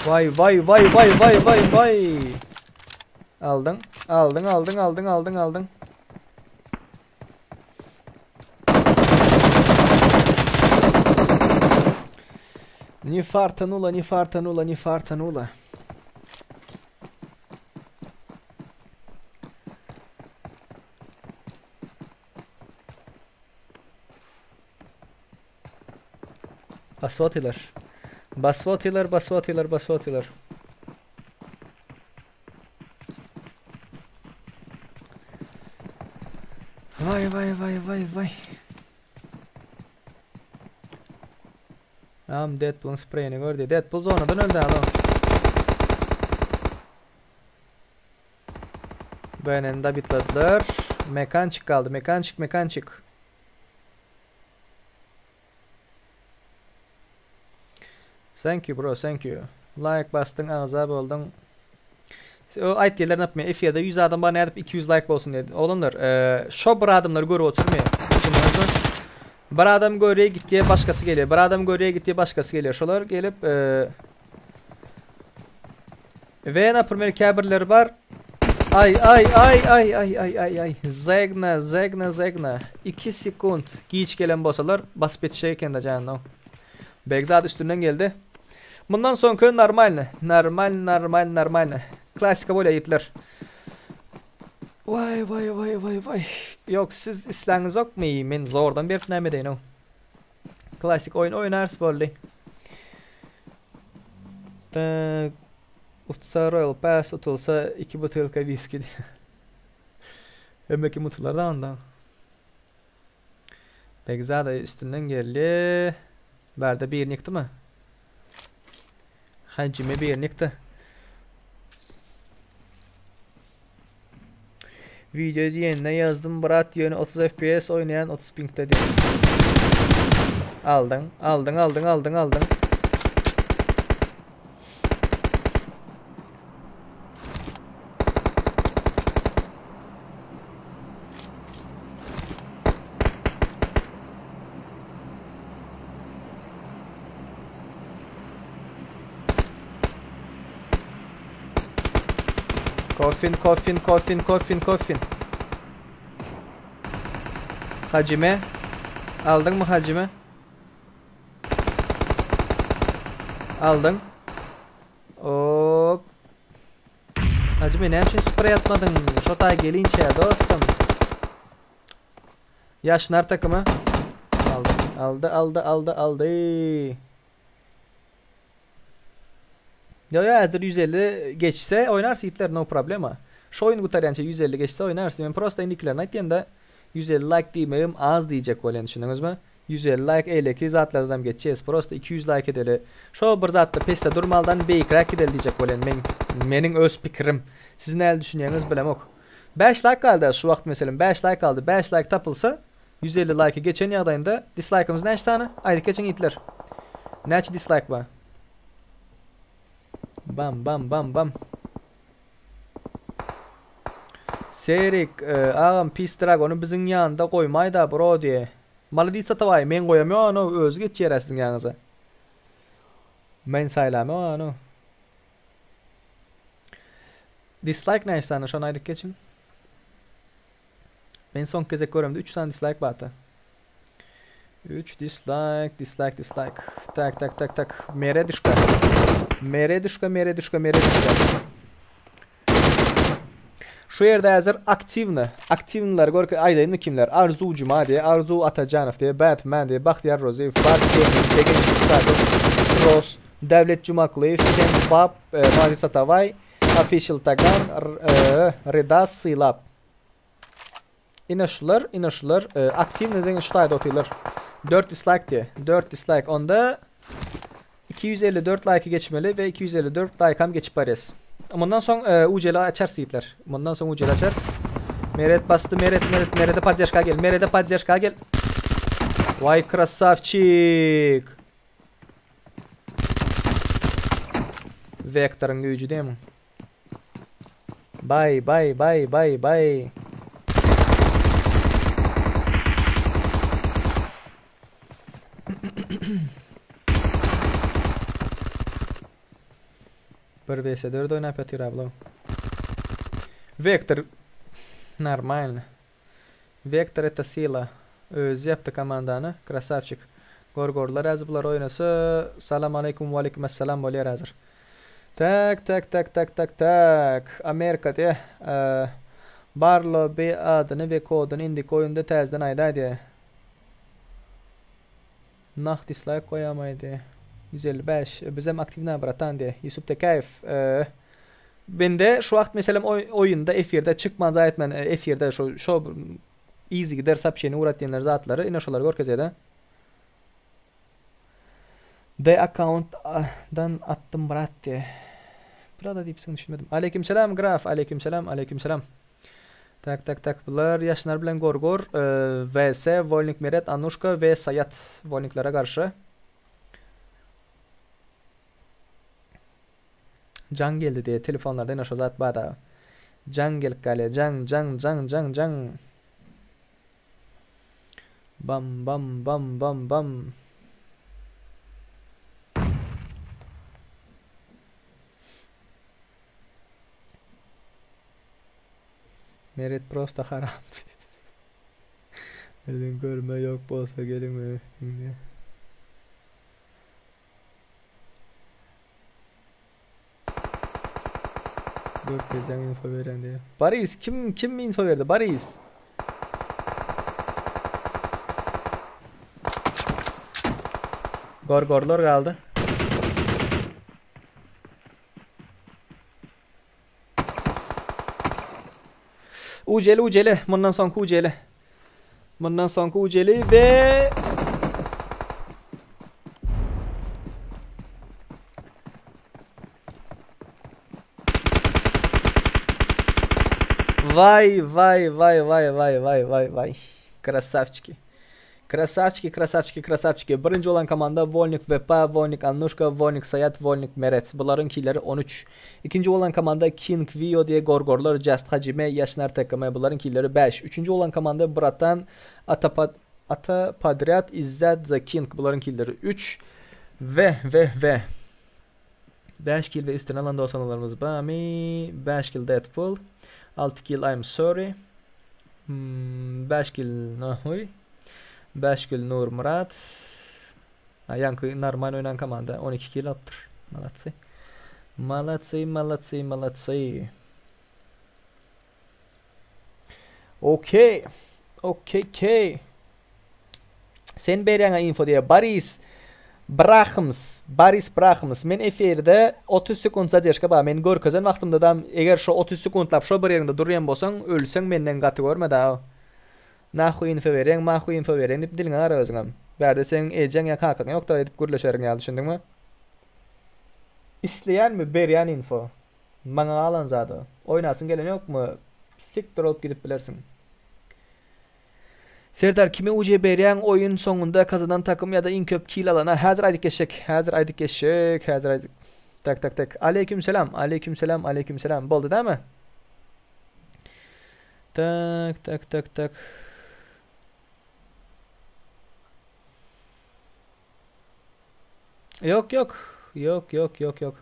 Vay vay vay vay vay vay vay. Aldyň, aldyň, aldyň, aldyň, aldyň, aldyň. Ne fartanula, ne fartanula, ne fartanula. Basy otylar. Basy otylar, basy otylar, basy otylar. Vay vay vay vay vay. Am Deadpool'un spreyini gördü. Deadpool zonadan öldü adam. Beğeneni de bitladılar. Mekançık kaldı. Mekançık mekançık. Thank you bro, thank you. Like basdyň, agza bolduň. O aýtýarlar nätme, efirde 100 adam bar, nädip 200 like bolsun diýdi. Oglanlar, şo bir adamlary görüp oturmaýar. Bir adam görýär, gitýär, başkasy gelýär. Bir adam görýär, gitýär, başkasy gelýär. Şolar gelip, we naprimер käbirleri bar. Ay ay ay ay ay ay ay ay. Zegna, zegna, zegna. 2 sekund giç gelen bolsalar basyp ýetişjek eken-de janyna. Begzat üstünden geldi. Mundan soňky normalny. Normal, normal, normalny. Klassika bolýar ýigitler. Waý, waý, waý, waý, waý. Ýok, siz isläňizokmy? Men zordan berip näme edeýin-ow. Klassik oýun oýnarys boldy. Tak. Utsa Royal Pass, utulsa 2 butylka wiski. Hemme kim utular da onda. Begzada üstünden geldi. Bärde birini ýykdymy? Hajime birini ýykdy. Video diýende ýazdym brat ýöne 30 FPS oýnaýan 30 pingde diýen. Aldyň, aldyň, aldyň, aldyň, aldyň. Kofin, kofin, kofin, kofin, kofin. Hajime. Aldyňmy Hajime? Aldyň. Hop. Hajime näme üçin sprey atmadyň? Şo taý gelinçä dostum. Ýaşnar takymy. Aldy. Aldy, aldy, aldy, aldy. Ýo ýo häzir 150 geçse oýnarys ýigitler no problema. Şu oýun gutarýança 150 geçse oýnarys. Men prosta indikilerini aýtýan-da 150 laýk diýmegim az diýjek bolýan düşündiňizmi? 150 laýk eýleki zatlardanam geçýäs prosta 200 laýk edeli. Şo bir zatda pesde durmaldan beýikräk gideli diýjek bolýan men meniň öz pikirim. Siz näli düşünýäňiz bilemok. 5 laýk galdy şu wagt meselem 5 laýk galdy 5 laýk tapylsa 150 laýky geçen ýagdaýynda dislaýkymyz näçe sany? Aýdyp geçiň ýigitler. Näçe dislaýk bar? Bam bam bam bam. Serik, e, agam pis dragony biziň ýanynda goýmaýda bro diýe. Maladic Atabaý, men goýamok ony, özi geçýär siziň ýanyňyza. Men saýlamok ony. Dislike näçe sany şony aýdyp geçiň. Men soňky gezek göremde 3 sany dislike bardy. 3 dislike, dislike, dislike. Tak, tak, tak, tak. Mere düşka. Mere düşka, mere düşka, mere düşka. Şu ýerde häzir aktiwny, aktiwnylary görke aýdaýynmy kimler? Arzuw Juma diýe, Arzuw Atajanow diýe, Batman diýe, Bahtiýar Rozyýew, Bart Gaming, Begenç Mustakow, Cross, Dawlet Jumaklyýew, Ken Fab, Mazi Satawaý, Official Tagan, Redas Sylap. Ine şular, ine şular e, aktiwny diňe şu taýda otyrlar. 4 dislike diýe. 4 dislike. Onda 254 like geçmeli we 254 like hem geçip barýas. Mundan soň e, UCL açarys ýigitler. Mundan soň UCL açarys. Meret basdy, Meret, Meret, Merede poddežka gel, Merede poddežka gel. Vay krasavçik. Vektoryň güýji diýme. Bay bay bay bay bay. Bir vs 4 oýnap ýatyr abla. Vektor normalno. Vektor это sila. Özi ýapdy komandany. Krasavçik. Gorgorlar häzir bular oýnasa salam aleýkum waleýkim essalam bolýar häzir. Tak tak tak tak tak tak. Amerika diýe. Barlo bi adyny we kodyny indiki oýunda täzeden aýdaý diýe. Nah dislaýk goýamaý diýe. 155 bizem aktiwna bratan diýe. Ýusup Tekäýew Bende şu wagt meselem oýunda efirde çykman zaý etmän efirde şu şo yzygider soobşeniýa ugratýanlar zatlary ine şolary görkezýär-de. D akkaunt dan atdym brat diýe. Brada diýipsiň düşünmedim. Aleýkim selam graf aleýkim selam aleýkim selam. Tak tak tak bular ýaşnar bilen gorgor vs Wolnik Meret Anuşka we Saýat Wolniklere garşy. Jaň geldi diýe telefonlarda ine şo zat bada. Jaň gelip galýa jaň jaň jaň jaň jaň. Bam bam bam bam bam. Meret prosta haram. Meniň görme ýok bolsa geliň indi. Görkezýän info berýän diýýär. Boris kim kim info berdi? Boris. Gorgorlar galdy. Uceli uceli. Mundan soňky uceli. Mundan soňky uceli we Vay vay vay vay vay vay vay vay. Krasavçiki. Krasawçiki krasawçiki krasawçiki birinji bolan komanda Wolnik Wepa Wolnik Annuşka Wolnik Saýat Wolnik Meret bularyň killeri 13. Ikinji bolan komanda King Wio diýe Gorgorlar Just Hajime Ýaşnar TKM bularyň killeri 5. Üçünji bolan komanda Bratan Ata Ata Podrýad Izzat The King bularyň killeri 3. We we we 5 kill we üstüne alan dostlarymyz bamy 5 kill Deadpool 6 kill I'm sorry 5 kill nahuy 5 kill Nurmyrat Ha, ýaňky normal oýnan komanda 12 kill alypdyr. Malatsy. Malatsy, malatsy, malatsy. Okey. Okey, key. Sen berýäňä info diýýär. Boris Brahms, Boris Brahms. Men efirde 30 sekund zadержка bar. Men görkezen wagtymda da eger şo 30 sekuntlap şo bir ýeriňde durýan bolsaň, ölseň menden gaty görme da. Nahuý info berýäň, mahuý info berýäň diýip diliňe gara özüňem. Bärde seň ejeň ýa kakaň ýok da edip gürleşeriň ýaly düşündiňmi? Isleýänmi berýän info. Maňa galan zat o. Oýnasyň gelen ýokmy? Sikdir bolup gidip bilersiň. Serdar kime UC berýäň oýun soňunda kazanan takym ýada iň köp kill alana häzir aýdyp geçjek häzir aýdyp geçjek häzir aýdyp tak tak tak Aleýkim selam Aleýkim selam Aleýkim selam boldy dämi tak tak tak tak Ýok ýok ýok ýok ýok ýok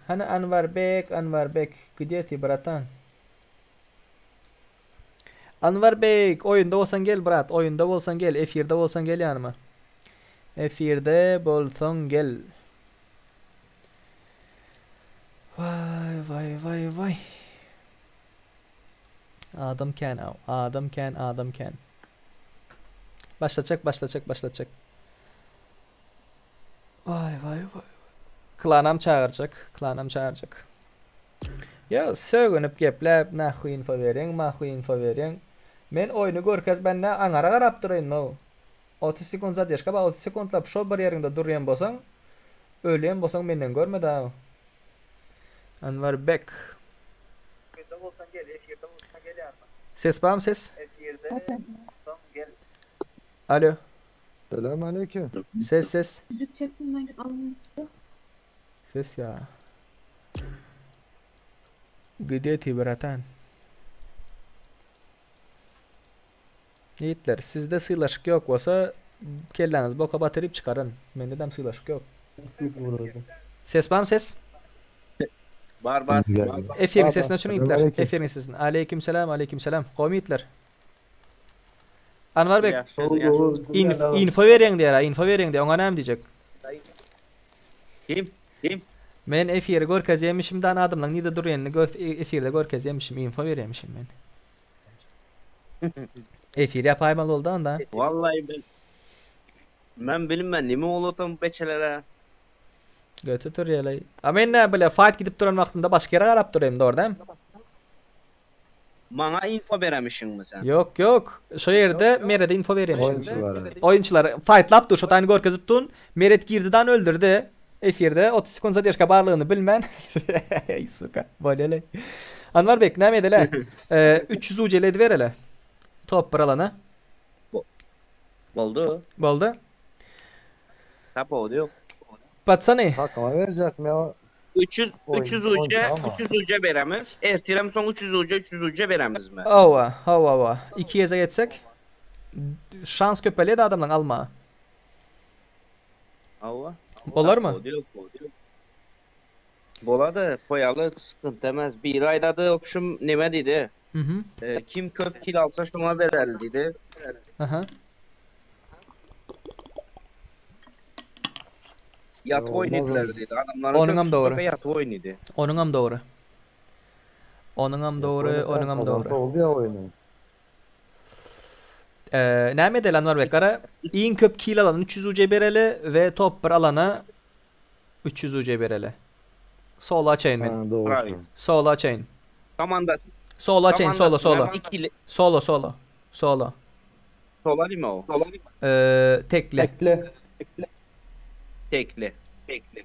Hany Anwarbek Anwarbek gde ty bratan Anwarbek oýunda bolsaň gel brat oýunda bolsaň gel efirde bolsaň gel ýanyma efirde bolsaň gel Waý waý waý waý Adam kän aw adam kän adam kän Başlatjak başlatjak başlatjak Waý waý waý Klanam çagyrjak klanam çagyrjak Ýa sögünip gepläp nahuý info berýäň mahuý info berýäň. Men oýny görkezmän nä aňara garap duraýynmow. 30 sekund zadержка bar 30 sekuntlap şo bir ýeriňde durýan bolsaň ölýän bolsaň menden görme dagy. Anwarbek. Ses barmy ses? Alo. Selam aleyküm. Ses ses. Ses ýa. Gde ty bratan. Ýigitler sizde sylaşyk ýok bolsa kelläňizi boka batyryp çykaryn. Mendedem sylaşyk ýok. Ses barmy ses? Bar bar. Efiriň sesini öçüriň ýigitler. Efiriň sesini. Aleýkim selam aleýkim selam. Gowymy ýigitler? Anwar bek. Info berýäň diýär, info berýäň diýär. Oňa näme diýjek? Kim? Kim? Men efiri görkezýämişim dan adamlaň nirde durýanyny gör efirde görkezýämişim info berýämişim men. Efir ýapaýmaly boldy onda. Vallahi ben Men bilmen nime bolup beçelere. Göti turýalaý. A men nä bile fight gidip duran wagtymda başga ýere garap durýan dogry dämi? Maňa info beremişiňmi sen? Ýok ýok. Şo ýerde Merede info berýämişim. Oýunçylara. Oýunçylar fightlap dur şo taýyny görkezip dun. Meret girdi dan öldürdi. Efirde 30 sekund zadержка barlygyny bilmän. Ey suka. Bolýa-leý. Anwarbek näme edeli? 300 UCL edibereli. Top bir alana. Boldy. Boldy. Tapawudy ýok. Patsany. Takama berjekmi ýa 300 Oýun- 300 UC oýunça ama. 300 UC beremiz. Ertirem soň 300 UC 300 UC beremizmi? Hawa, hawa, hawa. Iki gezek etsek şans köpelýär adamlaryň almaga. Hawa. Bolarmy? Tapawudy ýok, boldy. Bolady, koýaly, sıkıntı emez. Bir aýdady, opşum neme diýdi? Mhm. E, kim köp kill alsa şoňa bereli diýdi. Aha. Ýatyp oýnadylar diýdi. Adamlaryň Onuňam köpüsi dogry. köpe ýatyp oýnady. Onuňam dogry. Onuňam dogry, onuňam dogry. Kazansa oldu ya oyunu. Ee, näme edeli Anwarbek gara? Iň köp kill alan 300 UC bereli we top 1 alana 300 UC bereli. Solo açayyn men. Ha, doğru. Bravo. Solo açayyn. Komanda Solo açayyn, solo solo. Ikili Solo solo. Solo. sola mi o? Ee, tekli. Tekli. Tekli. Tekli.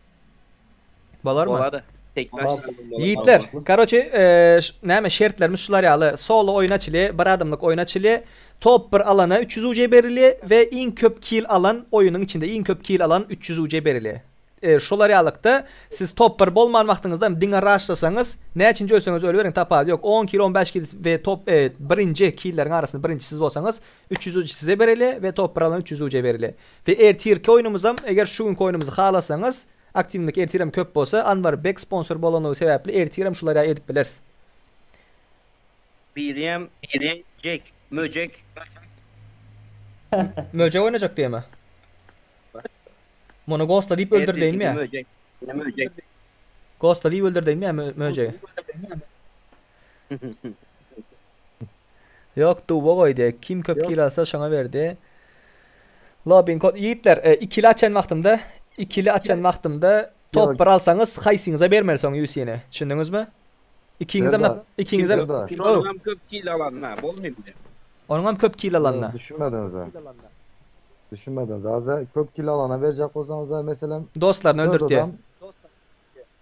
Bolarmy? Bolady. Tekli açalım, bolady. Ýigitler, karoçe, e, näme şertlerimiz şular ýaly. Solo oýun açyly, bir adamlyk oýun açyly. Top 1 alana 300 UC berilýär we iň köp kill alan oýunyň içinde iň köp kill alan 300 UC berilýär. E, şolar ýalykda siz top 1 bolman wagtyňyzda diňe rushlasaňyz, näçinji ölseňiz ölüberiň tapawudy ýok. 10 kill, 15 kill we top e, birinji killeriň arasynda birinji siz bolsaňyz 300 UC size berilýär we top 1 alan 300 UC berilýär. We ertirki oýnumyzam eger şu günki oýnumyzy halasaňyz, aktiwlik ertirem köp bolsa, Anwar Bek sponsor bolanlygy sebäpli ertirem şular ýaly edip bileris. Birem Jek, möjek. Möjek oýnajak diýeme. Muny Ghostla diýip öldürdeýinmi ýa? Möjek. Möjek. Ghostla diýip öldürdeýinmi ýa möjegi? Ýok, duba goýdy. Kim köp kill alsa şoňa berdi. Lobbyň kod ýigitler, e, ikili açan wagtymda, ikili açan wagtymda top bir alsaňyz haýsyňyza bermeli soň UC-ni. Düşündiňizmi? Ikiňizem ikiňizem Onuňam köp kill alanyna, bolmaýmy? Onuňam köp kill alanyna. Düşünmediňiz ha. Düşünmediňiz. Azä köp kill alana berjek bolsaňyz meselem Dostlaryny öldürtýär.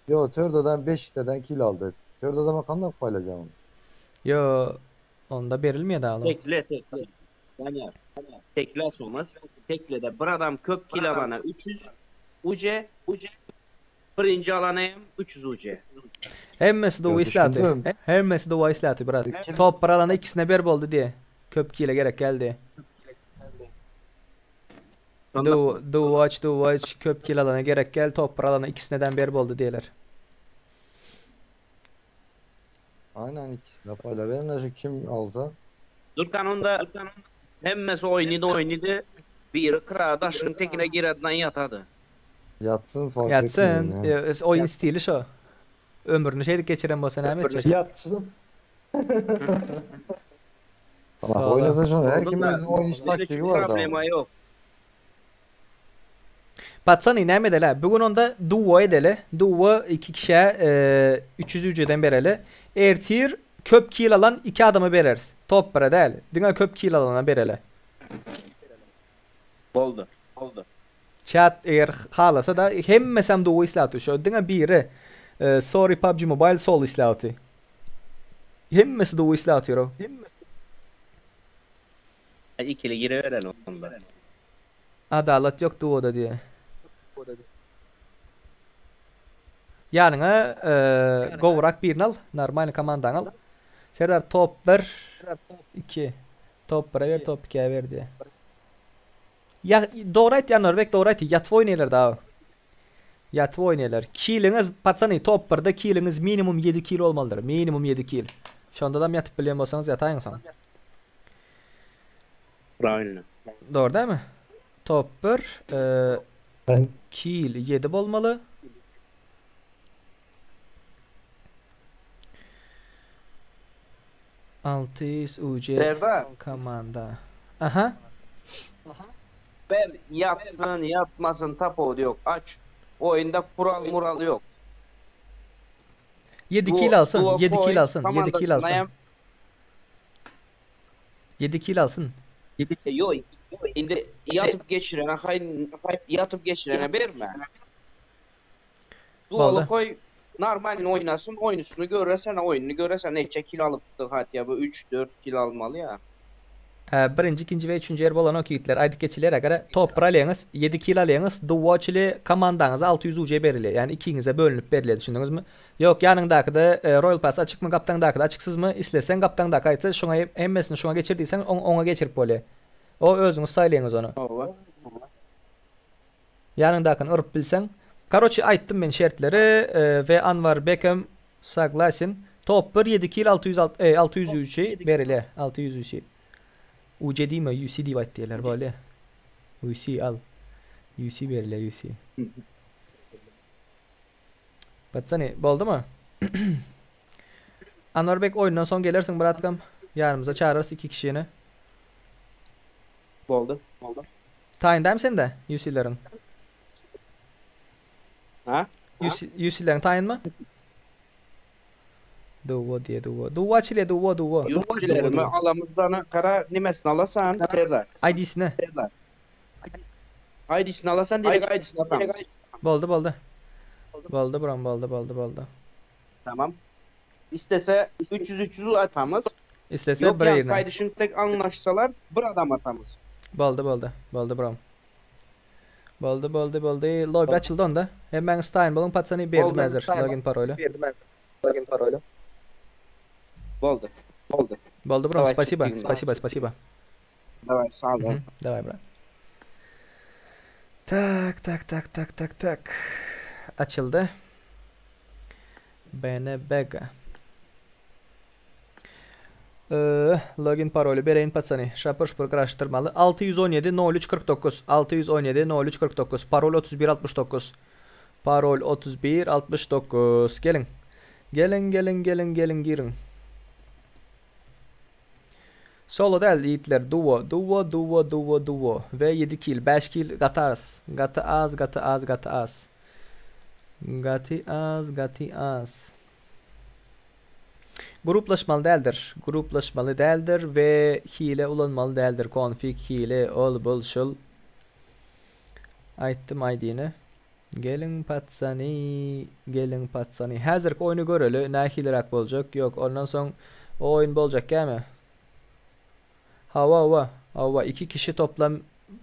Ýo, tört adam 5 teden kill aldy. Tört adama kandak paýlajaň ony? Ýo, onda berilmeýär dagy. Tekle, tekle. Daniýar. Tekle açylmaz. Teklede bir adam köp kill alana 300 UC, birinji alana hem 300 UC. Hemmesi dowy isläti. Hemmesi dowy isläti brat. Top bir alana ikisine ber boldy diýe. Köp kile gerek geldi. Do do watch do watch köp kill alana gerek gel top bir alana ikisineden ber boldy diýeler. Aynen ikisine payla verin şu kim alsa. Durkan onda hemmesi oýnady oýnady. Biri kyrada daşyň tekine giredinden ýatady. Yatsın fark Ýatsyn. etmiyor ya. Oýun stili şo. Ömrüni şeýdip geçiren bolsa näme etjek? Yatsın. Bak oynasa şunu her kimin özünün oyun taktiği var da. Problema yok. Patsany näme edeli? Bugün onda duo edeli. Duo iki kişiye e, 300 ücreden bereli. Ertir köp kill alan iki adama bereriz. Top bire däl. Diňe köp kill alana bereli. Boldy. Boldy. Chat eger halasa da hemmesem duo isläpdi. Şu diňe biri e, sorry PUBG Mobile solo isläpdi. Hemmesi duo isläpdi. İkili giriveren onda. Adalat yok duoda diye. Ýanyňa e, gowrak birini al, normal komandaňy al. Serdar top 1 2 top 1'e ver, top 2'ye ver diye. Ya doğru ayt ýa Norbek doğru ayt. Ýatyp oýnaýlar da. Ýatyp oýnaýlar. Kiliňiz patsany top 1'de kiliňiz minimum 7 kil bolmalydyr. Minimum 7 kil. Şonda da ýatyp bilýän bolsaňyz ýataýyň soň. Правильно. Doğru değil mi? Top 1 e, kill 7 bolmaly. Altı UC Serdar. komanda. Aha. Ben yatsın yatmasın tapawudy yok. Aç. Oyunda kural mural yok. 7 Bu- kill alsın. bu 7 koy, kill alsın. 7 kill alsın. komandasına 7 kill alsın. Yok. Indi yatıp geçirene hay yatıp geçirene berme. Dualı Boldy. koy normal oynasın oyunusunu göresen oyununu göresen neçe kill alıptı hat bu 3 4 kill almalı ya. Ee, birinci, ikinci ve üçüncü yer bolan o yiğitler. Aydık geçilere göre top 1 alýaňyz, 7 kill alýaňyz, duo çili komandaňyza 600 UC berilýär. Yani ikiňize bölünip berilýär düşündüňizmi? Yok ýanyňdaky da e, Royal Pass açyk mı, gapdaňdaky da açyksyz mı? İstesen gapdaňdaky aýtsa şoňa hemmesini şoňa geçir diýsen oňa geçirip bolýar. O özüňiz saýlaýaňyz onu. Ýanyňdakyny yrp bilseň. Karoçi aýtdym men şertleri e, ve Anwar Beckham согласен. Top 1 7 kill 606 e, 600 UC berilýär. 600 UC. UC değil mi? UC diýip aýtdylar böyle. UC al. UC berilýär UC. Patsany boldy mı? Anwar Bek oyundan son gelersin bratkam. Ýanymyza çağırırız iki kişini. Boldy. Boldy. Taýyndam sen de UC'lerin. Ha? UC UC'lerin taýyn mı? Duo diye duo. Duo çile duo duo. Yok alamızdan kara nimesini alasan Serdar. ID'sine. Serdar. ID'sini alasan direkt ID'sini atam. Boldy boldy. Boldy buram boldy boldy boldy. Tamam. İstese 300 300 atamız. Islese Yok bir yani yerine. gaýdyşyn tek anlaşsalar bir adam atamyz. Boldy boldy. Boldy bro. Boldy boldy boldy. Lobby açyldy onda. Hemmäňiz taýyn boluň patsany berdim Boldy. häzir login paroly. Login paroly. Boldy. Boldy. Boldy bro. Daway, Spasibo. çekil. Spasibo spasibo. Daway, sag bol. Mhm, Daway brat. Tak tak tak tak tak tak. Açyldy. BNBG. Ee, login paroly bereýin patsany. Şapur şupur garaşdyrmaly. 617 03 49 617 03 49 Parol 31 69 Parol 31 69 Geliň. Geliň geliň geliň geliň giriň. Solo däl ýigitler duo duo duo duo duo we 7 kill 5 kill gaty az gaty az gaty az gaty az gaty az gaty az Gruplaşmaly däldir gruplaşmaly däldir we hile ulanmaly däldir konfig hile ol bul şul aýtdym aýdyny Geliň patsany geliň patsany häzirki oýny göreli nähiliräk boljak ýok ondan soň o oýun boljak gämi hawa hawa hawa iki kişi toplam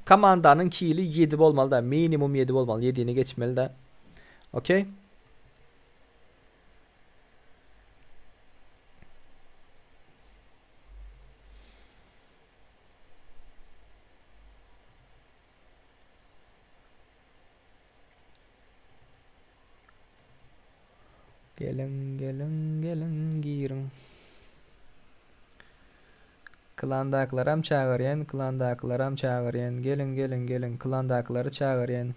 komandanyň kili ýedi bolmaly da minimum ýedi bolmaly ýedini geçmeli da okey. Geliň, geliň, geliň, giriň. Klandakylaram çagyrýan, klandakylaram çagyrýan. Geliň, geliň, geliň, klandakylary çagyrýan.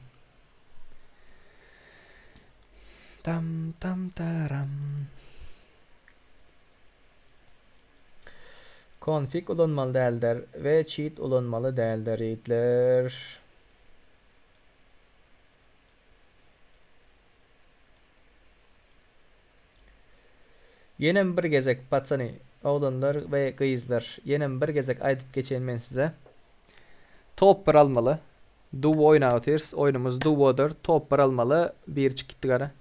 Tam tam taram. Konfig ulanmaly däldir we cheat ulanmaly däldir ýigitler. Ýenem bir gezek patsany, oglanlar we gyzlar, ýenem bir gezek aýdyp geçeýin men size. Top bir almaly. Duo oýnap otyrys. Oýnumyz duodyr. Top bir almaly. Biri çykyp gitdi gara.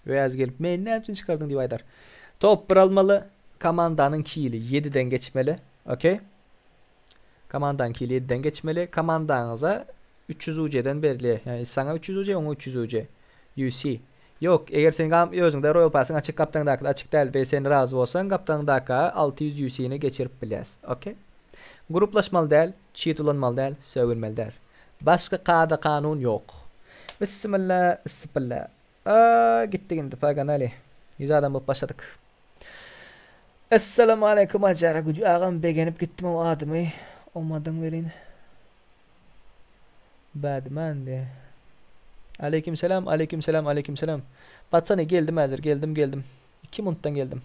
Weaz gelip meni näme üçin çykardyň diýip aýdar. Top bir almaly. Komandanyň kili 7-den geçmeli. Okey. Komandanyň kili 7-den geçmeli. Komandaňyza 300 UC-den berilýär. Ýagny saňa 300 UC, oňa 300 UC. UC. Ýok, eger sen gam özüňde Royal Pass-yň açyk gapdaňdakyda açyk däl we sen razy bolsaň gapdaňdaka 600 UC-ni geçirip bilýäs. Okey. Gruplaşmaly däl, çit ulanmaly däl, sögünmeli däl. Başga kada kanun ýok. Bismilla, isipilla. A gitdik indi paganali. 100 adam bolup başladyk. Essalamualeýkum Ajara Güjü agam begenip gitdim o adymy omadyň welin. Badman diýä. Aleýkim selam, aleýkim selam, aleýkim selam. Patsany geldim häzir, geldim, geldim. 2 minutdan geldim.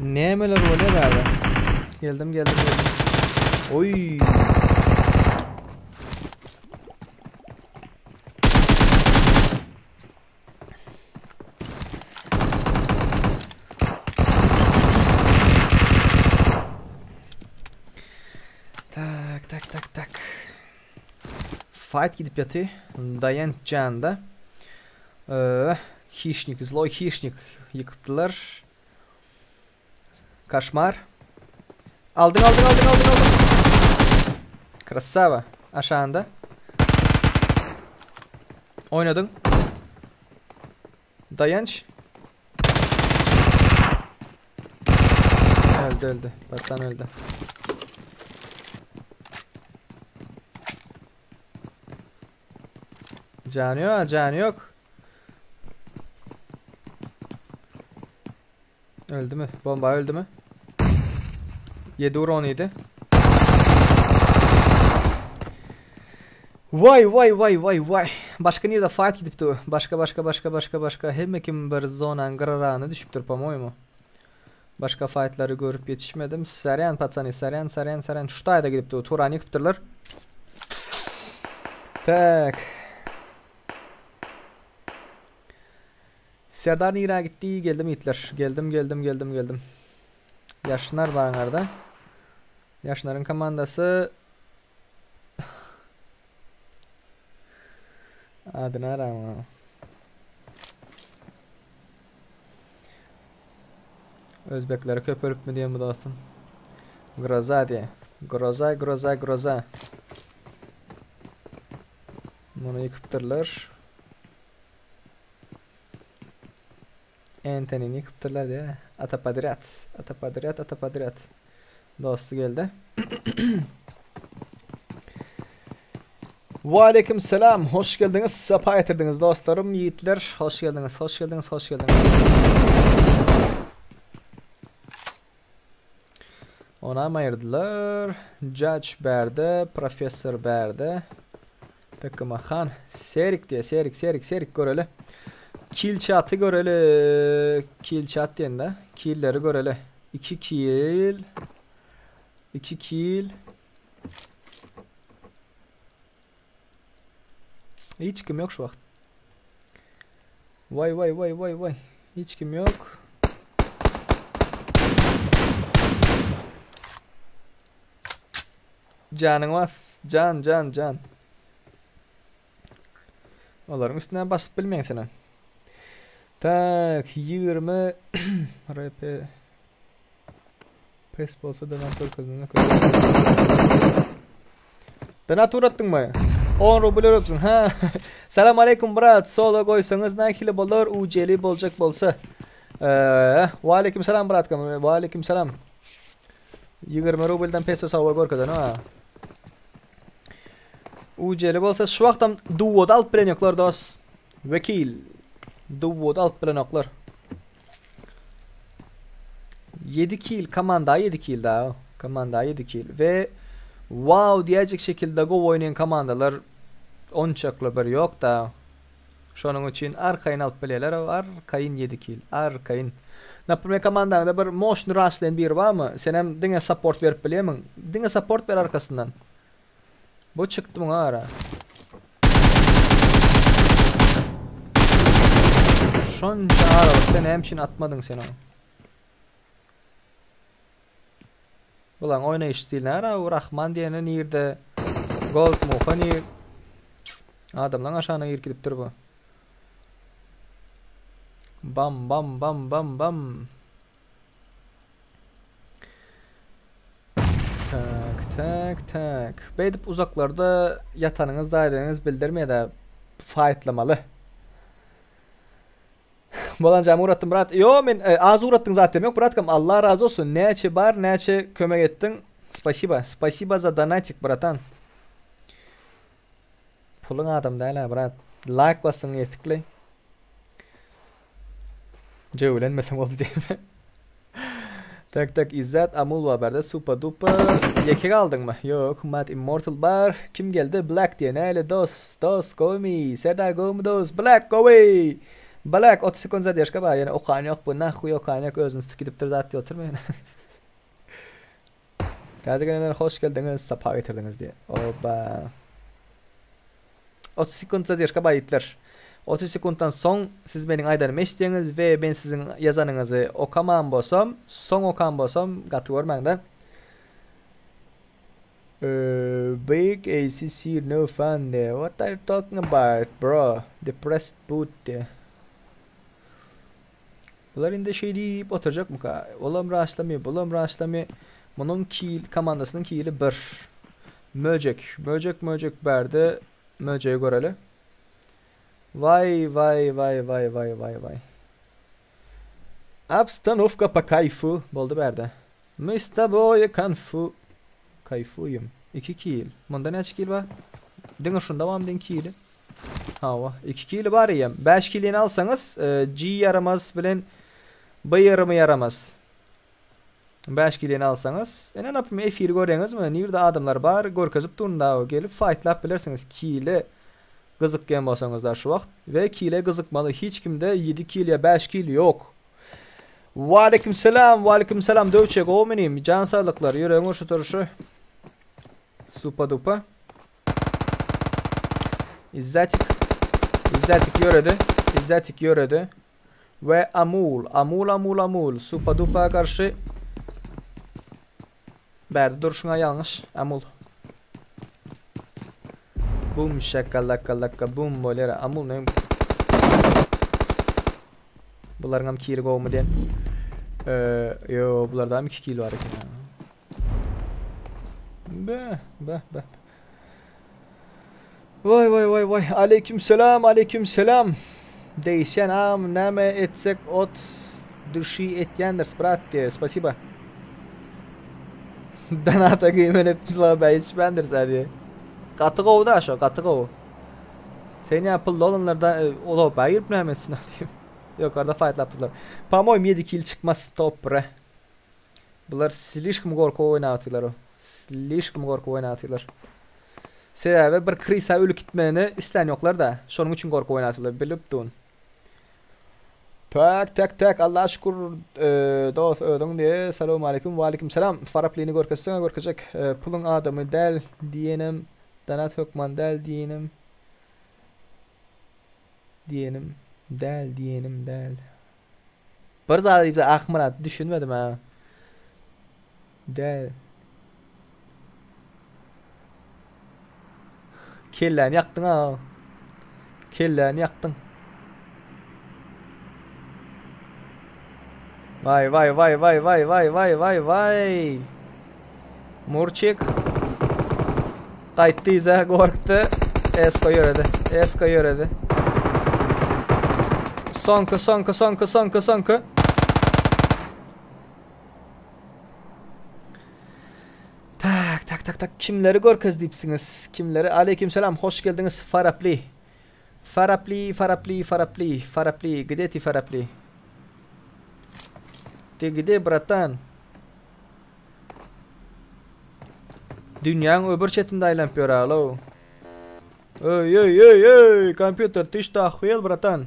Nämeler bolýar bärde? Geldim, geldim, geldim. Oý. Tak, tak, tak, tak. Fight gidip ýaty. Daýanç janda. Ee, Hişnik, zloy hişnik ýykypdylar. Koşmar. Aldyň, aldyň, aldyň, aldyň, aldyň. Krasava. Aşağında. Oynadyň. Dayanç. Öldü öldü. Battan öldü. Canı yok, canı yok. Öldü mü? Bomba öldü mü? 7 vur 17. Vay vay vay vay vay. Başka nirde fight gidipdi? Başka başka başka başka başka. Hemme kim bir zonan gyrarany düşüpdir po-moýmu. Başka fightlary görüp ýetişmedim. Saryan patsany saryan saryan saryan. Şu taýda gidipdi. Turany ýykypdyrlar. Tak. Serdar nirä gitdi? Geldim ýigitler. Geldim geldim geldim geldim. Ýaşnar baňarda. Ýaşnaryň komandasy Adyny aramam. Özbeklere köpelipmi diýen bu dostum. Groza diýe. Groza, groza, groza. Muny ýykypdyrlar. Entenini ýykypdyrlar diýe. Ata podrýad. Ata podrýad, ata podrýad. Dosty geldi. Waleýkim salam. Hoş geldiňiz. Sapa getirdiňiz dostlarym, ýigitler. Hoş geldiňiz. Hoş geldiňiz. Hoş geldiňiz. Onam aýyrdylar. Judge bärde, professor bärde. Takıma han. Serik diýe, serik, serik, serik göreli. Kill chat'y göreli. Kill chat diýende, killleri göreli. 2 kill. 2 kill. Hiç kim yok şu wagt. Vay vay vay vay vay. Hiç kim yok. Janyň bas. Jan jan jan. Olaryň üstüne basyp bilmeýän sen. Tak 20 RP Pes bolsa donat görkezmene Donat uratdyňmy? 10 rubl uratdyň. Ha. Salam aleyküm brat. Solo goýsaňyz nähili bolar? UC'li boljak bolsa. Eee, wa aleyküm selam bratkam. Wa aleyküm selam. 20 rubldan pes sawa görkezen ha. UC'li bolsa şu wagtam duoda alyp bilen ýoklar dos. Wekil. Duoda alyp bilen ýoklar. 7 kill komanda 7 kill daha. Komanda 7 kill ve wow diýecek şekilde go oýnaýan komandalar onçakly bir ýok da. Şonuň üçin arkaýyn alyp bilýärler. Arkaýyn 7 kill. Arkaýyn. Naprimýer komandaňda bir moşny rush biri barmy? Senem diňe support berip bilýärmiň? Diňe support ber arkasyndan. Bu çykdy muňa ara. Şonça aralykda näme üçin atmadyň sen ony? Bulan oýnaýyş stili nära? O Rahman diýeni nirde? Gold Muha nir? Adamlaň aşagyna girip gidipdir bu. Bam bam bam bam bam. Tak tak tak. Beýdip uzaklarda ýatanyňyz zaýdanyňyz bildirmeýär-de fightlamaly. Bolan jamy uratdym brat. Ýo men e, az uratdyň zaten ýok bratkam. Allah razy olsun. Näçe bar, näçe kömek etdiň. Spasiba. Spasiba za donatik bratan. Puluň adam däl ha brat. Like bassyň ýetikli. Jöwlenmeseň boldy diýme. Tak tak İzzet Amul var berde supa dupa. Ýeke galdyňmy? Ýok, Mad Immortal bar. Kim geldi? Black diýen. Näle dos? Dos gowy Serdar gowymy dos? Black gowy. Black 30 sekund zadержка bar ýene okan ýok bu nahuý okan ýok özüni tutup gidipdir zat diýip oturma ýene. Täze gelenler hoş geldiňiz sapa getirdiňiz diýe. Oba. 30 sekund zadержка bar ýigitler. 30 sekunddan soň siz meniň aýdanymy eşitýäňiz we men siziň ýazanyňyzy okaman bolsam, soň okan bolsam gaty görmäňdä. Big ACC no fun diýe. What are you talking about bro? Depressed boot diýe. Bular indi şeý diýip oturjakmyka? Olam raşlamy, bulam raşlamy. Munuň kil komandasynyň kili bir. Möjek, möjek, möjek bärde möjegi göreli. Waý, waý, waý, waý, waý, waý, waý. Obstanowka po kayfu boldy bärde. My s toboýu konfu kayfuýum. 2 kil. Munda näçe kil bar? Diňe şunda barmy diň kili? Hawa, 2 kili bar eýýäm. 5 kilini alsaňyz, e, G ýaramaz bilen B ýarymy ýaramaz. 5 kilini alsaňyz, ene napym efiri görýäňizmi? Nirde adamlar bar, görkezip durun da gelip fightlap bilersiňiz. Kile gyzykýan bolsaňyzlar şu wagt we kile gyzykmaly hiç kimde 7 kil ýa 5 kil ýok. Waleýkim salam, waleýkim salam Döwçe gowy menim, jan saglyklar, ýüregiň urşy turşy. Supa dupa. Izzatik. Izzatik ýöredi. Izzatik ýöredi. We Amul, Amul, Amul, Amul. Supa dupa garşy. Bärde durşuňa ýalňyş, Amul. Bum şakalaka laka bum bolýar. Amul ne? Bularyň hem kili gowmy diýen. Eee, yo, bularda hem 2 kili bar eken. Be, be, be. Vay vay vay vay. Aleyküm selam, aleyküm selam. Değişen am näme etsek ot duşi etýändir brat diýe. Spasiba. Donata güýmenip la içmändir diýe. Gaty gowy da şo, gaty gowy. Sen ýa pully olanlarda e, ola baýyp näme etsin diýip. Ýokarda fightlapdylar. По-моему 7 kill çykmaz topre. Bular slişkom gorky oýnatdylar o. Slişkom gorky oýnatdylar. Sebäbi bir krisa ölüp gitmegini islän ýoklar da. Şonuň üçin gorky oýnatdylar bilip dun. Tak tak tak Allah'a şükür e, dost özüň diye salam aleyküm ve aleyküm selam. Faraplini görkezsene görkezjek. E, puluň adamy däl diýenim, donat hökman däl diýenim. Diýenim däl diýenim däl. Bir zat diýip Akmyrat düşünmedim ha. Däl. Kelläni ýakdyň ha. Kelläni ýakdyň. Vay vay vay vay vay vay vay vay vay. Murçik. Gaýtdy yza gorkdy. Esko ýöredi. Esko ýöredi. Soňky soňky soňky soňky soňky. Tak tak tak tak kimleri görkez diýipsiňiz? Kimleri? Aleyküm selam. Hoş geldiňiz Farapli. Farapli, Farapli, Farapli, Farapli, gde ty Farapli? Ty gde bratan? Dünýäň öbür çetinde aýlanyp ýör alo. Öý öý öý öý, kompýuter ty что охуел, братан?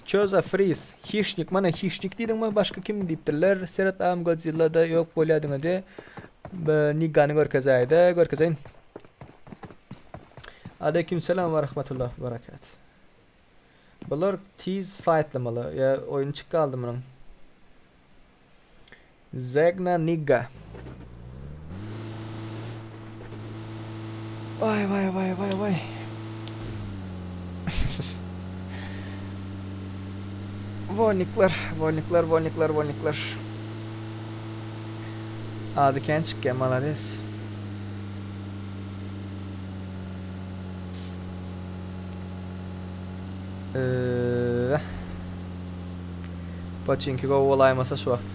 Ço za friz? Hişnik, mana hişnik diýdiňmi, başga kim diýipdirler? Seret agam Godzilla-da ýok bolýadyňa de. Nigany görkezäýde, görkezeýin. Aleyküm selam ve rahmetullah ve berekat. Bular tiz fightlamaly. Ýa oýun çyk galdy munuň. Zegna nigga. Vay vay vay vay vay. Volnikler, volnikler, volnikler, volnikler. Ady kän çykýar, malades. Eee. Poçinki gowy bolaýmasa şu wagt.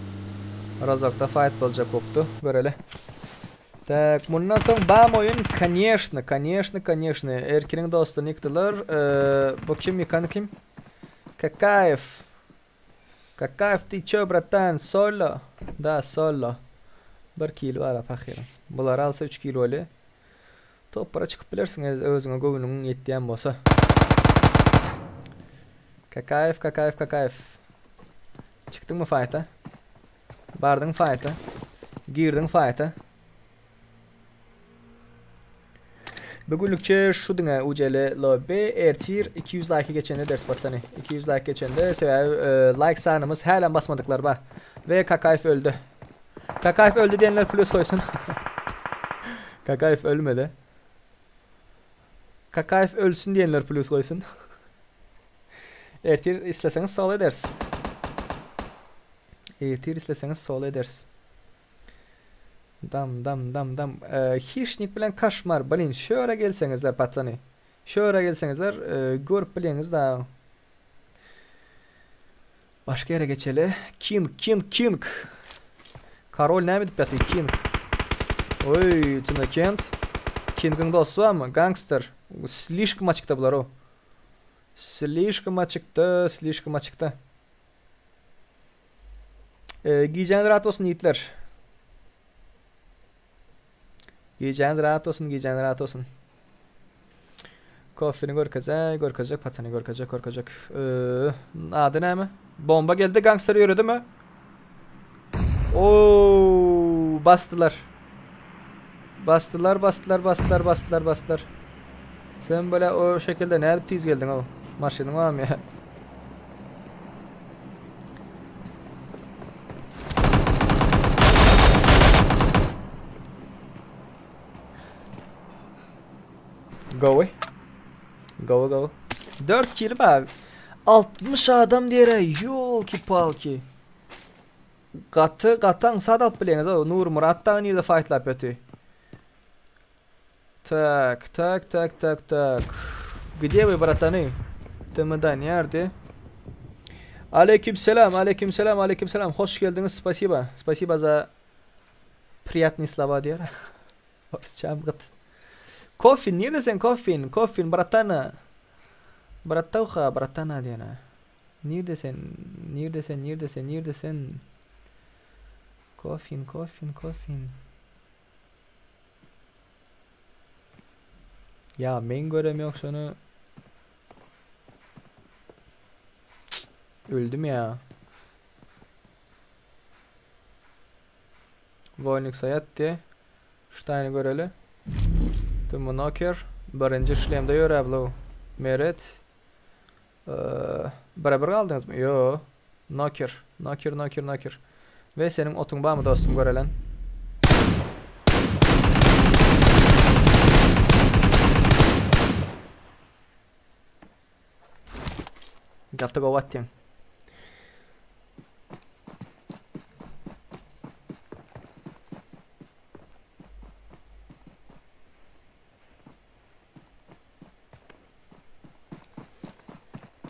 Rozokda fight boljak bolupdy. Göreli. Tak, mundan soň bam oýun, конечно, конечно, конечно. Erkiniň dostuny ýykdylar. Eee, bu kim ýykan kim? Kakaýew. Kakaýew ty çö bratan, solo. Da, solo. 1 kilo bar pahyr. Bular alsa 3 kilo bolýar. Topara çykyp bilersiň özüňe göwnüň ýetýän bolsa. Kakaýew, Kakaýew, Kakaýew. Çykdyňmy faýta? Bardyň faýta. Girdiň faýta. Bugünlikçe şu diňe UCL lobby ertir 200 like geçende ders patsany. 200 like geçende sebäbi e, like sanymyz hälem basmadyklar bar. Ve Kakaýew öldü. Kakaýew öldü diýenler plus goýsun. Kakaýew ölmedi. Kakaýew ölsün diýenler plus goýsun. Ertir isleseňiz solo ederis. Ertir isleseňiz solo ederis. Dam dam dam dam. Ee, Hişnik bilen Kaşmar blin şöyle gelseňizler patsany. Şöyle gelseňizler e, görüp bilýäňiz da. Başga ýere geçeli. King King King. Karol näme edip ýatyr King? Oý, Tina Kent. Kingiň dosty barmy? Gangster. Slişkom açykda bular o. Slişkom açykda, slişkom açykda. Ee, gijäňiz rahat bolsun ýigitler. Gijäňiz rahat bolsun, gijäňiz rahat bolsun. Kofini görkezäý, görkezjek, paçany görkezjek, görkezjek. Ee, ady näme? Bomba geldi, gangster ýöredimi? Oo, basdylar. Basdylar, basdylar, basdylar, basdylar, basdylar. Sen böyle o şekilde nädip tiz geldiň o? Maşynyň barmy ýa? Gowy. Gowy gowy. 4 kill bar. 60 adam diýere ýolki palki. Gaty gaty aňsat alyp bilýäňiz o Nurmyrat dagy nirde faýtlap ýaty. Tak tak tak tak tak. Gde we bratany? TMda nerede? Aleyküm selam, aleyküm selam, aleyküm selam. Hoş geldiňiz, spasiba. Spasiba za priýatnyý slova diýer. Orsçam gyt. Kofin, nirde sen Kofin? Kofin, bratana. Bratauha, bratana diýene. Nirde sen? Nirde sen? Nirde sen? Nirde sen? Kofin, kofin, kofin. Ya men görem yok şonu. Öldüm ya. Voynik Sayat diye. Şu göreli. Tümü Birinji şlemde ýöräp bu. Meret. Ee, beraber galdyňyzmy? Yo. Noker. Noker, noker, noker. Ve seniň otuň barmy dostum görelen? Gaty gowy atýaň.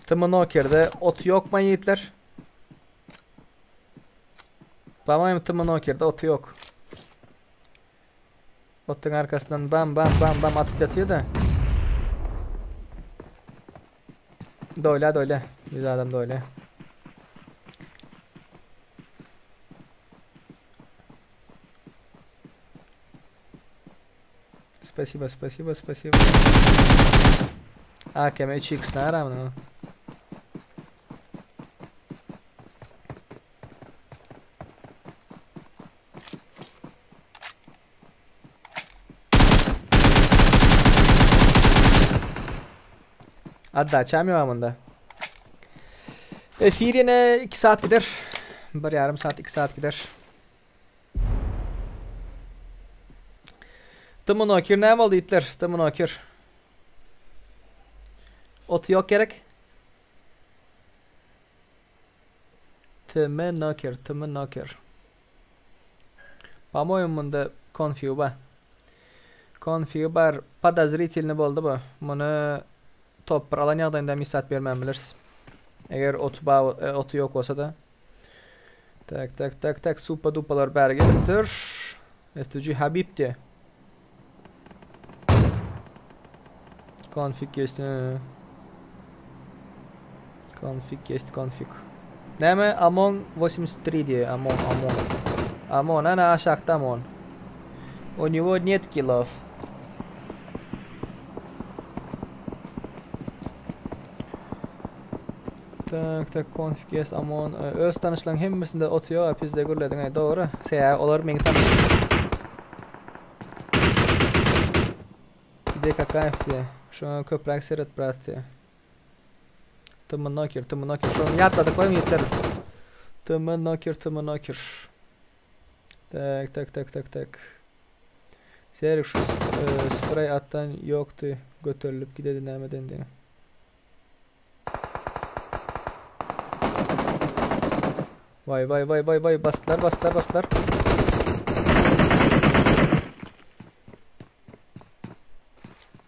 Tımı Noker'de ot yok mu yiğitler? Tamam Tımı Noker'de otu yok. Otun arkasından bam bam bam bam atıp yatıyor da. Doyla doyla. Güzel adam doyla. Спасибо, спасибо, спасибо. AKM 3x naravno. Adda açamıyorum bunda. Efir yine 2 saat gider. Bir yarım saat 2 saat gider. Tımın okir näme boldy itler? Tımın okir. Oty yok gerek. Tımın okir, tımın okir. По-моему, munda konfig bar. Konfig bar. Podozrительный boldy bu. Muny top bir alan ýagdaýynda misat bermän biliriz. Eger oty ba e, oty yok bolsa da. Tak tak tak tak supa dupalar bäri gelipdir. STG Habib diye. Config geçti. Config geçti config. Näme Amon 83 diye. Amon Amon. Amon ana aşakta Amon. У него нет киллов. Tak tak konfig yes amon öz tanyşlaryň hemmesinde ot ýok a pizde gürlediň aý dogry sebäbi olar meň tanyşym. DKKF diýe. Şoňa köpräk seret brat diýe. Tm Noker Tm Noker şony ýatladyk goýuň ýigitler. Tm Noker Tm Noker. Tak tak tak tak tak. Serik şu spreý atdan ýokdy göterilip gidedi nämeden diýe. Vay vay vay vay vay basdylar basdylar basdylar.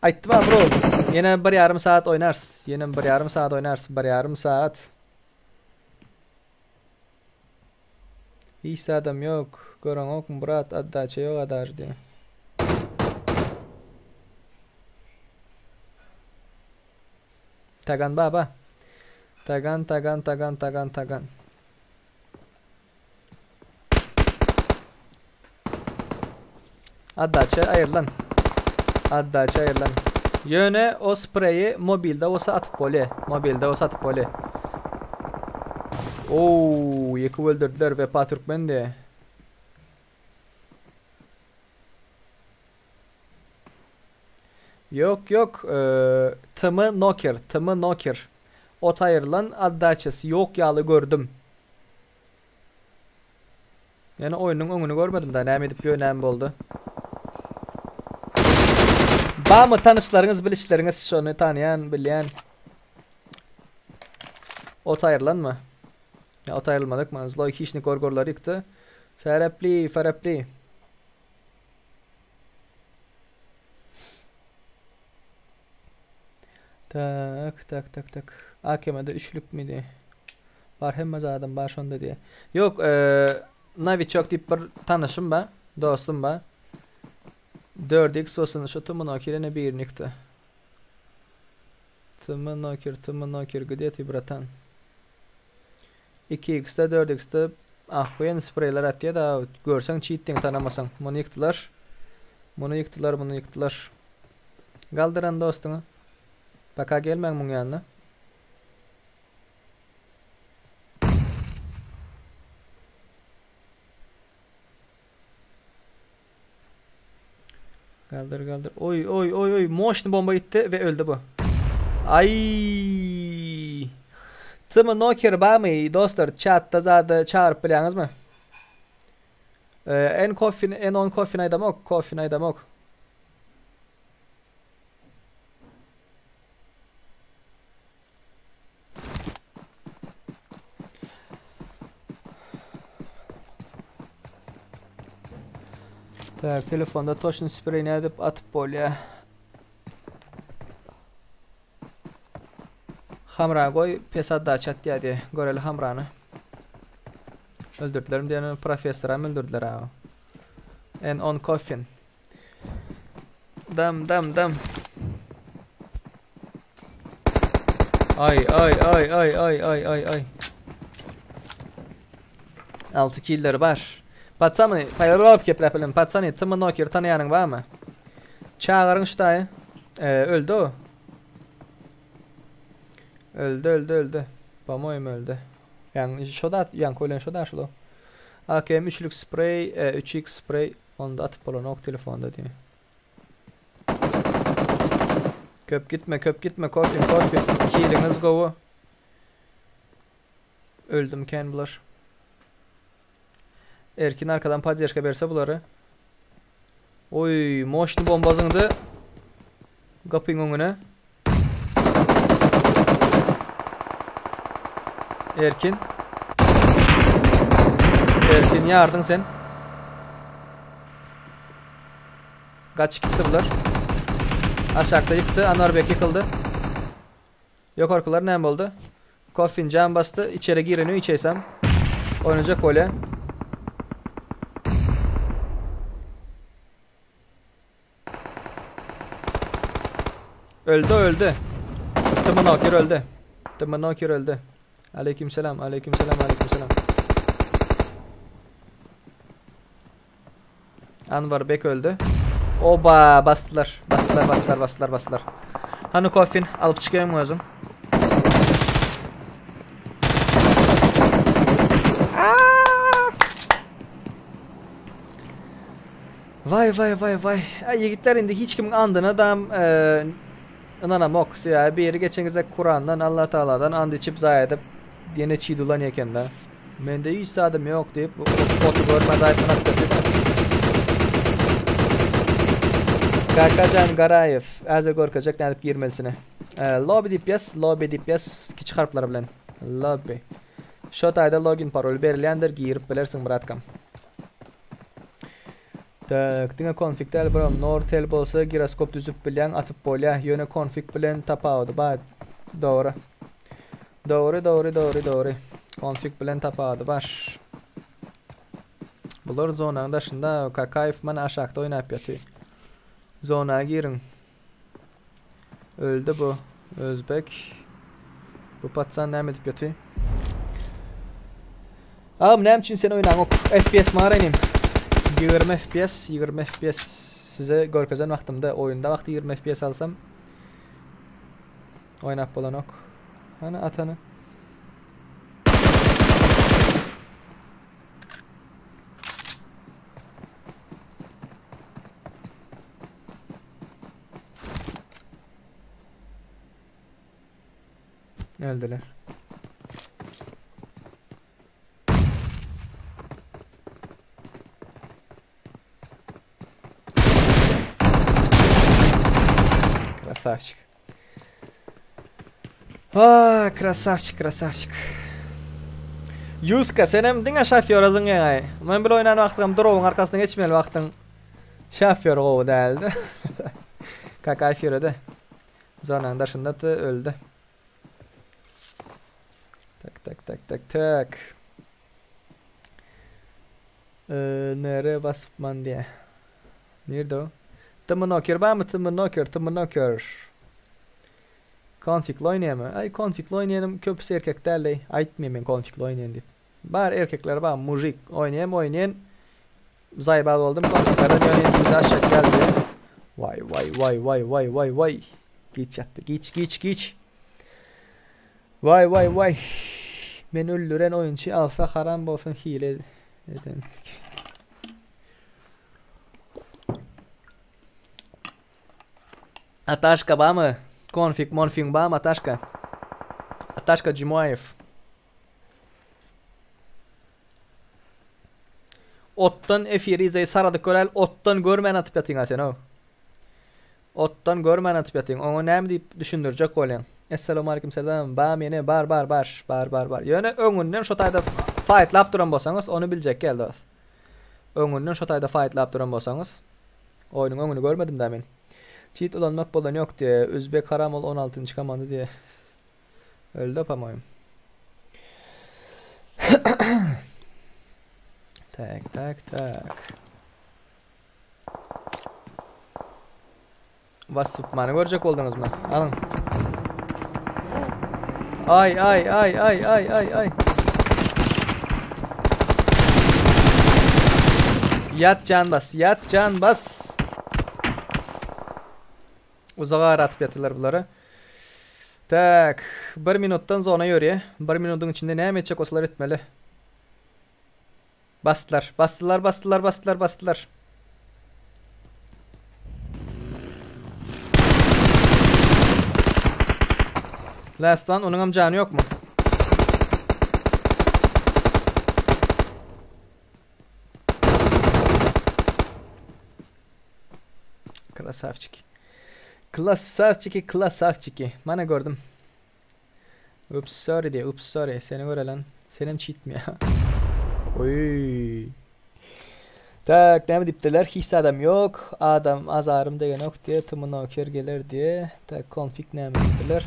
Aýtdym ha bro. Ýene bir ýarym saat oýnarys. Ýene bir ýarym saat oýnarys. Bir ýarym saat. Hiç zadam ýok. Göreňokmy brat, otdaça ýok adaž diýýär. Tagan baba. Tagan tagan tagan tagan tagan. Otdaça aýrylan. Otdaça aýrylan. Ýöne o spreýi mobilde bolsa atyp bolýar. Mobilde bolsa atyp bolýar. Ouu, ýeke öldürdiler Wepa Türkmen diýe. Ýok ýok TM Noker TM Noker ot aýrylan otdaçasy ýok ýaly gördüm. Ýöne oýnuň öňüni görmedim da näme edip ýör näme boldy. Bamy tanyşlaryňyz bilişleriňiz şony tanýan bilýän. Ot aýrylanmy? Ýa ot aýrylmadykmy? Zloý hişnik gorgorlary ýykdy. Ferepli ferepli. Tak, tak, tak, tak. AKM-de üçlükmidi? Bar hemme zadym bar şonda diýe. Ýok, eee Noviçok diýip bir tanyşym bar, dostum bar. 4x bolsun şu Tmnokir ene birini ýykdy. Tmnokir, Tmnokir, gde ty bratan? 2x-de 4x-de ahwen spreýler atýar da görseň çitdiň tanamasaň. Muny ýykdylar. Muny ýykdylar, muny ýykdylar. Galdyran dostuňy. Paka gelmäň muň ýanyna. Galdyr galdyr. Oý oý oý oý moşny bomba gitdi we öldi bu. Aý. Tm Noker barmy dostlar chatda zady çagyryp bilýäňizmi? Ee, en kofin en on kofin aýdamok, kofin aýdamok. Tak, telefonda toşny spreý nädip atyp bolýar? Hamra goý, pes otdaça atýar diýe. Göreli Hamrany. Öldürdilermi diýen professoram öldürdiler ha. And on coffin. Dam dam dam. Ay ay ay ay ay ay ay ay. 6 killer bar. Patsamy, paýrap gepläp bilen. Patsany, Tm Noker tanaýanyň barmy? Çagyryň şu daýy. Ee, öldü o. Öldü, öldü, öldü. Po-moýem öldü. Ýaňy şo da, ýaňky ölen şo da şul. AKM üçlük sprey, 3x sprey onda atyp bolanok telefonda diýýär. Köp gitme, köp gitme, kofin, kofin. Kiliňiz gowy. Öldüm kän bular. Erkin arkadan poddežka berse bulary. Oý, moşny bomba zyňdy. Gapyň öňüne. Erkin. Erkin ýardyň sen. Gaçyp gitdi bular. Aşakda ýykdy. Anwarbek ýykyldy. Ýokarkylar näme boldy? Koffin jam basdy. Içeri gireni içeýsem. Oýnajak bolýa. Öldi öldi. Tımınokir öldi. Tımınokir öldi. Aleyküm selam, aleyküm selam, aleyküm selam. Anwar Bek öldi. Oba basdylar. Basdylar, basdylar, basdylar, basdylar. Hany kofin alyp çykaýyn özüm. Waý waý waý waý. Äý ýigitler indi hiç kimiň andyna dam ynanamok. Sebäbi biri geçen gezek Kurandan Allah Tagaladan and içip zaýa edip ýene çiý dulan ekenda. Mende hiç zadym ýok diýip oty görmän zaýatdan atyp ýatyr. Kakajan Garaýew häzir görkezjek nädip girmelisini. Lobby diýip ýaz, lobby diýip ýaz kiçi harplar bilen. Lobby. Şo taýda login parol berilýändir girip bilersiň bratkam. Tak, diňe konfig däl bro, Nortel bolsa giroskop düzüp bilýäň atyp bolýa, ýöne konfig bilen tapawudy bar. Dogry. Dogry, dogry, dogry, dogry. Konfig bilen tapawudy bar. Bular zonanyň daşynda, Kakaýew mana aşakda oýnap ýaty. Zona giriň. Öldi bu. Özbek. Bu patsan näme edip ýaty? Agam näme üçin sen oýnaňok? FPS bar inim. 20 FPS, 20 FPS size görkezen wagtymda oýunda wagty 20 FPS alsam oýnap bolanok. Hany atany. Öldüler. Красавчик. Ah, krasavçik, krasavçik. Ýuska, senem diňe şofýora zyňýaň-aý. Men bile oýnan wagtym drowyň arkasyna geçmeli wagtyň şofýor gowy däldi. Kakaýew ýöredi. Zonanyň daşynda öldi. Tak, tak, tak, tak, tak. Nere basypman diýä. Nirde o? Tmnoker barmy? Tmnoker, tmnoker. Konfigli oýnaýarmy? Aý konfigli oýnaýanym köpüsi erkek däldeý. Aýtmaýan men konfigli oýnaýan diýip. Bar erkekler bar, mujik oýnaýan, oýnaýan. Zaýbal boldum konfiglerden ýöne indi aşak geldi. Waý waý waý waý waý waý waý. Giç ýatdy. Giç giç giç. Waý waý waý. Men öldüren oýunçy alsa haram bolsun hile eden. Ataşka barmy? Konfig monfig barmy Ataşka? Ataşka Jumaýew. Otdan efiri izleý saradyk göräl otdan görmän atyp ýatyňa sen ow. Otdan görmän atyp ýatyň. Oňa näme diýip düşündirjek bolýaň? Essalawmaleýkim salam. Bar meni bar bar bar bar bar bar. Ýöne öňünden şo taýda faýtlap duran bolsaňyz ony biljek gel dos. Öňünden şo taýda faýtlap duran bolsaňyz oýnuň öňüni görmedim da men. Çit ulanmak bolan ýok diýe. Özbek haram ol 16-njy komanda diýe. Öldi po-moýem. Tak tak tak. Wasupmany görjek bolduňyzmy? Alyň. Ay ay ay ay ay ay ay. Ýat jan bas, ýat jan bas. Uzaga ara atyp ýatyrlar bulary. Tak, bir minutdan zona ýörýär. Bir minudyň içinde näme etjek bolsalar etmeli. Basdylar, basdylar, basdylar, basdylar, basdylar. Last one, onuňam jany ýokmy? Krasavçiki. Klasavçiki, klasavçiki. Mana gördüm. Ups sorry diýe, ups sorry. Seni görelen. Senem cheatmi ya? Oý. Tak, näme diýipdirler? Hiç adam ýok. Adam azarym degenok diýe, tmnoker geler diýe. Tak, konfig näme diýipdirler?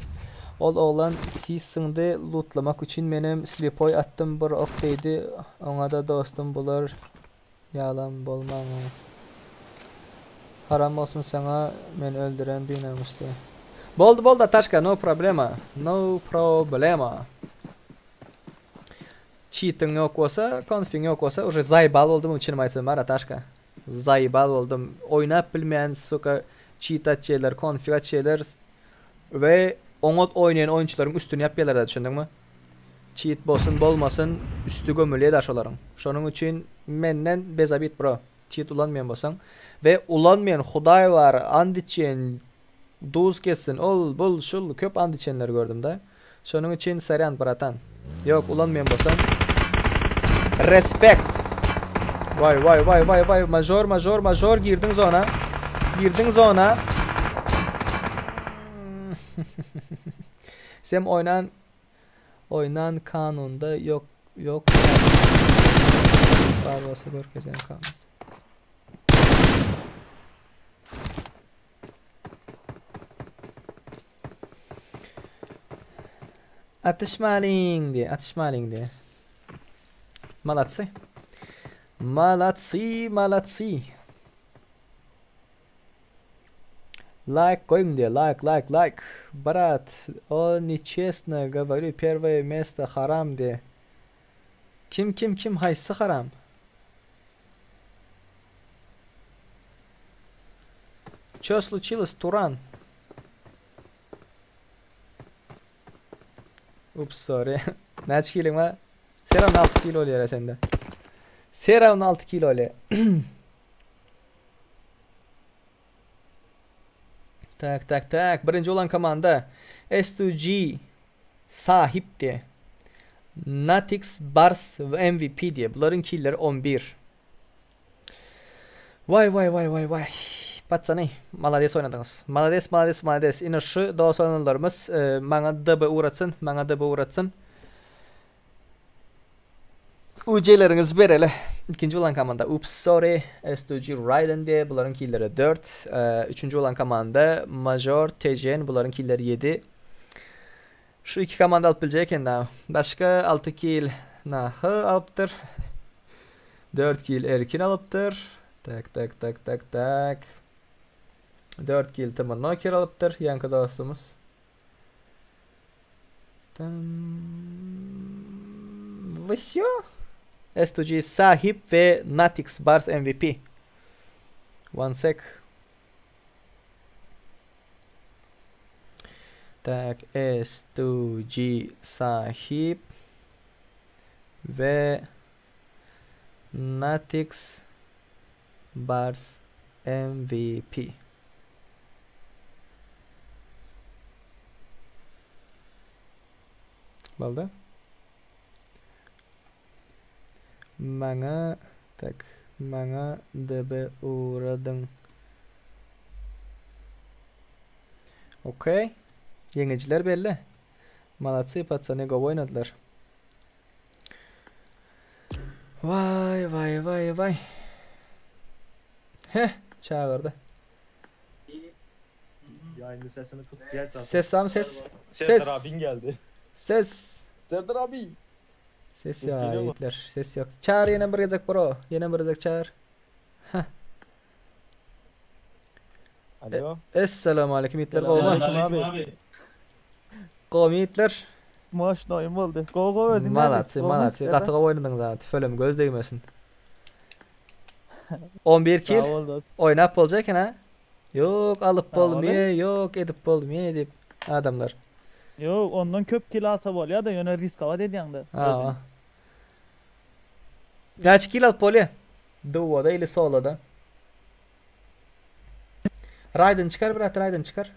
Ol oglan sis syndy lootlamak üçin menem slepoý atdym bir ok degdi oňada dostum bular ýalam bolmaň. Haram bolsun saňa meni öldüren binamysly. Boldy boldy Ataşka no problema no problema. Çitiň ýok bolsa konfiň ýok bolsa уже zaýbal boldum çynym aýtsam bar Ataşka. Zaýbal boldum. Oýnap bilmeýän suka çit açýarlar konfig açýarlar we oňat oýnaýan oýunçylaryň üstüni ýapýarlar da düşündiňmi? Çit bolsun bolmasyn üsti gömülýär da şolaryň. Şonuň üçin menden bez obid bro. Çit ulanmaýan bolsaň. We ulanmaýan hudaý bar and içýän duz kessin ol bul şul köp and içenleri gördümdä. Şonuň üçin saryan bratan. Ýok ulanmaýan bolsaň Respect. Waý waý waý waý waý major major major girdiň zona. Girdiň zona. Sem oýnan oýnan kanunda ýok ýok bar bolsa görkezýän kanun. Atyşmalyň diýe, atyşmalyň diýe. Malatsy. Malatsy, malatsy. Like goýuň diýe, like, like, like. Brat, o nechestno говорю, первое место haram diýe. Kim, kim, kim, haýsy haram? Ço sluçilos Turan? Ups sorry. Näçe kiliň bar? Seram 6 kilo bolýar sende. Seram 6 kilo bolýar. Tak tak tak. Birinji bolan komanda S2G sahip diye. Natix Bars MVP diye. Bularyň killeri 11. Waý waý waý waý waý. Patsany, malades oýnadyňyz. Malades malades malades. Ine şu dos oýnanlarymyz e, maňa DB ugratsyn, maňa DB ugratsyn. UC-leriňizi bereli. Ikinji bolan komanda Oops Sorry, S2G Raiden diye bularyň killeri 4. E, üçünji bolan komanda Major TJN bularyň killeri 7. Şu iki komanda alyp biljek eken da. Başga 6 kill Nahy alypdyr. 4 kill Erkin alypdyr. Tak tak tak tak tak. 4 kill Timur Noker alypdyr. Ýaňky dostumyz. Tam Vsyo. S2G Sahip we Natix Bars MVP. One sec. Tak S2G Sahip we Natix Bars MVP. Boldy. Maňa tak maňa DB ugradyň. Okey. Ýeňijiler belli. Malatsy patsany gowy oýnadylar. Waý waý waý waý. Heh, çagyrdy. Ýaýynda sesini kysyp gel zaten. Ses am ses. Ses. Serdar abin geldi. Ses. Serdar abi. Ses Ses ýok geliyor mu? ýigitler. Ses ýok. Çagyr ýene bir gezek bro. Ýene bir gezek çagyr. Heh. Alo. Esselamu aleyküm ýigitler gowmy? Selamünaleyküm abi. Gowmy ýigitler? Moşnoýum boldy. Gowy gowy özüň nädip? Malatsy, Gowmy? malatsy. Serdar? Gaty gowy oýnadyňyz ha. Tüfelem göz degmesin. 11 kill. Sag bol dost. Oýnap boljak eken ha. Ýok alyp Sag bol. bolmýa, ýok edip bolmýa diýip adamlar. Ýok, ondan köp kill alsa bolýa-da, ýöne riskowat edýäň-de Ha. özüň. Näçe kill alyp bolýa? Duoda ili soloda. Raiden çykar brat, Raiden çykar.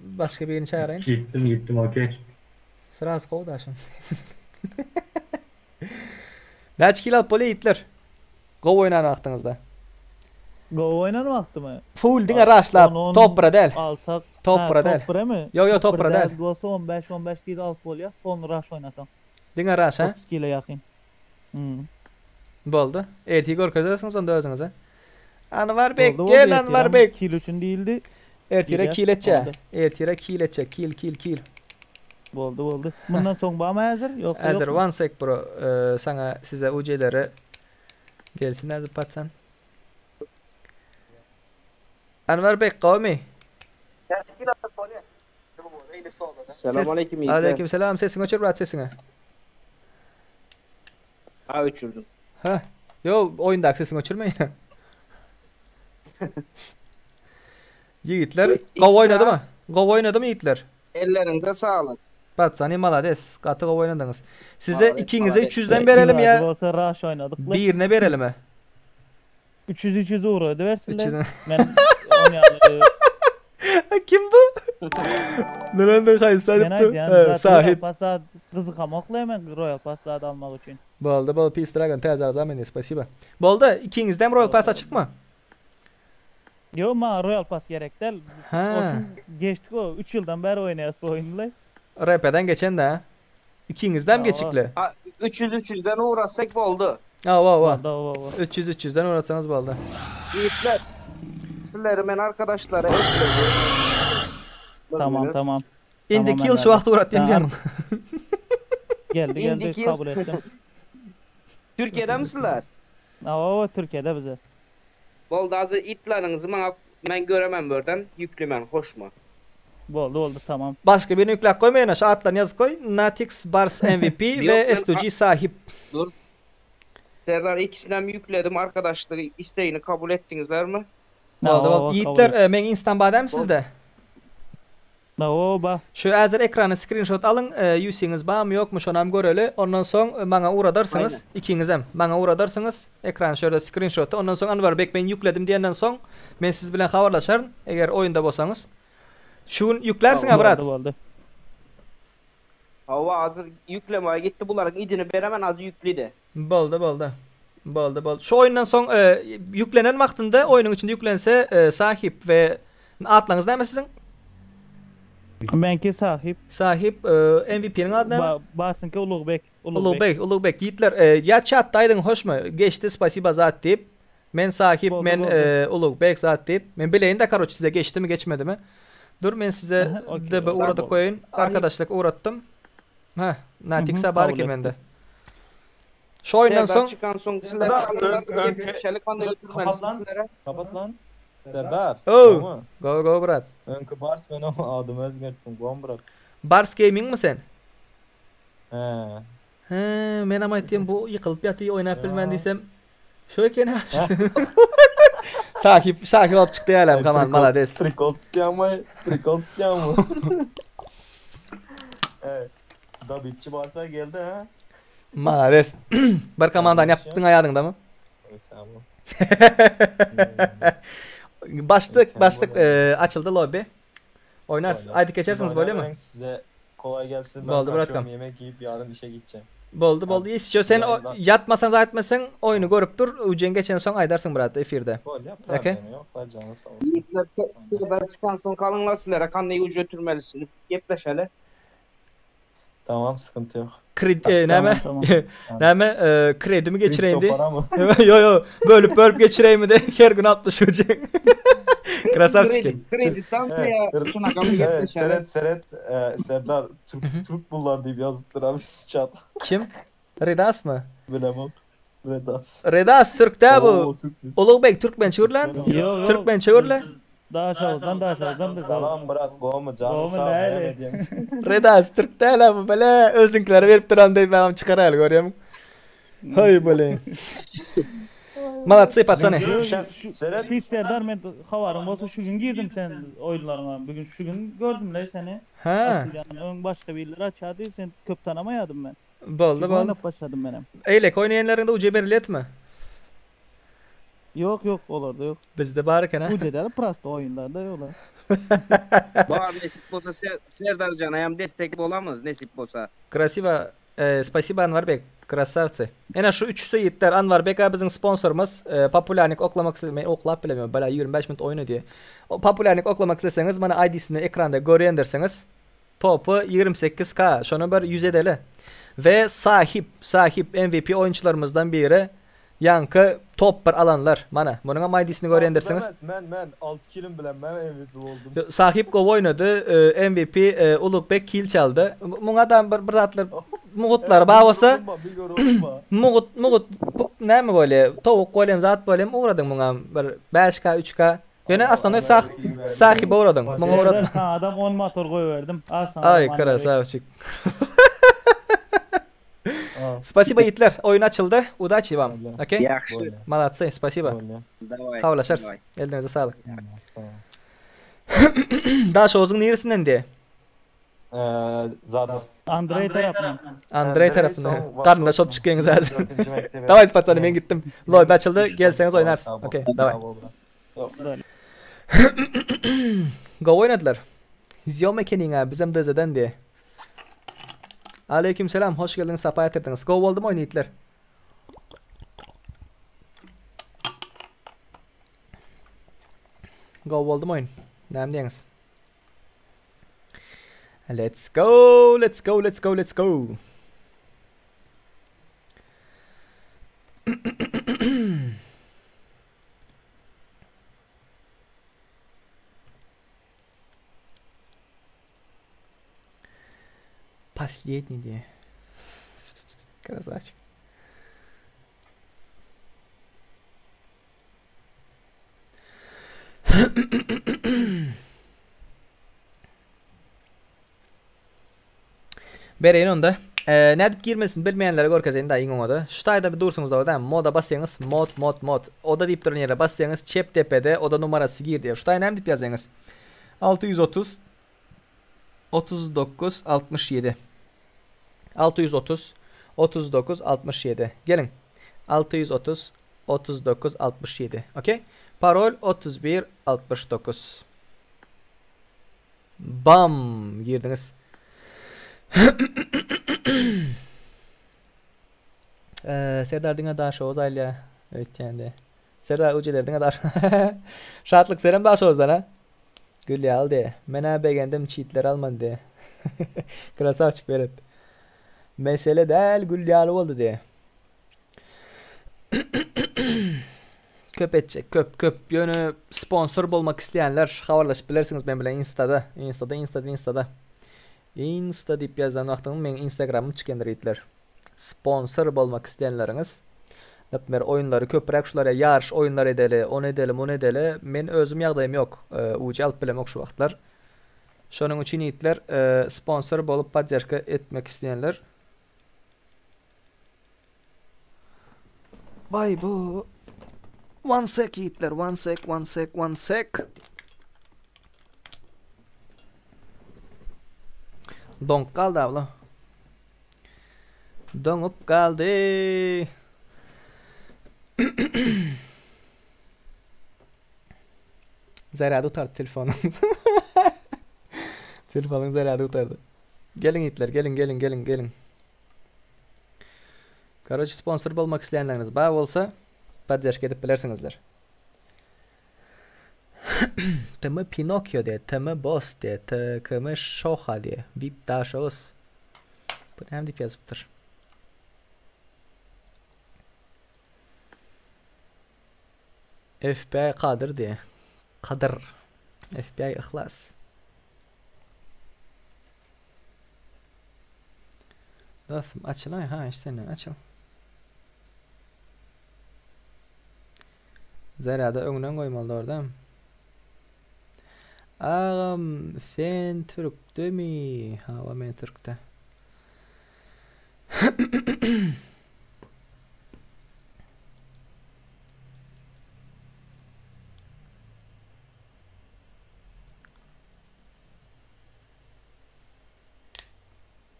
Başga birini çağırayyn. Gittim gittim okey. Sraz gowy daşym. Näçe kill alyp bolýa ýigitler? Gowy oýnan wagtyňyzda. Gowy oýnan wagtymy? Full diňe rushlap, On, on top bire däl. Alsak, Top ha, bire däl. top biremi? Ýok, ýok, Top top bire däl. däl bolsa 15 15 kill alyp bolýar, son rush oýnasaň. Diňe rush, ha? 30 kile ýakyn. Hmm. Boldy. Ertir görkezersiňiz onda özüňize. Anwar bek, Boldy, boldy, gel ertirem Anwar bek. Kill üçin diýildi. Ertire Girýär, kill etjä. boldy. Ertire kill etjä. Kill, kill, kill. Boldy, boldy. Mundan soň barmy häzir? Ýoksa Häzir ýokmy? one sec bro. Ee, saňa size UC-leri gelsin häzir patsan. Anwar bek gowmy? Selam aleyküm yiğitler. Aleyküm selam. Sesiňi öçür brat sesiňi. Ha öçürdüm. Ha. Yo oýundaky sesiňi öçürmeýin. Ýigitler gowy oýnadymy? Gowy oýnadymy ýigitler? Ellerinize sağlık. Patsany malades. Gaty gowy oýnadyňyz. Size Malades, ikiňize malades. 300-den berelim Iňňe ýa bolsa rush oýnadyk. birine berelim? 300 300 ugra edibersinler. 300 Men on ýaly Kim bu? Nirende haýsy Men aýdypdy? aýdýan, He, zat sahip. Royal Pass zat gyzykamokla men Royal Pass zat almak üçin. Boldy, boldy, Peace Dragon täze agza meni, spasiba. Boldy, ikiňizdem Royal Pass açykmy? Ýok, maňa Royal Pass gerek däl. Hä. Olsun geçdik o 3 ýyldan bäri oýnaýas bu oýunly. RP-den geçen dä. Ikiňizdem geçikli. Ha, 300 300-den uğratsak boldy. Awa, awa. Boldy, awa, awa. 300 300-den uğratsaňyz boldy. Yiğitler. Sizleri men arkadaşlara ekledim. Tamam, tamam. Indiki Tamam, ýyl şu Enver. wagt ugratýan Sen ar- diýýämiň? Geldi geldi Indiki ýyl- kabul etdim. Türkiye'de misiniz? Awa, Türkiye'de bize. Boldy azı itleriňizi maňa men göremem buradan yüklemen hoşma. Boldy boldy tamam. Başga birini ýükläp goýmaýyn, şu atlaryny ýazyp goý. Natix Bars MVP Ýok, we men- S2G sahip. Dur. Serdar ikisini yükledim arkadaşlığı isteğini kabul ettinizler mi? Boldy, Awa, boldy. kabul Ýigitler, etdim. e, meň instam bar dämi sizde? Awa, ba. Şu häzir ekrana screenshot alyň, e, UC-ňiz barmy ýokmy şonam göreli. Ondan soň e, maňa ugradarsyňyz, Aýnen. ikiňizem maňa ugradarsyňyz. Ekran şöyle screenshoty. Ondan soň Anwar bek men ýükledim diýenden soň men siz bilen habarlaşaryn eger oýunda bolsaňyz. Şu gün ýüklärsiň ha brat. Boldy boldy. Hava hazır yüklemeye gitti bunların idini beremen az yükledi. Boldy, boldy. Boldy, boldy. Şu oýundan soň e, ýüklenen wagtynda oýnuň içinde ýüklense e, sahip we atlaryňyz näme siziň? Benki sahip. Sahip e, MVP-niň ady näme? Ba Basynky Ulugbek. Ulugbek, Ulugbek ýigitler, e, ýa chatda aýdyň hoşmy? Geçdi spasiba zat diýip. Men sahip, Boldy, men boldy. e, Ulugbek zat diýip. Men bileýin de karoç size geçdimi, geçmedimi? Dur men size Aha, okey, DB tamam. ugradyp goýaýyn. Arkadaşlyk ugratdym. Heh, Natix'a bar kabul eken etdim. mende. Şu oýundan Serdar soň çıkan son sizlere Serdar, ön- ön- Şelik Kapat lan. Kapat lan. Serdar. Oh. Tamam. Go go brat. Önkü Bars ben ama adımı özgerttim. Gom bırak. Bars Gaming mi sen? He. He, men am aýtdym bu ýykylyp ýaty oýnap bilmän Ya. diýsem. Şu eken ha. Sahip, sahip alyp çykdy ýalam kaman malades. Prikol tutýan mı? Prikol tutýan mı? Evet. Dabitçi Barsa geldi ha. Malades. Bir komandany ýapdyň aýadyňda mı? Tamam. Başlyk, başlyk e, açyldy lobby. Oýnarsyn. Oynar. Aýdyp geçersiňiz Siz bolýamy? oynayın, Size kolay gelsin. Ben Boldy, kaçıyorum, bratkam. Yemek yiyip yarın işe gideceğim. Boldy, boldy. Hiç sen o, Yarın- ýatmasaň aýtmasaň oýny görüp dur. Ujen geçen soň aýdarsyň brat efirde. Gol yap. Okey. Problemi yok. Var canı sağ olsun. Yiğitler Serdar çıkan son kalınlar sizlere kanlayı ucu ötürmelisiniz. Yepleşeli. Tamam sıkıntı yok. Kredi e, näme? Tamam, Näme e, kredimi geçireyim Kripto di. para mı? Yo yo bölüp bölüp geçireyim de her gün 60 ucu. Krasavçiki. Kredi, kredi tam Evet, ya. ır- Şuna kanı Evet, yepleşeli. Seret Seret e, Serdar Türk Türk bunlar deyip yazıptır abi chat. Kim? Redas mı? Bilemem. Redas. Redas Türk'te bu. Oo, Türk biz. Ulugbek Türkmen çığırlan. Yok yok. Türkmen çığırla. Daha şahızdan daha şahızdan biz Salam bırak gomu canı Gomu sağ nerede? ne diyeyim. Redas Türk'te la bu böyle özünkleri verip duran deyip ben çıkarayal görüyorum. Hay böyle. Молодцы, пацаны. Seret Pis Serdar men habarym bolsa şu gün girdim sen oyunlaryňa. Bugün şu gün gördüm le seni. Ha. Açılýan öň başga birileri açardy sen köp tanamaýadym men. Boldy Şu boldy. oýnap başladym menem. Eýlek oýnaýanlaryňda ucu berilýet mi? Yok yok olarda yok. Bizde bar eken ha. Bu cedeli prasta oyunlarda yok. Bar nesip bolsa Ser- Serdar Can'a hem destek olamaz nesip bolsa. Красиво. Э, спасибо, Анварбек. Красавцы. Ene şu üçüsü ýitler. Anwarbek abi bizim sponsorumuz. E, popülerlik oklamak istedim. Men oklap bilemiyorum. Bala 25 minut oyunu diye. O popülerlik oklamak isteseňiz bana ID'sini ekranda görýändirsiňiz. Topu 28k. Şonu bir 100 edeli. Ve sahip, sahip MVP oyuncularımızdan biri. Yankı top bir alanlar. Mana bunun ama ID'sini görýändirsiňiz. Men men 6 kilim bilen ben MVP oldum. Sahip gol oynady, e, MVP e, Ulugbek kill çaldy. Muňa da bir bir zatlar mugutlar bar bolsa Bir yorulma. mugut mugut näme bolýar? Towuk bolýar, zat bolýar, ugradyň muňa bir 5K, 3K. Ýöne aslynda sah sahip ugradyň. Muňa Serdar ugradyň. sana adam 10 motor goýberdim. Al sana. Ay adam krasavчик. Спасибо, Yiğitler. Oyun açıldı. Удачи вам. Okey? Yaxşı. Молодцы, спасибо. Давай. Habarlaşarys. давай. Elinize sağlık. Daha şozun neresinden diye. Zat. Andrey tarapyndan. Andrey tarapyndan. Garyndaş bolup çykýaňyz häzir. Daway patsany men gitdim. Lobby açyldy, gelseňiz oýnarys. Okey, daway. Gowy oýnadylar. Zýom ekeniň-ä, bizem DZ-den diýe. Aleýkim selam, hoş geldiňiz, sapa getirdiňiz. Gowy boldumy oýun ýigitler? Gowy boldumy oýun? Näme diýeňiz? Let's go, let's go, let's go, let's go. Последний diýe. Красавчик. Bereýin onda. Ee, nädip girmesini bilmeýänlere görkezeýin da iň oňada. Şu taýda bir dursuňyz da moda basýaňyz, mod mod mod. Oda diýip duran ýere basýaňyz, çep depede oda numarasy gir diýýär. Şu taýa näme diýip ýazýaňyz? 630 39 67 630 39 67 Geliň. 630 39 67 Okey. Parol 31 69 Bam! Girdiňiz. Ee, Serdar diňe Daşoguz aýylýar öýtýän-de. Serdar ujeler diňe Daş Şatlyk senem Daşoguzdan ha? Gül ýaly diýe. Men-ä begendim çitler almady diýe. Krasawçik Berat. Mesele däl gül ýaly boldy diýe. Köp etjek köp köp ýöne sponsor bolmak isleýänler habarlaşyp bilersiňiz men bilen instada instada instada instada insta diýip ýazan wagtyň meň instagramym çykandyr ýigitler sponsor bolmak isleýänleriňiz naprimýer oýunlary köpräk şular ýaryş oýunlar edeli ony edeli muny edeli men özüm ýagdaýym ýok uji alyp bilemok şu wagtlar şonuň üçin ýigitler sponsor bolup podderşka etmek isleýänler Bay bu. One sec yiğitler. One sec, one sec, one sec. Donk galdy abla. Doňup galdy. Zarýady gutardy telefonyň. Telefonyň zarýady gutardy. Geliň ýigitler, geliň, geliň, geliň, geliň. Karoç sponsor bolmak isleýänleriňiz bar bolsa, podderşka edip bilersiňizler. TM Pinokio diýe, TM Boss diýe, TKM Şoha diýe, Bip Daşoguz. Bu näme diýip ýazypdyr? FBI Kadyr diýe. Kadyr. FBI Yhlas. Dostum açylaý ha işsene açyl. Zarýada öňden goýmaly dogry Agam sen türkdemi? Hawa men türkde.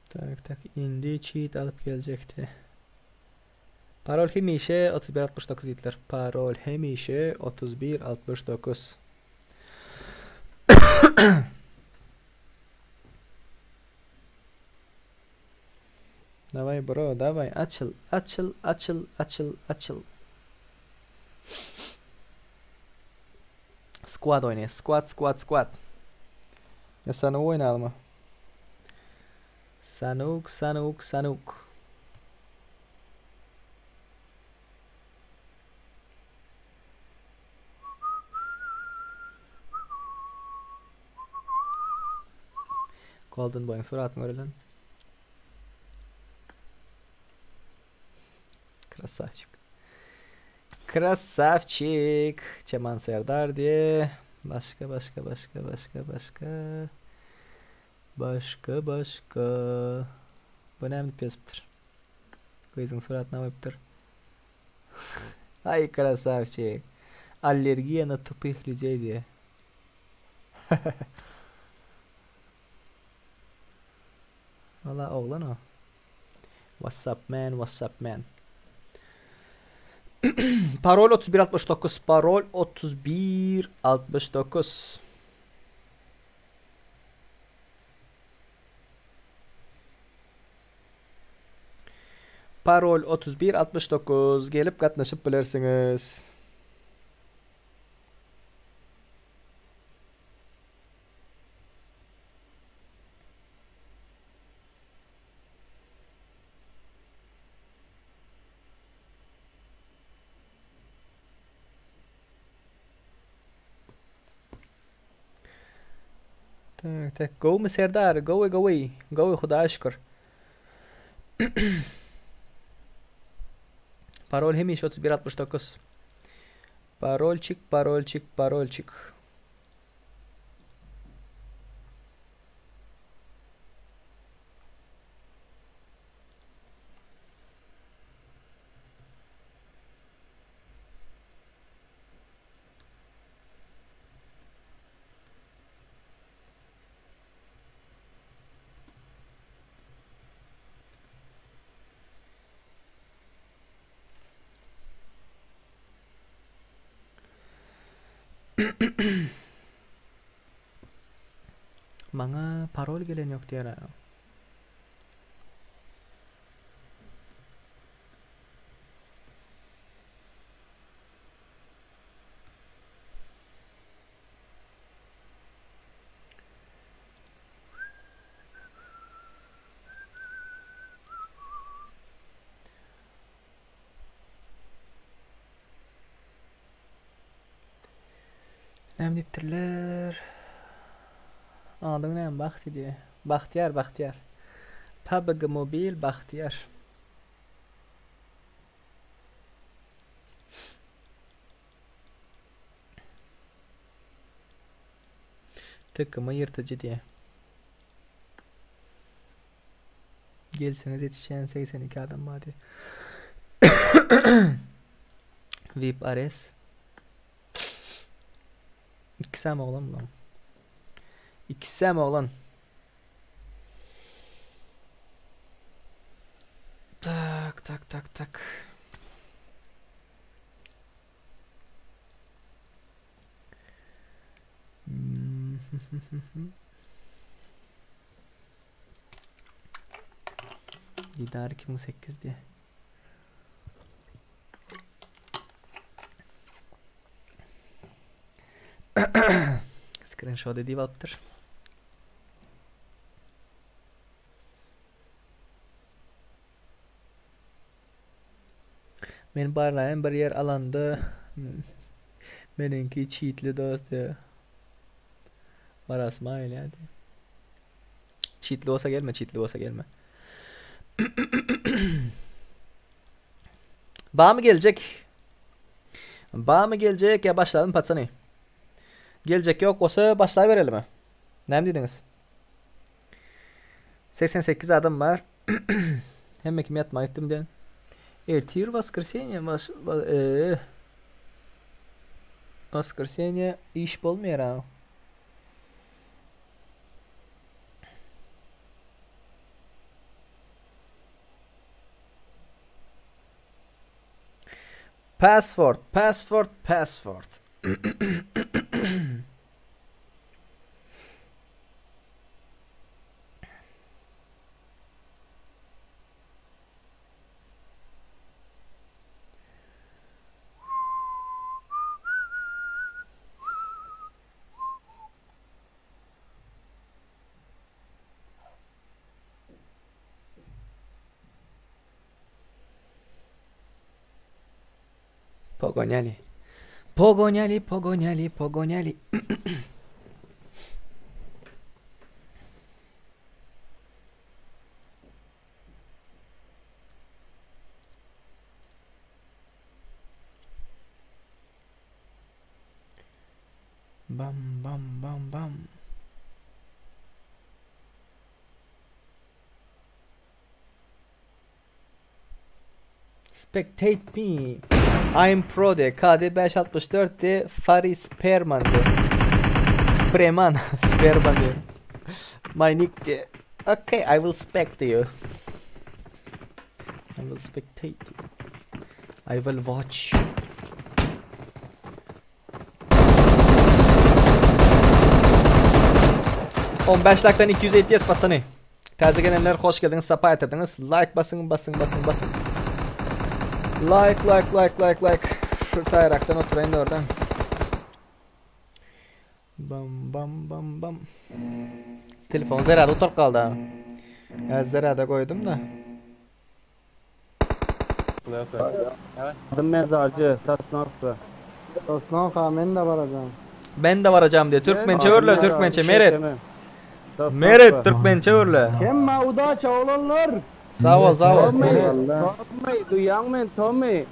Tak tak indi cheat alyp geljekdi. Parol hemişe 3169 ýigitler. Parol hemişe 3169. Daway bro, daway açyl, açyl, açyl, açyl, açyl. Squad oýnaýas. Squad, squad, squad. Ya Sanuk oýnalymy? Sanuk, Sanuk, Sanuk. Golden Boy'un suratyny görelim. Krasavçik. Krasavçik. Çeman Serdar diye. Başka başka başka başka başka. Başka başka. Bu näme diýip ýazypdyr? Gyzyň suratyna goýupdyr. Ay krasavçik. Allergiýa na tupых людей diye. Wala oglan o. What's up man, what's up man. Parol 3169, parol 3169. Parol 3169 gelip gatnaşyp bilersiňiz. Tak, tak. Gowmy Serdar, gowy gowy. Gowy Hudaýa şükür. Parol hemişe 3169. Parolçik, parolçik, parolçik. Maňa parol gelen ýok diýer. Näme diýipdirler? Adyň näme Bagty diýýär. Bagtyýar, Bagtyýar. PUBG Mobile Bagtyýar. Tykgyma ýyrtyjy diýýär. Gelseňiz ýetişýän 82 adam bar diýýär. VIP Ares. Ikisem oglan bulan. Ikisem oglan. Tak tak tak tak. Didar 2008 diye. Screenshot edip alypdyr. Men barlaýyn bir ýer alanda meniňki çitli dost diýýär. Barasym-a gelýär diýýär. Çitli bolsa gelme, çitli bolsa gelme. Bamy geljek? Bamy geljek ýa başlalymy patsany? Geljek ýok bolsa başlaýberelimi? Näme diýdiňiz? 88 adam bar. Hemme kim ýatmaga gitdim diýen. Ertir waskreseniýe was eee. Waskreseniýe iş bolmaýar ha. Password, password, password. Pogoniali. Pogoniali, pogoniali, pogoniali. Bam bam bam bam. Spectate me. I'm pro de. KD 564 de. Faris Perman de. Spreman. Sperman de. My nick de. Okay, I will spect you. I will spectate you. I will watch. On 5 like'dan 270 patsany. Täze gelenler hoş geldiňiz, sapa getirdiňiz. Like basyň, basyň, basyň, basyň. Like, like, like, like, like. Şu taýrakdan oturaýyn da oradan. Bam bam bam bam. Telefon zerada oturyp galdy. Ya zerada goýdum da. Adım mezarcı, Sasnowka. Sosnowka men de baracağım. Ben de varacağım diye. Türkmençe örle, Türkmençe Meret. Sosnowka. Meret Türkmençe örle. Hemme udaça olanlar. Sağ ol, sağ ol. Tommy, Tommy, duýaň men Tommy.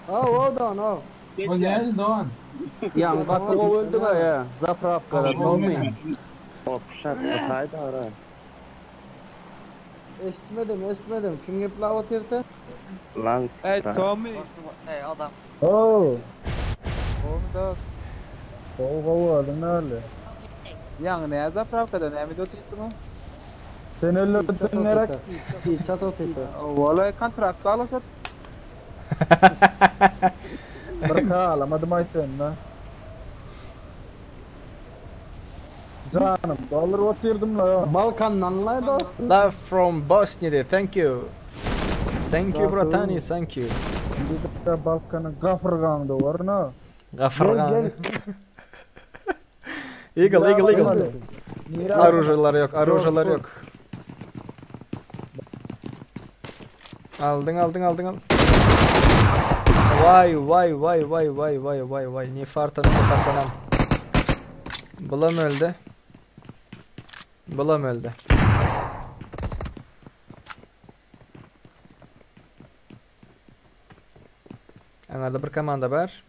Ha o da o. O geldi Doğan. Ýaňy gaty gowy öldüň ha ya. Zapravkada Tommy. Eşitmedim, eşitmedim. Kim gepla otyrdy? Lan. Ey Tommy. Ey adam. Oh. Oldu. Gowy gowy öldüň öldü. Ýaňy näme zapravkada näme otyrdyň? Sen öldürdün merak. Çat otyrdy. Vallahi kontrakt alasat. Bir kalamadım aýtyn da. Canım, dolar otyrdym la. Balkandan la dost. Love from Bosnia diye. Thank you. Thank you bratani, thank you. Bir Balkanın gafırganda var na. Gafırgan. Gel, Eagle, Eagle, Eagle. Arujalar yok, arujalar yok. Aldın, aldın, aldın, aldın. Vay, vay, vay, vay, vay, vay, vay, vay. Ne fartanı katanam. Bulam öldü. Bulam öldü. Anlarda bir komanda var.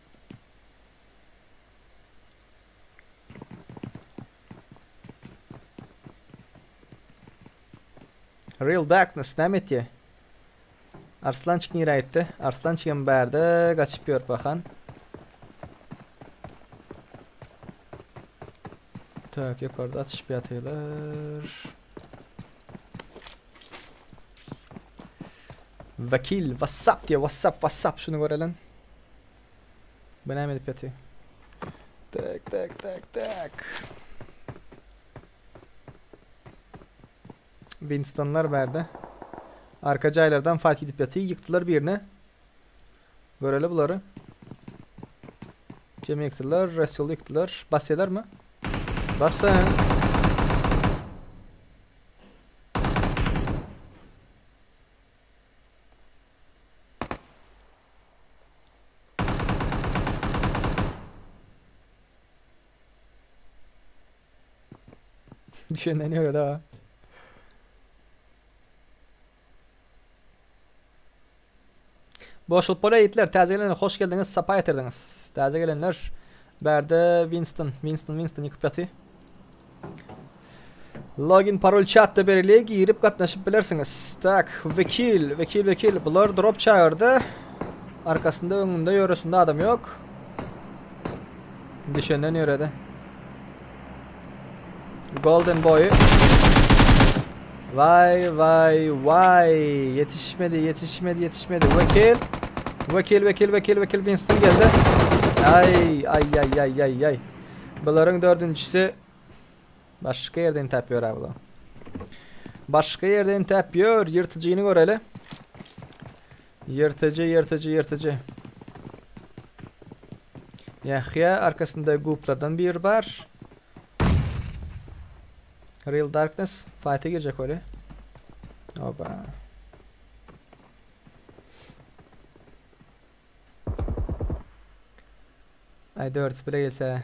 Real Darkness näme etýär? Arslançyk nirä gitdi? Arslançygam bärde gaçyp ýör bakan. Tak, ýokarda atyşyp ýatyrlar. Vekil, what's up diýär, what's up, what's up şuny görelen. Bu näme edip ýatyr? Tak, tak, tak, tak. Winstonlar verdi. Arka caylardan fight gidip yatıyor. Yıktılar birini. Göreli bunları. Cem'i yıktılar. Resul'u yıktılar. Basıyorlar mı? Basın. Düşünleniyor da. Boşlup buraya gittiler. Täze gelenler hoş geldiniz. Sapa getirdiniz. Täze gelenler Berde Winston, Winston, Winston yıkıp yatıyor. Login parol chatda berilýär. Girip gatnaşyp bilersiňiz. Tak, vekil, vekil, vekil. Bular drop çağırdı. Arkasında, önünde, yörüsünde adam yok. Düşenden yörede. Golden Boy. Vay vay vay. Yetişmedi, yetişmedi, yetişmedi. Vekil. Vekil, vekil, vekil, vekil Winston geldi. Ay ay ay ay ay ay. Bunların dördüncüsü başka yerden tapıyor abi. Başka yerden tapıyor. Yırtıcıyını göreli. Yırtıcı, yırtıcı, yırtıcı. Yahya arkasında gruplardan bir var. Real Darkness fight'e girecek öyle. Oba. Ay 4 bile gelse.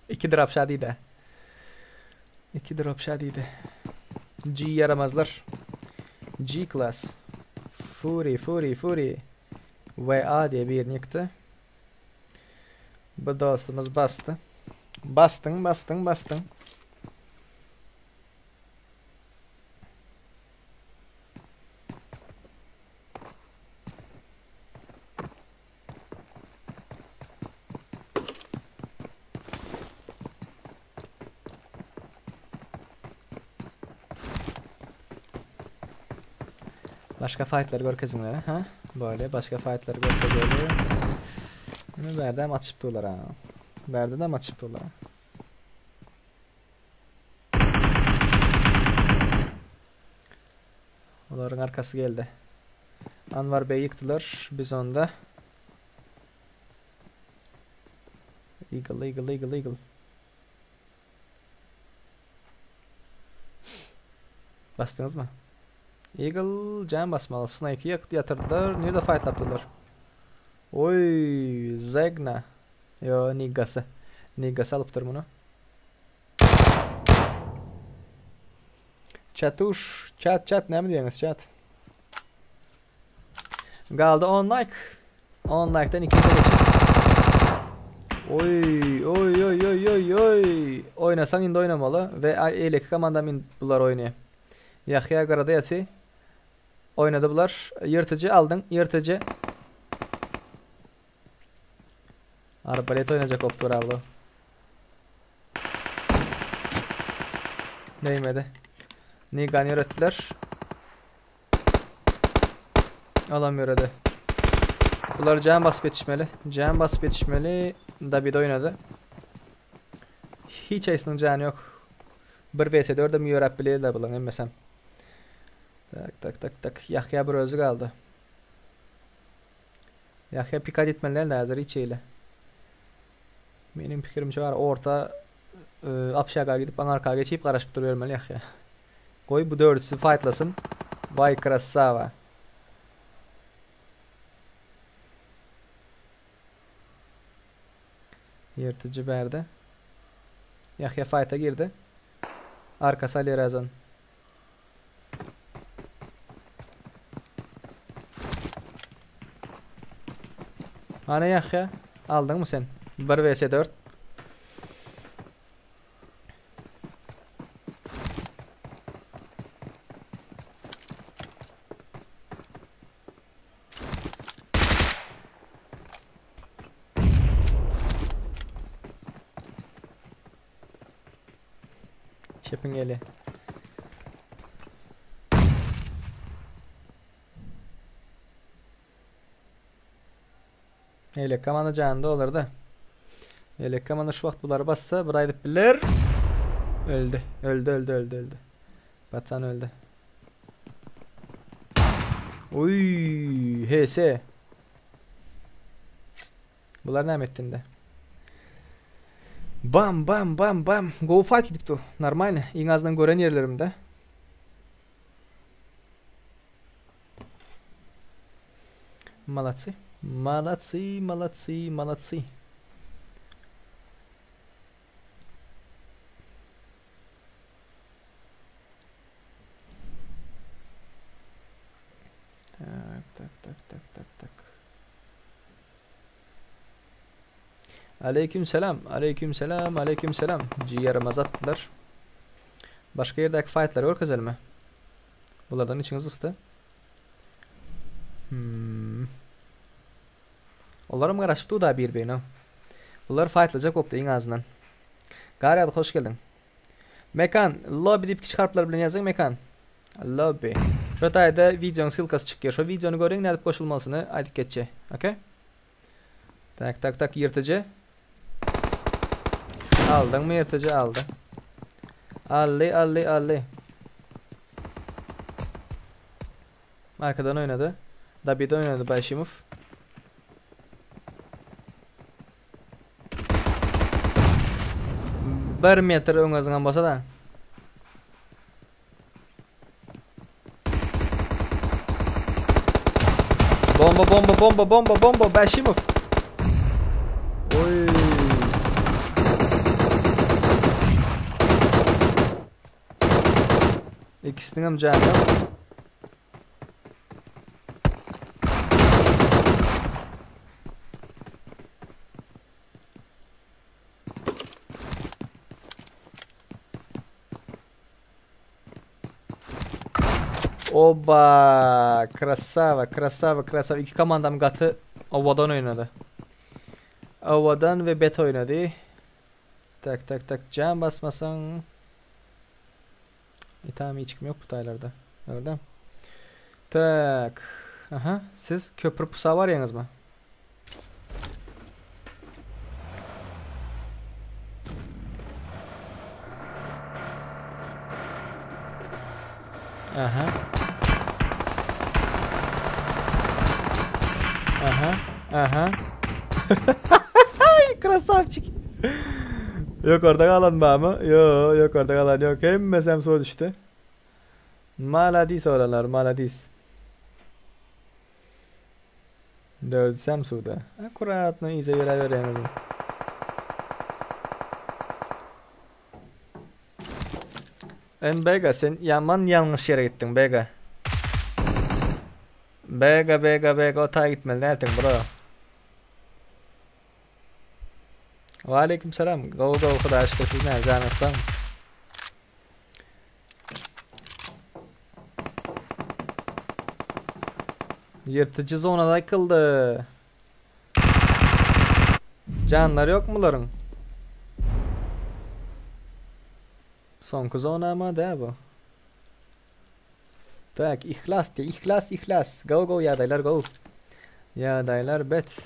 2 drop şadiydi. 2 drop şadiydi. G yaramazlar. G class. Fury, Fury, Fury. VA diye bir yıktı. Bu dostumuz bastı. Bastın, bastın, bastın. Başga faýtlary görkeziňler, ha? Bolýa, başga faýtlary görkezeli. Indi bärdem atyşyp durlar ha. Bärdedem atyşyp durlar. Olaryň arkasy geldi. Anwar Bey ýykdylar. Biz onda Eagle, Eagle, Eagle, Eagle. Basdyňyzmy? Eagle jam basmaly. Snake ýykdy ýatyrdylar. Nirde fightlapdylar? Oý, Zegna. Yo, Niggasy. Niggasy alypdyr muny. Çatuş, çat çat näme diýýäňiz çat? Galdy 10 like. 10 like'dan 2 geçip. Oy oy oy oy oy oy. Oynasaň indi oynamaly ve eýleki komandam indi bular oýnaýar. Ýahýa garada ýaty. Oýnady bular. Ýyrtyjy aldyň, ýyrtyjy. Arbalet oýnajak bolup dur abla. Değmedi. Nigan ýöretdiler. Alam ýöredi. Bular jam basyp ýetişmeli. Jam basyp ýetişmeli. David oýnady. Hiç haýsynyň jany ýok. 1 vs 4 hem ýöräp bilýärler bularyň hemmesem. Tak tak tak tak. Ýahýa bir özi galdy. Ýahýa pikat etmeli däl häzir hiç hili. Meniň pikirimçe bar orta e, apşaga gidip aňarka geçip garaşyp durubermeli Ýahýa. Goý bu dördüsi faýtlasyn. Waý krassawa. Ýyrtyjy bärde. Ýahýa faýta girdi. Arkasy alýar azon. Hany Ýahýa, aldyňmy sen? 1 vs 4. Çepiň eli. Eýle komanda janynda olarda. Eýle komanda şu wagt bulary bassa bir aýdyp biler. Öldi. Öldi, öldi, öldi, öldi. Patsan öldi. Uy, HS. Bular näme etdi indi? Bam bam bam bam. Go fight gidip dur. Normalny. Iň azyndan gören ýerlerimde. Молодцы. Молодцы, молодцы, молодцы. Tak, tak, tak, tak, tak, tak. Aleyküm selam, aleyküm selam, aleyküm selam. Ciğerimiz atdylar. Başga ýerdäki faýtlary görkezelimi? Bulardan içiňiz ysdy. Hmm. Olaram garaşyp dur da bir-birine. Bular faýtlajak bolupdy iň azyndan. Garýady hoş geldiň. Mekan, lobby diýip kiçi harplar bilen ýazyň Mekan. Lobby. Şo taýda wideoň ssylkasy çykýar. Şo wideony görüň nädip goşulmalysyny aýdyp geçje. Okey? Tak tak tak ýyrtyjy. Aldyňmy ýyrtyjy aldy. Aldy aldy aldy. Arkadan oýnady. Dabide oýnady Başimow. Bir metr öňe zyňan bolsa da. Bomba bomba bomba bomba bomba Başimow. Oy. Ikisiniň hem jany ýok. Oba, krasava, krasava, krasava. Iki komandam gaty owadan oýnady. Owadan we bet oýnady. Tak, tak, tak. Jam basmasaň. E tamam hiç kim yok bu taylarda. Gördüm. Tak. Aha, siz köprü pusa barýaňyzmy? Aha. Aha. Aha. Krasavçik. Yok orada kalan var mı? Yok yok orada kalan yok. Hemmesi suya düştü. Maladis oralar maladis. Dölsem suda. Akkuratno iyice yere vereyim. En Bega sen yaman yanlış yere gittin Bega. Bega Bega Bega otaya gitmeli nereden bro? Ve aleyküm selam. Go go Huda aşkına siz ne canım Yırtıcı zonada kıldı. Canlar yok muların? Sonky zona ama da bu. Tak, ihlas de, ihlas, ihlas. Go go ýagdaýlar go. Ýagdaýlar bet.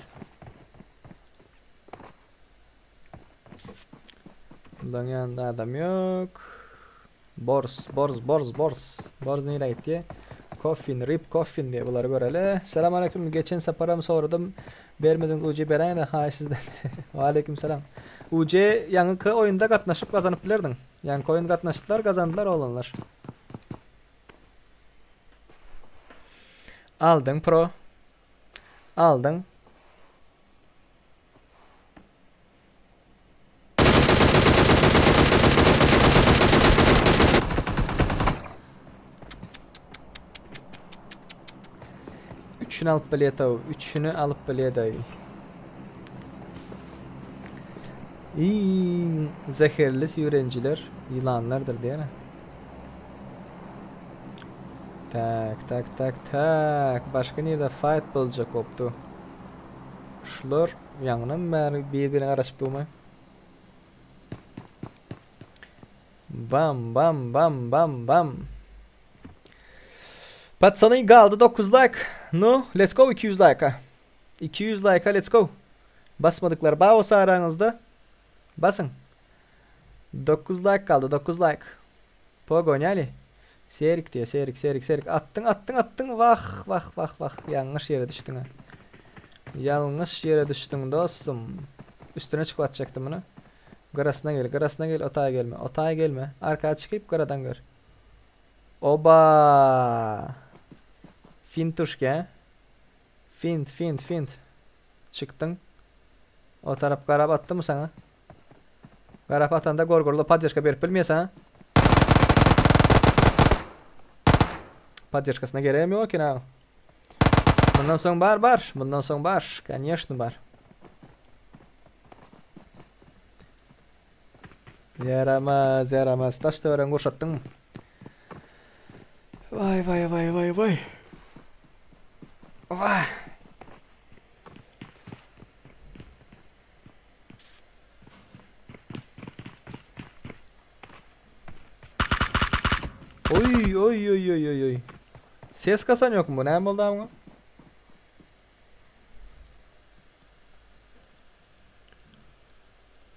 Bundan ýanynda adam yok. Bors, borz, borz, borz. Borz nire gitti? Coffin, rip coffin diye bunları göreli. Selam aleyküm. Geçen seferim sordum. Bermedin UC beren de ha sizden. Aleyküm selam. UC yaňky oyunda gatnaşyp gazanyp bilerdin. Yaňky oyun gatnaşdylar, gazandylar oğlanlar. Aldın pro. Aldın. Üçünü alıp bilet av. Üçünü alıp bilet av. İyi, zehirli sürenciler yılanlardır değil mi? Tak tak tak tak. Başka nerede fight bolacak koptu. Şular yanına beri birbirine araşıp durma. Bam bam bam bam bam. Patsanın kaldı 9 like. No, let's go 200 like'a. 200 like'a let's go. Basmadıklar bağ olsa aranızda. Basın. 9 like kaldı 9 like. Pogonyali. Serik diye serik serik serik. Attın attın attın. Vah vah vah vah. Yanlış yere düştün ha. Yanlış yere düştün dostum. Üstüne çıkıp atacaktım bunu. Garasına gel, garasına gel, otağa gelme. Otağa gelme. Arkaya çıkıp garadan gör. Oba! Fintuşke. Fint, fint, fint. Çıktın. O taraf garap attı mı sana? Garap atanda gorgorlu poddeşka berip bilmeýär ha. Poddeşkasına gereğim yok ki ha. Bundan soň bar bar. Bundan soň bar. Конечно bar. Yaramaz, yaramaz. Taş töweren gurşatdyň. Vay vay vay vay vay. Vay. Oy oy oy oy oy oy. Ses kasan yok mu? Ne oldu ama?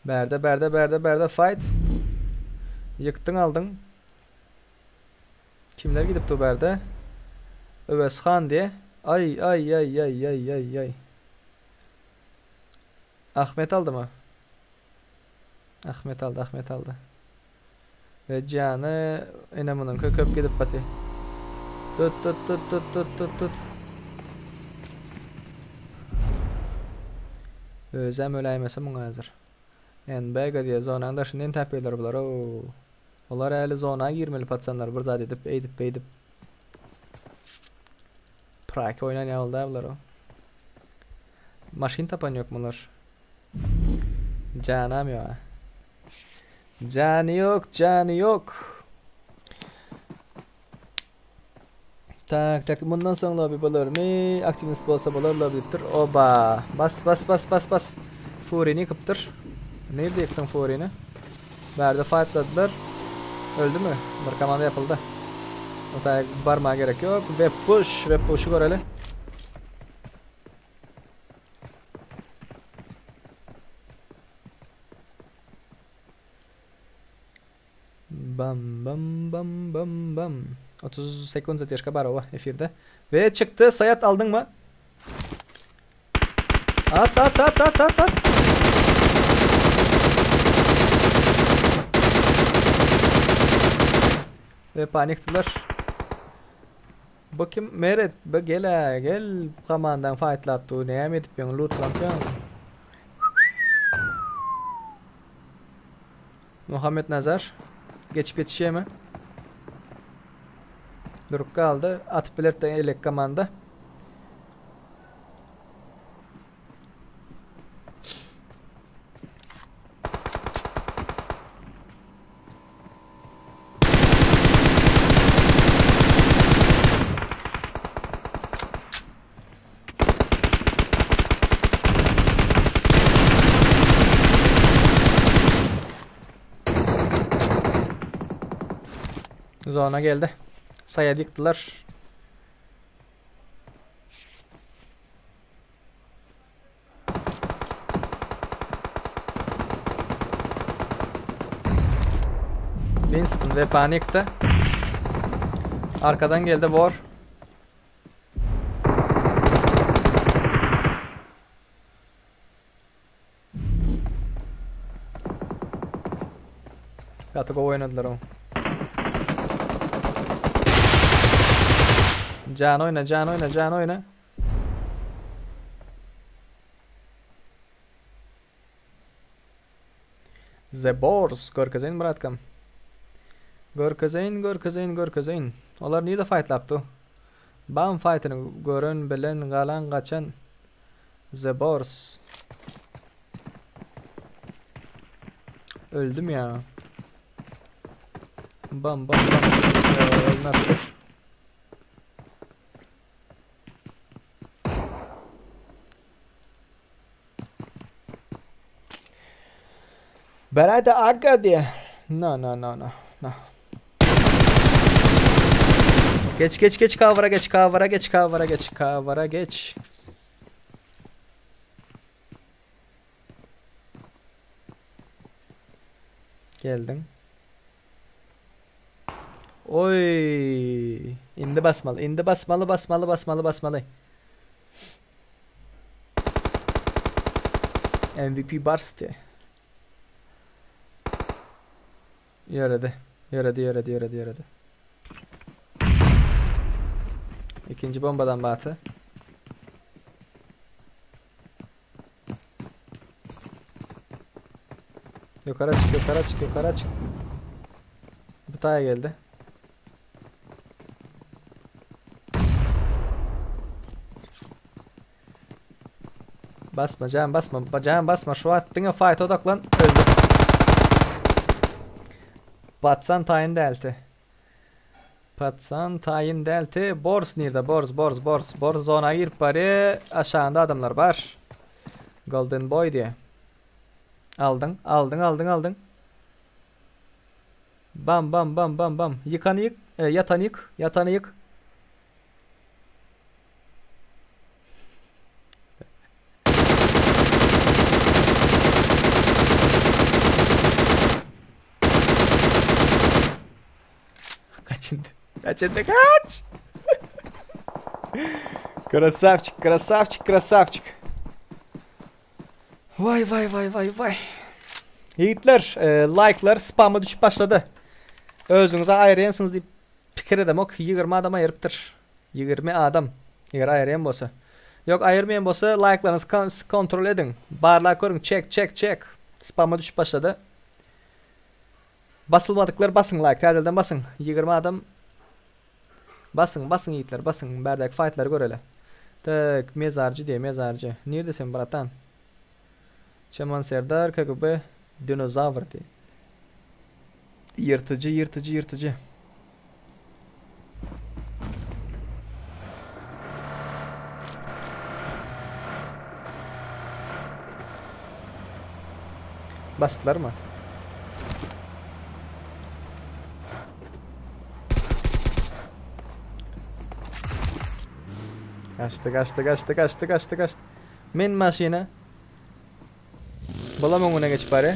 Berde berde berde berde fight. Yıktın aldın. Kimler gidip tu berde? Öwez diye. Ay ay ay ay ay ay ay. Ahmet aldı mı? Ahmet aldı, Ahmet aldı. Ve Cihan'ı ene bunun köp gidip pati. Tut tut tut tut tut tut tut. Özem öläýmese muňa hazır. NBG diye zonanın daşyndan täpeýler bular. Oo. Olar äli zona girmeli patsanlar bir zat edip eýdip beýdip. Prake oýnan ýa bular o. Maşyn tapan yok bunlar. Canam yok. Canı yok, canı yok. Tak tak bundan soň lobby bolarmy? Aktivist bolsa bolar lobbydir. Oba. Bas bas bas bas bas. Furini yıkıptır. Nerede yıktın Furini? Berde fightladılar. Öldü mü? Bir komanda yapıldı. Otaya barmaga gerek ýok. Web push, web push'u göreli. Bam bam bam bam bam. 30 sekund zadержка bar owa efirde. Ve çykdy. Sayat aldyň mı? At at at at at at. Ve panikdiler. Bu kim? Meret, bu gel gel komandan fightlap dur. Näme edip ýöň lootlap ýöň. Muhammed Nazar geçip ýetişýärmi? Durup galdy. Atyp biler de elek komanda. Zona geldi. Sayad ýykdylar. Winston ve panikti. Arkadan geldi War. Gaty gowy oýnadylar o. Jan oýna, jan oýna, jan oýna. The Boars görkezeýin bratkam. Görkezeýin, görkezeýin, görkezeýin. Olar nirde fightlapdy? Bam fightyny gören, bilen, galan, gaçan. The Boars. Öldüm ya. Bam bam bam. Ölmez. Berayda aga diye. No no no no no. Geç geç geç cover'a geç cover'a geç cover'a geç cover'a geç. Geldin. Oy. İndi basmalı. İndi basmalı basmalı basmalı basmalı. MVP Barsti. Ýöredi. Ýöredi, ýöredi, ýöredi, ýöredi. Ikinji bombadan baty. Ýokara çyk, ýokara çyk, ýokara çyk. Bu taýa geldi. Basma can basma can basma şu wagt diňe fight odaklan öldü. Batsan taýyn dälti. Batsan taýyn dälti. Bors nirde? Bors bors bors. Bors zona girip barýar. Aşagynda adamlar bar. Golden Boy diýe. Aldyň, aldyň, aldyň, aldyň. Bam bam bam bam bam. Ýykany ýyk, e, ýatany ýyk, ýatany ýyk. Kaç indi. Kaç indi kaç. Krasavçik, krasavçik, krasavçik. Vay vay vay vay vay. Ýigitler, e, like'lar spam'a düşüp başlady. Özüňize aýyrýansyňyz diýip pikir edemok. 20 adam aýyrypdyr. 20 adam. Eger aýyrýan bolsa. Ýok aýyrmaýan bolsa like'laryňyzy kontrol ediň. Barlap görüň. Check, check, check. Spam'a düşüp başlady. Basylmadyklar basyň like, täzelden basyň. 20 adam Basyň, basyň ýigitler, basyň. Bärdäki fight'lary göreli. Tak, mezarjy diýe, mezarjy. Nirde sen bratan? Çeman Serdar, KGB, dinozawr diýe. Ýyrtyjy, ýyrtyjy, ýyrtyjy. Basdylar mı? Gaçdy, gaçdy, gaçdy, gaçdy, gaçdy, gaçdy. Min maşyna. Bulam öňüne geçip barýar.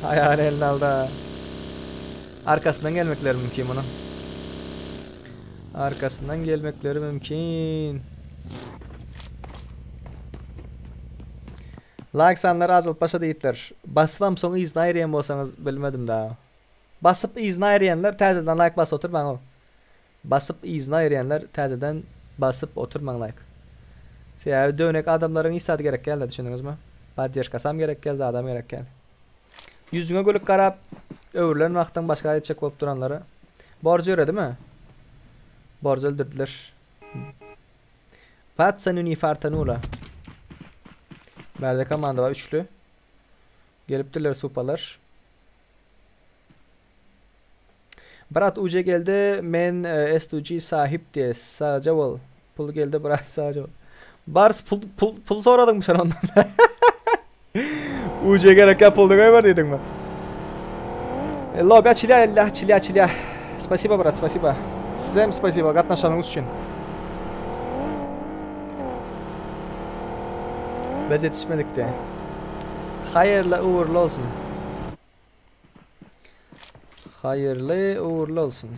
Aýagyny eline aldy. Arkasyndan gelmekleri mümkin munuň. Arkasyndan gelmekleri mümkin. Like sanlary azalyp başlady ýigitler. Basybam soň yzyna aýyrýan bolsaňyz bilmedim da. Basyp yzyna aýyrýanlar täzeden like basyp oturmaň o. Basyp yzyna aýyrýanlar täzeden basyp oturmaň like. Sebäbi döwnek adamlaryň hiç zady gerek dälde düşündiňizmi? Poddežkasam gerek däl zadam gerek däl. Ýüzüňe gülüp garap öwrülen wagtyň başga zat etjek bolup duranlara. Borjy ýöredimi? Borjy öldürdiler. Patsany ni fartanula. Bärde komanda bar üçlü. Gelipdirler supalar. Brat UC geldi men e, S2G sahip diye sagja bol. Pul geldi brat sagja bol. Bars pul pul pul soradyňmy sen ondan? UC gerek ya pulny goýber diýdiňmi? E, Lobi açylýar, ella açylýar, açylýar. Spasibo brat, spasibo. Size hem spasibo gatnaşanyňyz üçin. Biz ýetişmedik de. Haýyrly uğurly olsun. Haýyrly uğurly olsun.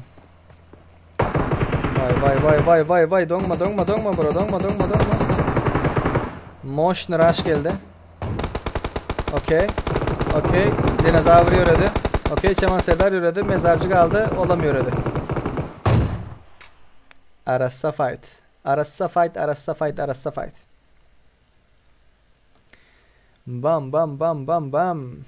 Vay vay vay vay vay vay doňma doňma doňma bro doňma doňma doňma. Moşny rush geldi. Okey. Okey. Dinozavr ýöredi. Okey Çeman Serdar ýöredi. Mezarjy galdy. Olam ýöredi. Arassa fight. Arassa fight, arassa fight, arassa fight. Bam bam bam bam bam.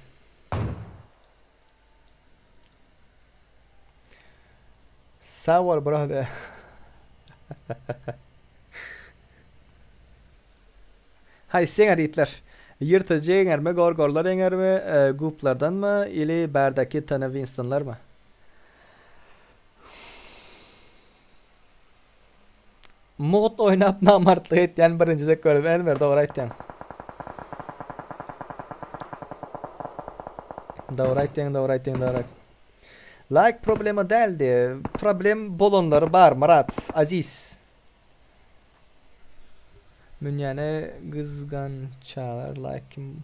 Sag bol brother. Haýsy ýeňer ýigitler? Ýyrtyjy ýeňermi, gorgorlar ýeňermi, guplardanmy ili bärdäki Tene Winstonlarmy? Mugt oýnap namartlyk etýän birinji dek gördüm. Enwer dogry aýtýaň. Dogry aýtýaň, dogry aýtýaň, dogry. Like problema däldi. Problem bolanlary bar Myrat, Aziz. Münýäne gyzgançalar like kim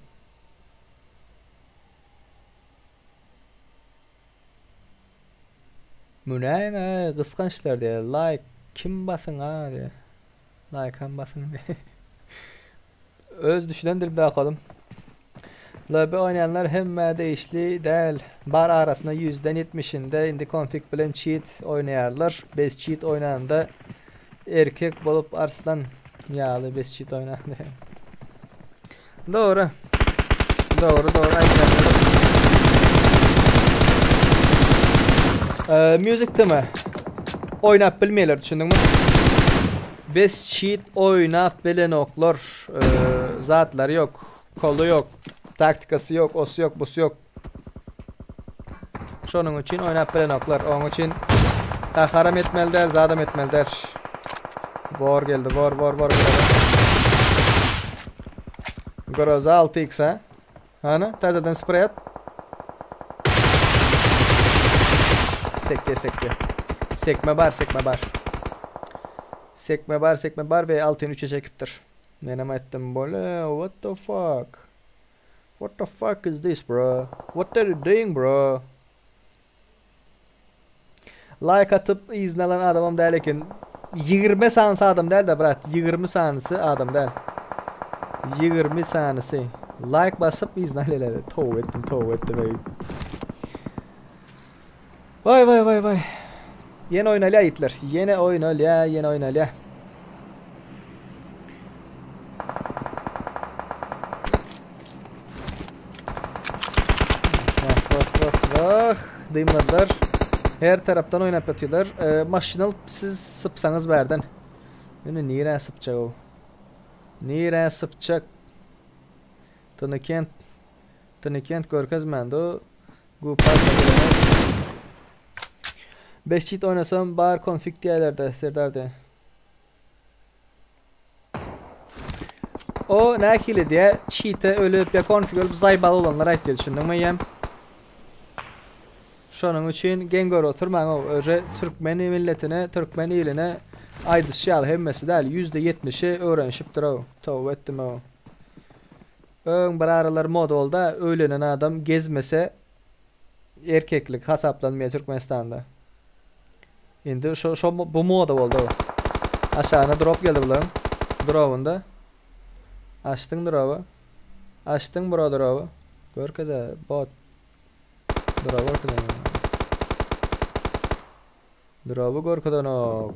Münäýiň-ä gysgançlar diýýär. Like kim basyň-a diýýär. Like-am basyň diýýär. Öz düşünen dilimde okadym. Lobby oýnaýanlar hemmä degişli däl. Bar arasynda ýüzden ýetmişinde indi konfig bilen çit oýnaýarlar. Bez çit oýnanda erkek bolup arslan ýaly bez çit oýnanda. Dogry. Dogry, dogry aýdýan. Ee, music tema. Oýnap bilmeýärler, düşündiňmi? Bez cheat oýnap bilenoklar. Ee, zatlary ýok, koly ýok, taktikasy ýok, osy ýok, busy ýok. Şonuň üçin oýnap bilenoklar. Onuň üçin gaharam etmeli däl, zadam etmeli däl. Bor geldi, bor, bor, bor. Groza 6x ha. Hany, täzeden sprey at. Sekge, sekge. Sekme bar, sekme bar. Sekme bar, sekme bar we 6-ny 3-e çekipdir. Menem aýtdym, bole, what the fuck? What the fuck is this bro? What are you doing bro? Like atyp yzyna alan adamam däl eken. 20 sanysy adam däl-de brat, 20 sanysy adam däl. 20 sanysy. Like basyp yzyna alýarlar. Tow etdim, tow etdim ey. Vay vay vay vay. Ýene oýnalýar ýigitler. Ýene oýnalýar, ýene oýnalýar. Vah vah vah vah. Dymladylar. Her tarapdan oýnap ýatyrlar. E, maşyn alyp siz sypsaňyz bärden. Ýöne nirä sypjak o? Nirä sypjak? Tynykent. Tynykent görkezmändi o. Beş çit oynasam bar konfig diýerlerde Serdar diýe. O nähili diýe çite ölüp ýa konfig ölüp zaýbal bolanlar aýtýar düşündiňmi eýýäm? Şonuň üçin geň görüp oturmaň o öže türkmen milletine, türkmen iline. Aýdyşy ýaly hemmesi däl, 70%-i öwrenişipdir-ow. Toba etdim-ow. Öň bir aralar moda boldy-a, öýlenen adam gezmese erkeklik hasaplanmaýar Türkmenistanda. Indi şo şo bu moda boldy. Aşagyna drop geldi bularyň. Dropunda. Açdyň droby. Açdyň bro droby. Görkeze bot. Droby görkezen. Droby görkezenok.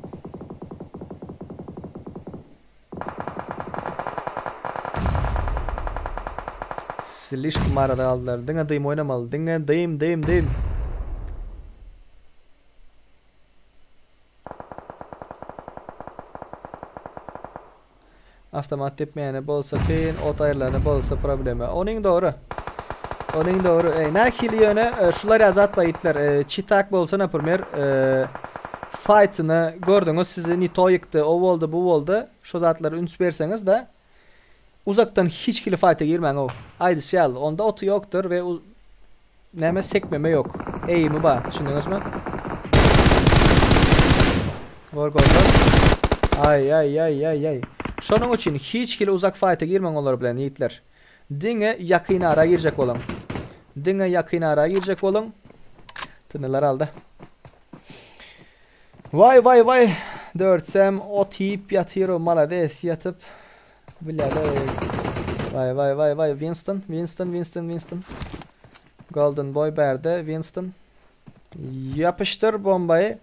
Slişkom arada galdylar. Diňe dym oýnamaly. Diňe dym, dym, dym. Avtomat depmeýäne bolsa kyn, ot aýrylany bolsa problema. Onuň dogry. Onuň dogry. Ey, nähili ýöne e, şular ýa zat bar ýitler. E, çitak bolsa naprimер, e, fight'yny gördüňiz, sizi ni to ýykdy, o boldy, bu boldy. Şu zatlara üns berseňiz da uzakdan hiç hili fight'a girmäň o. Aýdyşy ýaly, onda oty ýokdur we näme sekmeme ýok. Eýimi bar, düşündiňizmi? Gor gor gor. Aý aý aý aý aý. Şonuň üçin hiç hili uzak fight'a girmäň olar bilen ýigitler. Diňe ýakyn ara girjek boluň. Diňe ýakyn ara girjek boluň. Tünneler aldy. Waý waý waý. Dörtsem ot iýip ýatyr o malades ýatyp. Bilýärler. Waý waý waý waý Winston, Winston, Winston, Winston. Golden Boy bärde Winston. Ýapyşdyr bombayy.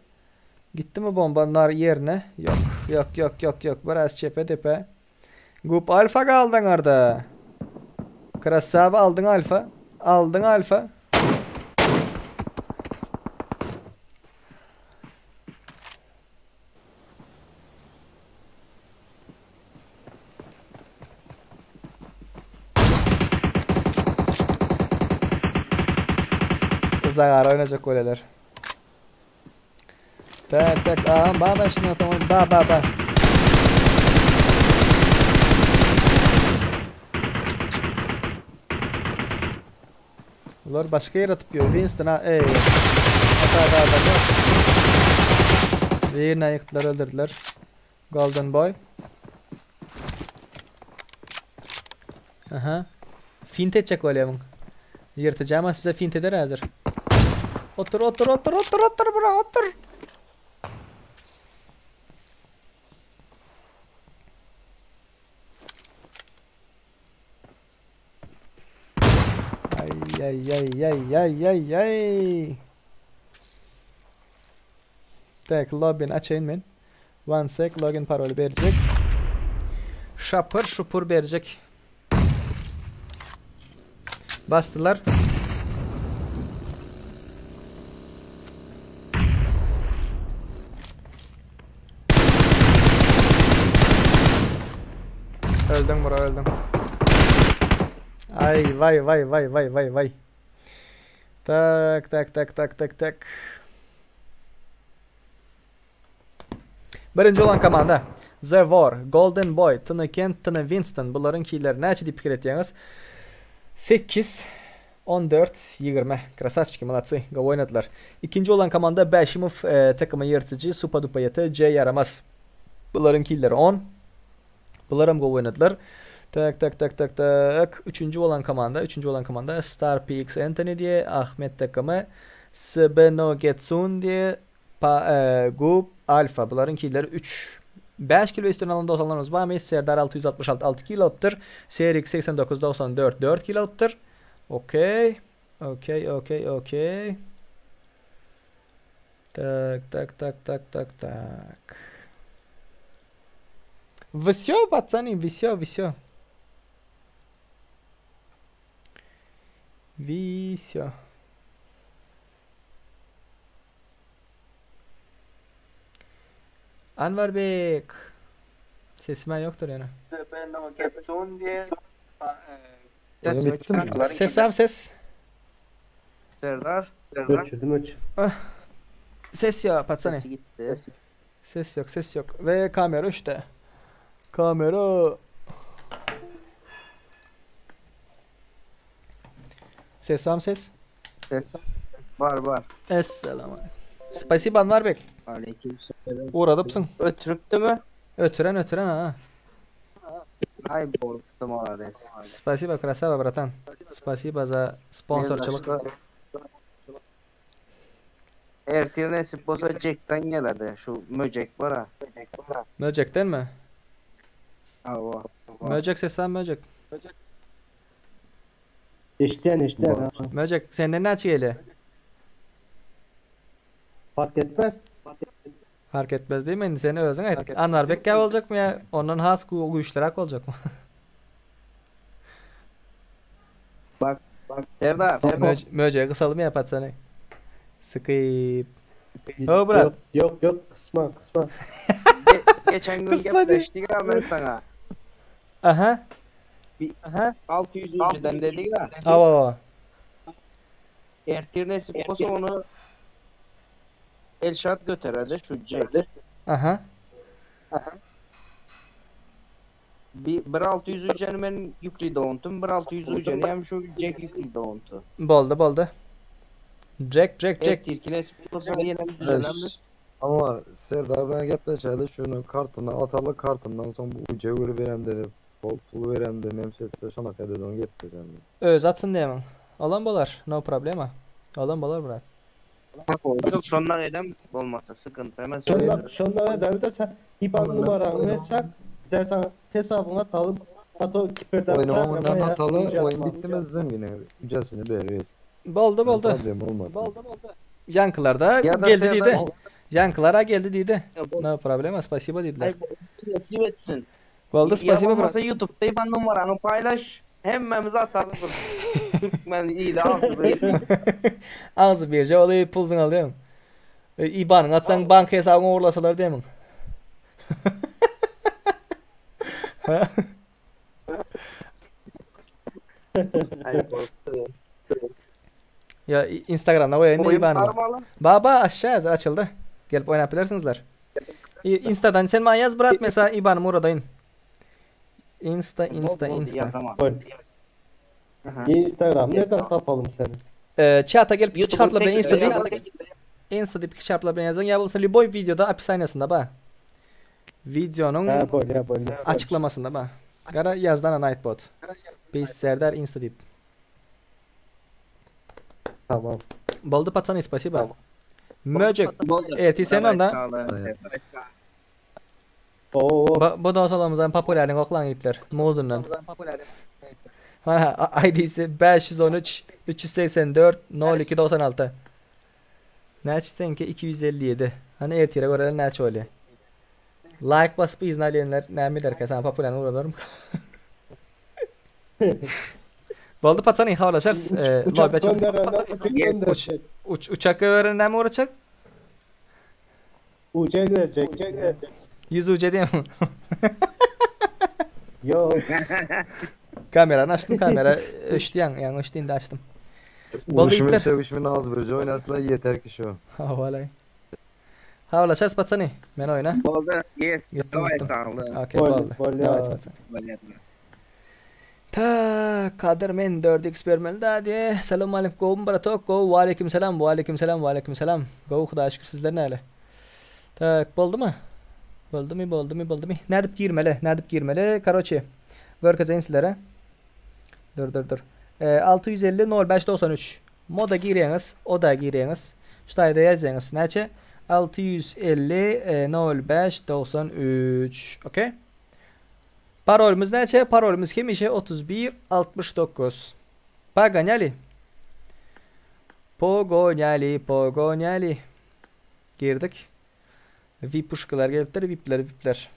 Gitdimi bomba nar ýerine? Ýok, ýok, ýok, ýok, ýok. Biraz çepe depe. Gup alfa galdyň arda. Krasava aldyň alfa. Aldyň alfa. Uzak ara oynayacak goleler. Tak tak aha ba ben şunu tamam ba ba ba. Ular başga ýer atyp ýör. Winston ha ey. Ata ata ata. Birine ýykdylar öldürdüler. Golden Boy. Aha. Fint etjek bolýamyň. Ýyrtyjy ama size fint eder häzir. Otur otur otur otur otur bro otur. Ay ay ay ay ay ay ay. Tak login açayım men. One sec login parolu berecek. Şapır şupur berecek. Bastılar. Öldüm bro öldüm. Ay vay vay vay vay vay vay. Tak tak tak tak tak tak. Birinji bolan komanda The War, Golden Boy, Tny Kent, Tny Winston bularyň killeri näçe diýip pikir etýäňiz? 8 14 20 Krasavçiki moladsy gowy oýnadylar. Ikinji bolan komanda Bäşimow e, takymyň ýyrtyjy Supa Dupa Ýete J Ýaramaz. Bularyň killeri 10. Bularam gowy oýnadylar. Tak tak tak tak tak. Üçünji bolan komanda, üçünji bolan komanda Star PX Anthony diýe, Ahmet takymy, SB No Getsun diýe, Pa e, Gup Alfa. Bularyň killeri 3. 5 kilo üstüne alan dostlarymyz barmy? Serdar 666 6 kilo alypdyr. Serik 89 94 4 kilo alypdyr. Okey. Okey, okey, okey. Tak, tak, tak, tak, tak, tak. Всё, пацаны, всё, всё. Всё. Anwarbek. Sesim ýokdur ýene. Ses am ses. Serdar, Serdar. Öçürdüm öç. Ah. Ses yok patsane. Sesi gitti. Ses yok ses yok. Ve kamera işte. Kamera. Ses var mı ses? Ses var var. Esselamu aleyküm. Spasibo Anwarbek. Aleykümselam. Ugradypsyň. Ötüripdimi? Ötüren ötüren ha. Ay bolupdy molades. Spasibo krasava bratan. Spasibo za sponsorçylyk. Ertir nesip bolsa Jack'den gelerdi. Şu möjek bar ha. Möjekdenmi? Hawa. Möjek seslen möjek. Eşitýän eşitýän ha. Möjek senden näçe gelýär? Fark etmez. Fark etmez diýme indi sen özüň aýt. Anwarbek kä boljakmy ýa ondan has güýçliräk boljakmy? Bak bak Serdar. Möjegi gysalymy ýa patsany? Skyp. Ho brat. Ýok ýok kysma kysma. Geçen gün gepleşdik ha men saňa. Aha. Aha. 600 ucudan dedik ha. Awa awa. Ertir nesip bolsa ony Elşat göterede şu Jack. Aha. Bir, bir 600 ucany men ýüklidi ontum, bir 600 ucany hem şu Jack ýüklidi ontu. Boldy boldy. Jack Jack Jack. Ertirki nesip bolsa ýene düzelemmi? Ama Serdar bilen gepleşeli şunu kartyny ataly kartyndan soň bu uja göre berem dedi. Bol pul berem dedi. Nem sesle şona kadar onu gepleşelim. Özi atsyn diýemiň. Olam bolar. No problema. Olam bolar brat. Yok şondan edem bolmasa sıkıntı hemen Şonda şonda edeli de sen IBAN numaranı versek sen sana hesabına atalım. Ato kiperden Oyunu ondan ataly oyun bitti mi zım yine ucasını bereriz. Boldy boldy. Problem olmaz. Yankılar da Ya da geldi Serdar- diýdi. Yankılara geldi diýdi. No problema, spasibo diýdiler. Ay, Nasip etsin. Boldy, Ya spasibo brat. bolmasa YouTube'da IBAN numaranı paylaş. Hemmemiz atalım. Türkmen ile ağzı. Ağzı birje oly pulzuň alýaň. E, IBAN-yňy atsaň bank hesabyňy ogurlasalar diýemiň. Ha? Ya Instagramda goýaýyn Oyun IBAN-ymy. barmaly. Baba aşağı hazır açıldy. Gelip oýnap bilersiňizler. Instadan sen maňa ýaz brat mesela IBAN-ymy ugradaýyn. Insta Insta Insta. Instagram nereden tapalım seni? Ee, çata gelip iki YouTube'un çarpla bilen Insta tek- deyip Insta deyip iki çarpla bilen yazın. Ya bolsa любой videoda описаниясында ba. Videonun Ha böyle böyle. açıklamasında ba. Gara yazdan Nightbot. Biz Serdar Insta deyip. Tamam. Boldy patsany spasibo. Möjek. Boldy. Evet sen Давай, onda. sağ ol. Oo. Bu, bu da osalamızdan popülerlik oklan gittiler. Modundan. Ha, ID'si 513 384 02 96. Näçe seninki 257. Hani ertire göre näçe öyle. Like basyp yzyna alýanlar näme ederkä sana popüler uğradarım. Boldy patsany habarlaşarys. Ee, Uçak lobby açalım. gönderenler uçak Uç, gönderecek. uç, uçak gören näme uğraşacak? Uçak verecek. Uçak verecek. 100 UC diye mi? Yok. Kameranı açtım kamera öçtü yan yan öçtü indi açtım. Boldy Uruşumun itler. sögüşümün ağzı birce oynasınlar yeter ki şu. Havalay. Habarlaşarys patsany. Men oyna. Boldy. Yes. Gittim Давай gittim. sağ ol. Okey Boldy, boldy. boldy. Давайте patsany. Ta Kadir men 4x bermeli da diye. Selam aleyküm go bratok go. Ve aleyküm selam ve aleyküm selam ve aleyküm selam. Go Hudaýa şükür sizler näle. Tak boldy mı? Boldy mı boldy mı boldy mı? Nädip girmeli? Nädip girmeli? Karoçi. Görkezeýin sizlere. Dur dur dur. Ee, 650 05 93. Moda girýäňiz, oda girýäňiz. Şu taýda ýazýaňyz. Näçe? 650 e, 05 93. Okey? Parolumuz näçe? Parolumuz kim işe? 31 69. Pogonyali. Pogonyali, pogonyali. Girdik. VIP puşkalar gelipdir, VIP'ler, VIP'ler.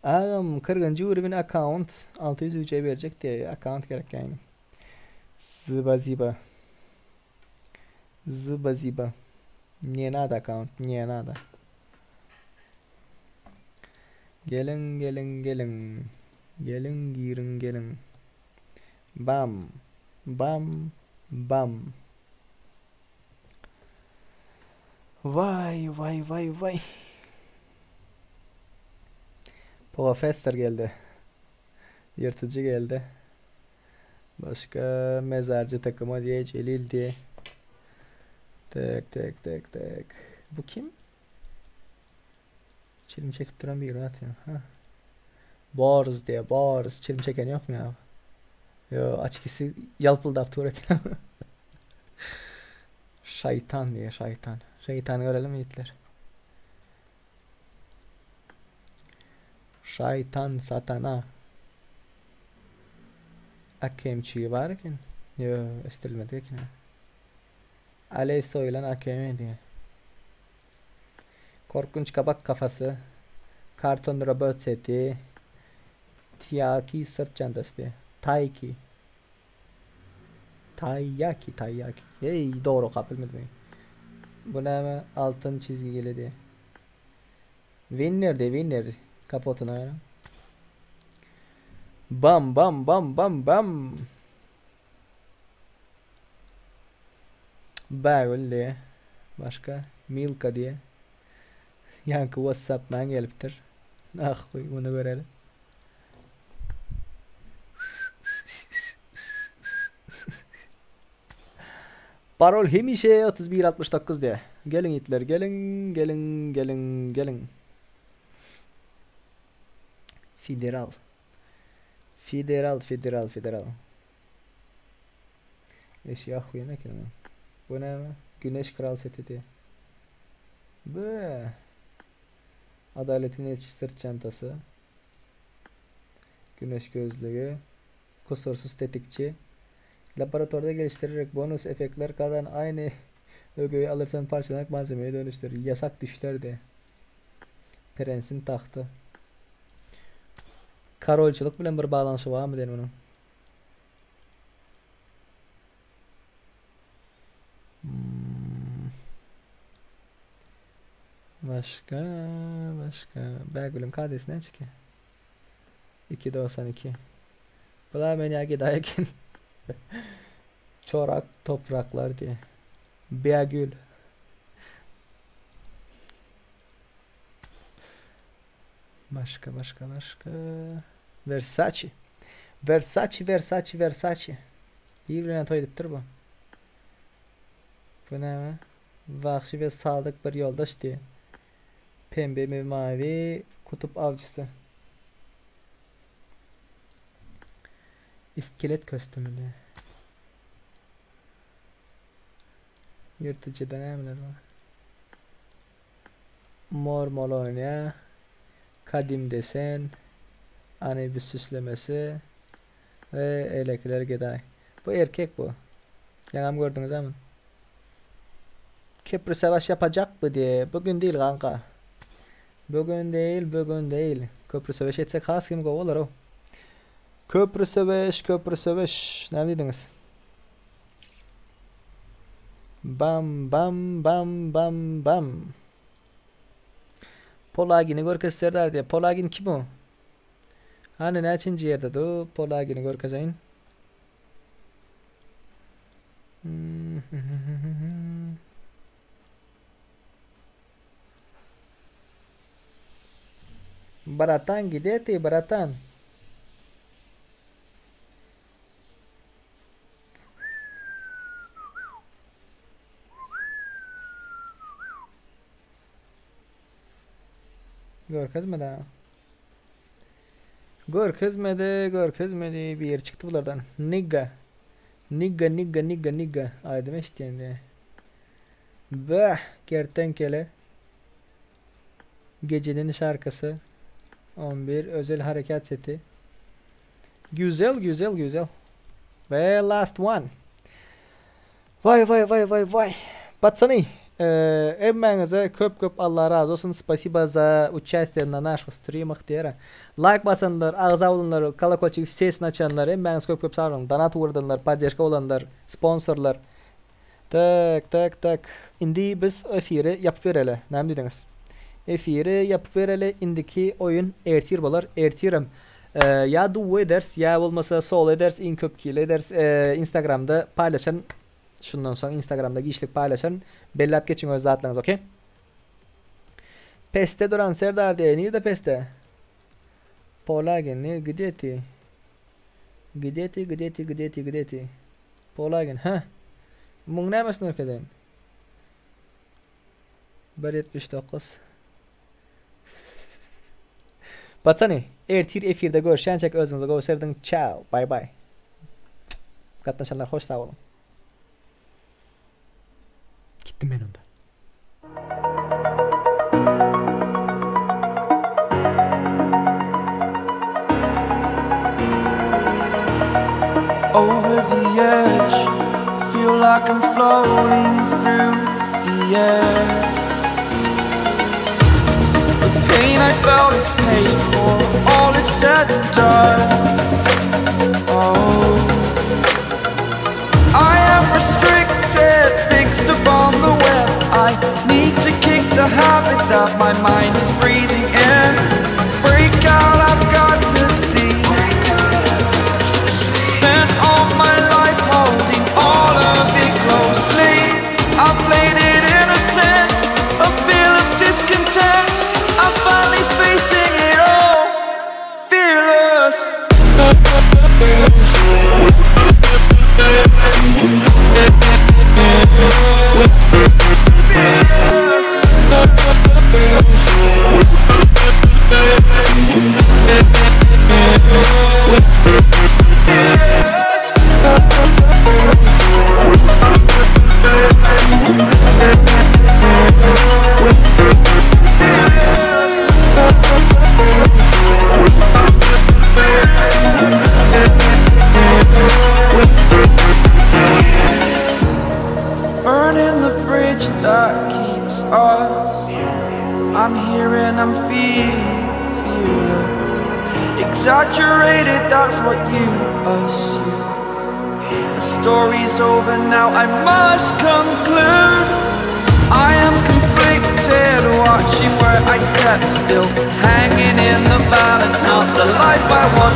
Ağam 40. ürün account 600 UC verecek diye account gerek yani. Zıba ziba. Zıba ziba. Не надо аккаунт, не надо. Gelin gelin gelin. Gelin girin gelin. Bam. Bam. Bam. Vay vay vay vay. Professor geldi. Yırtıcı geldi. Başka mezarcı takımı diye Celil diye. Tek tek tek tek. Bu kim? Çilim çekip duran biri atýar. Ha. Borz diýe, borz. Çilim çeken ýokmy ýa? Ýo, açkisi ýalpyldap dur eken. Şaýtan diýe, şaýtan. Şeýtany görelim ýigitler. Şaýtan satana. Akemçigi bar eken. Ýo, ösdürilmedik eken. Aleý soýulan AKM diýe. Korkunç kabak kafasy. Karton robot seti. Tiýaki syrt çantasy diýe. Taýki. Taýýaki, taýýaki. Eý, dogry okap bilmedim. Bu näme? Altyn çizgi gele diýe. Winner diýe, winner. Kapotyna gara. Bam, bam, bam, bam, bam. Bägül diýe. Başga Milka diýe. Ýaňky WhatsApp man gelipdir. Ahwy muny göreli. Parol hemişe 31 69 diýe. Geliň itler, geliň, geliň, geliň, geliň. Federal. Federal, federal, federal. Eşi ahwyna eken bu. Bu näme? Güneş kral seti diýe. Bu. Adaletin elçisi sırt çantasy. Güneş gözlügi. Kusursuz tetikçi. Laboratuvarda geliştirerek bonus efektler kazan aynı ögeyi alırsan parçalanak malzemeye dönüştür. Yasak düşler diye. Prensin tahtı. Karolçylyk bilen bir baglanyşy barmy diýen munuň? Hmm. Başga, başga. Bägülüň kadesi näçe ki? 2.92. Bu da men ýa gedaý eken. Çorak topraklar diýe. Bägül. Başga, başga, başga. Versace. Versace, Versace, Versace. Bir bilen toý edipdir bu. Bu näme? Wagşy we sadyk bir ýoldaş diýe. Pembe we mawy kutup awçysy. Iskelet kostümi diýe. Ýyrtyjyda nämeler bar? Mor Molonya, Kadim desen, Anubis süslemesi we eýlekiler gedaý. Bu erkek bu. Ýaňam gördüňiz a muny. Köprü savaş yapacak mı diye. Bugün değil kanka. Bugün değil, bugün değil. Köprü söweş etsek has hem gowy bolar ow. Köprü söweş, köprü söweş. Näme diýdiňiz? Bam bam bam bam bam. Polagini görkez Serdar diýe. Polagin kim o? Hany näçinji ýerde du? Polagini görkezeýin. Bratan gde ty bratan? Görkezmedi ha. Görkezmedi, görkezmedi. Bir ýeri çykdy bulardan. Nigga. Nigga, nigga, nigga, nigga. Aýdym eşitýän diýe. Bäh, kertenkele. Gecenin şarkysy. 11 özel harekat seti. Güzel, güzel, güzel. Ve last one. Vay vay vay vay vay. Patsany, hemmäňize köp köp Allah razy bolsun. Spasiba za участие на наших стримах diýere. Like basanlar, agza bolanlar, kolokolçik sesini açanlar, hemmäňiz köp köp sag boluň. Donat ugradanlar, poddežka bolanlar, sponsorlar. Tak, tak, tak. Indi biz efiri ýapyp bereli. Näme diýdiňiz? Efiri ýapyp bereli. Indiki oýun ertir bolar. Ertirem ýa duo ederis, ýa bolmasa solo ederis, iň köp kill ederis. Instagramda paýlaşaryn. Şundan soň Instagramda giçlik paýlaşaryn. Belläp geçiň öz zatlaryňyzy, okey? Pesde duran Serdar diýe, nirde pesde? Polagin, ne, gde ti? Gde ti, gde ti, gde ti, gde ti? Polagin, hä? Muň nämesini görkezeýin? 1.79. Patsany, ertir efirde görüşýänçäk özüňize gowy serediň. Çao, bay bay. Gatnaşanlar hoş sag boluň. Gitdim men onda. Over the edge, feel like I'm floating through the air. The pain I felt is paid for, all is said and done. Oh, I am restricted, fixed upon the web. I need to kick the habit that my mind is breathing in. Break out, I've got to see. Spent all my life holding all of it closely. I played it innocent, a feel of discontent. I'm finally facing it all, fearless. Burning the bridge that keeps us. I'm here and I'm feeling fearless. Exaggerated, that's what you assume. The story's over now, I must conclude. I am conflicted, watching where I step still, hanging in the balance, not the life I want.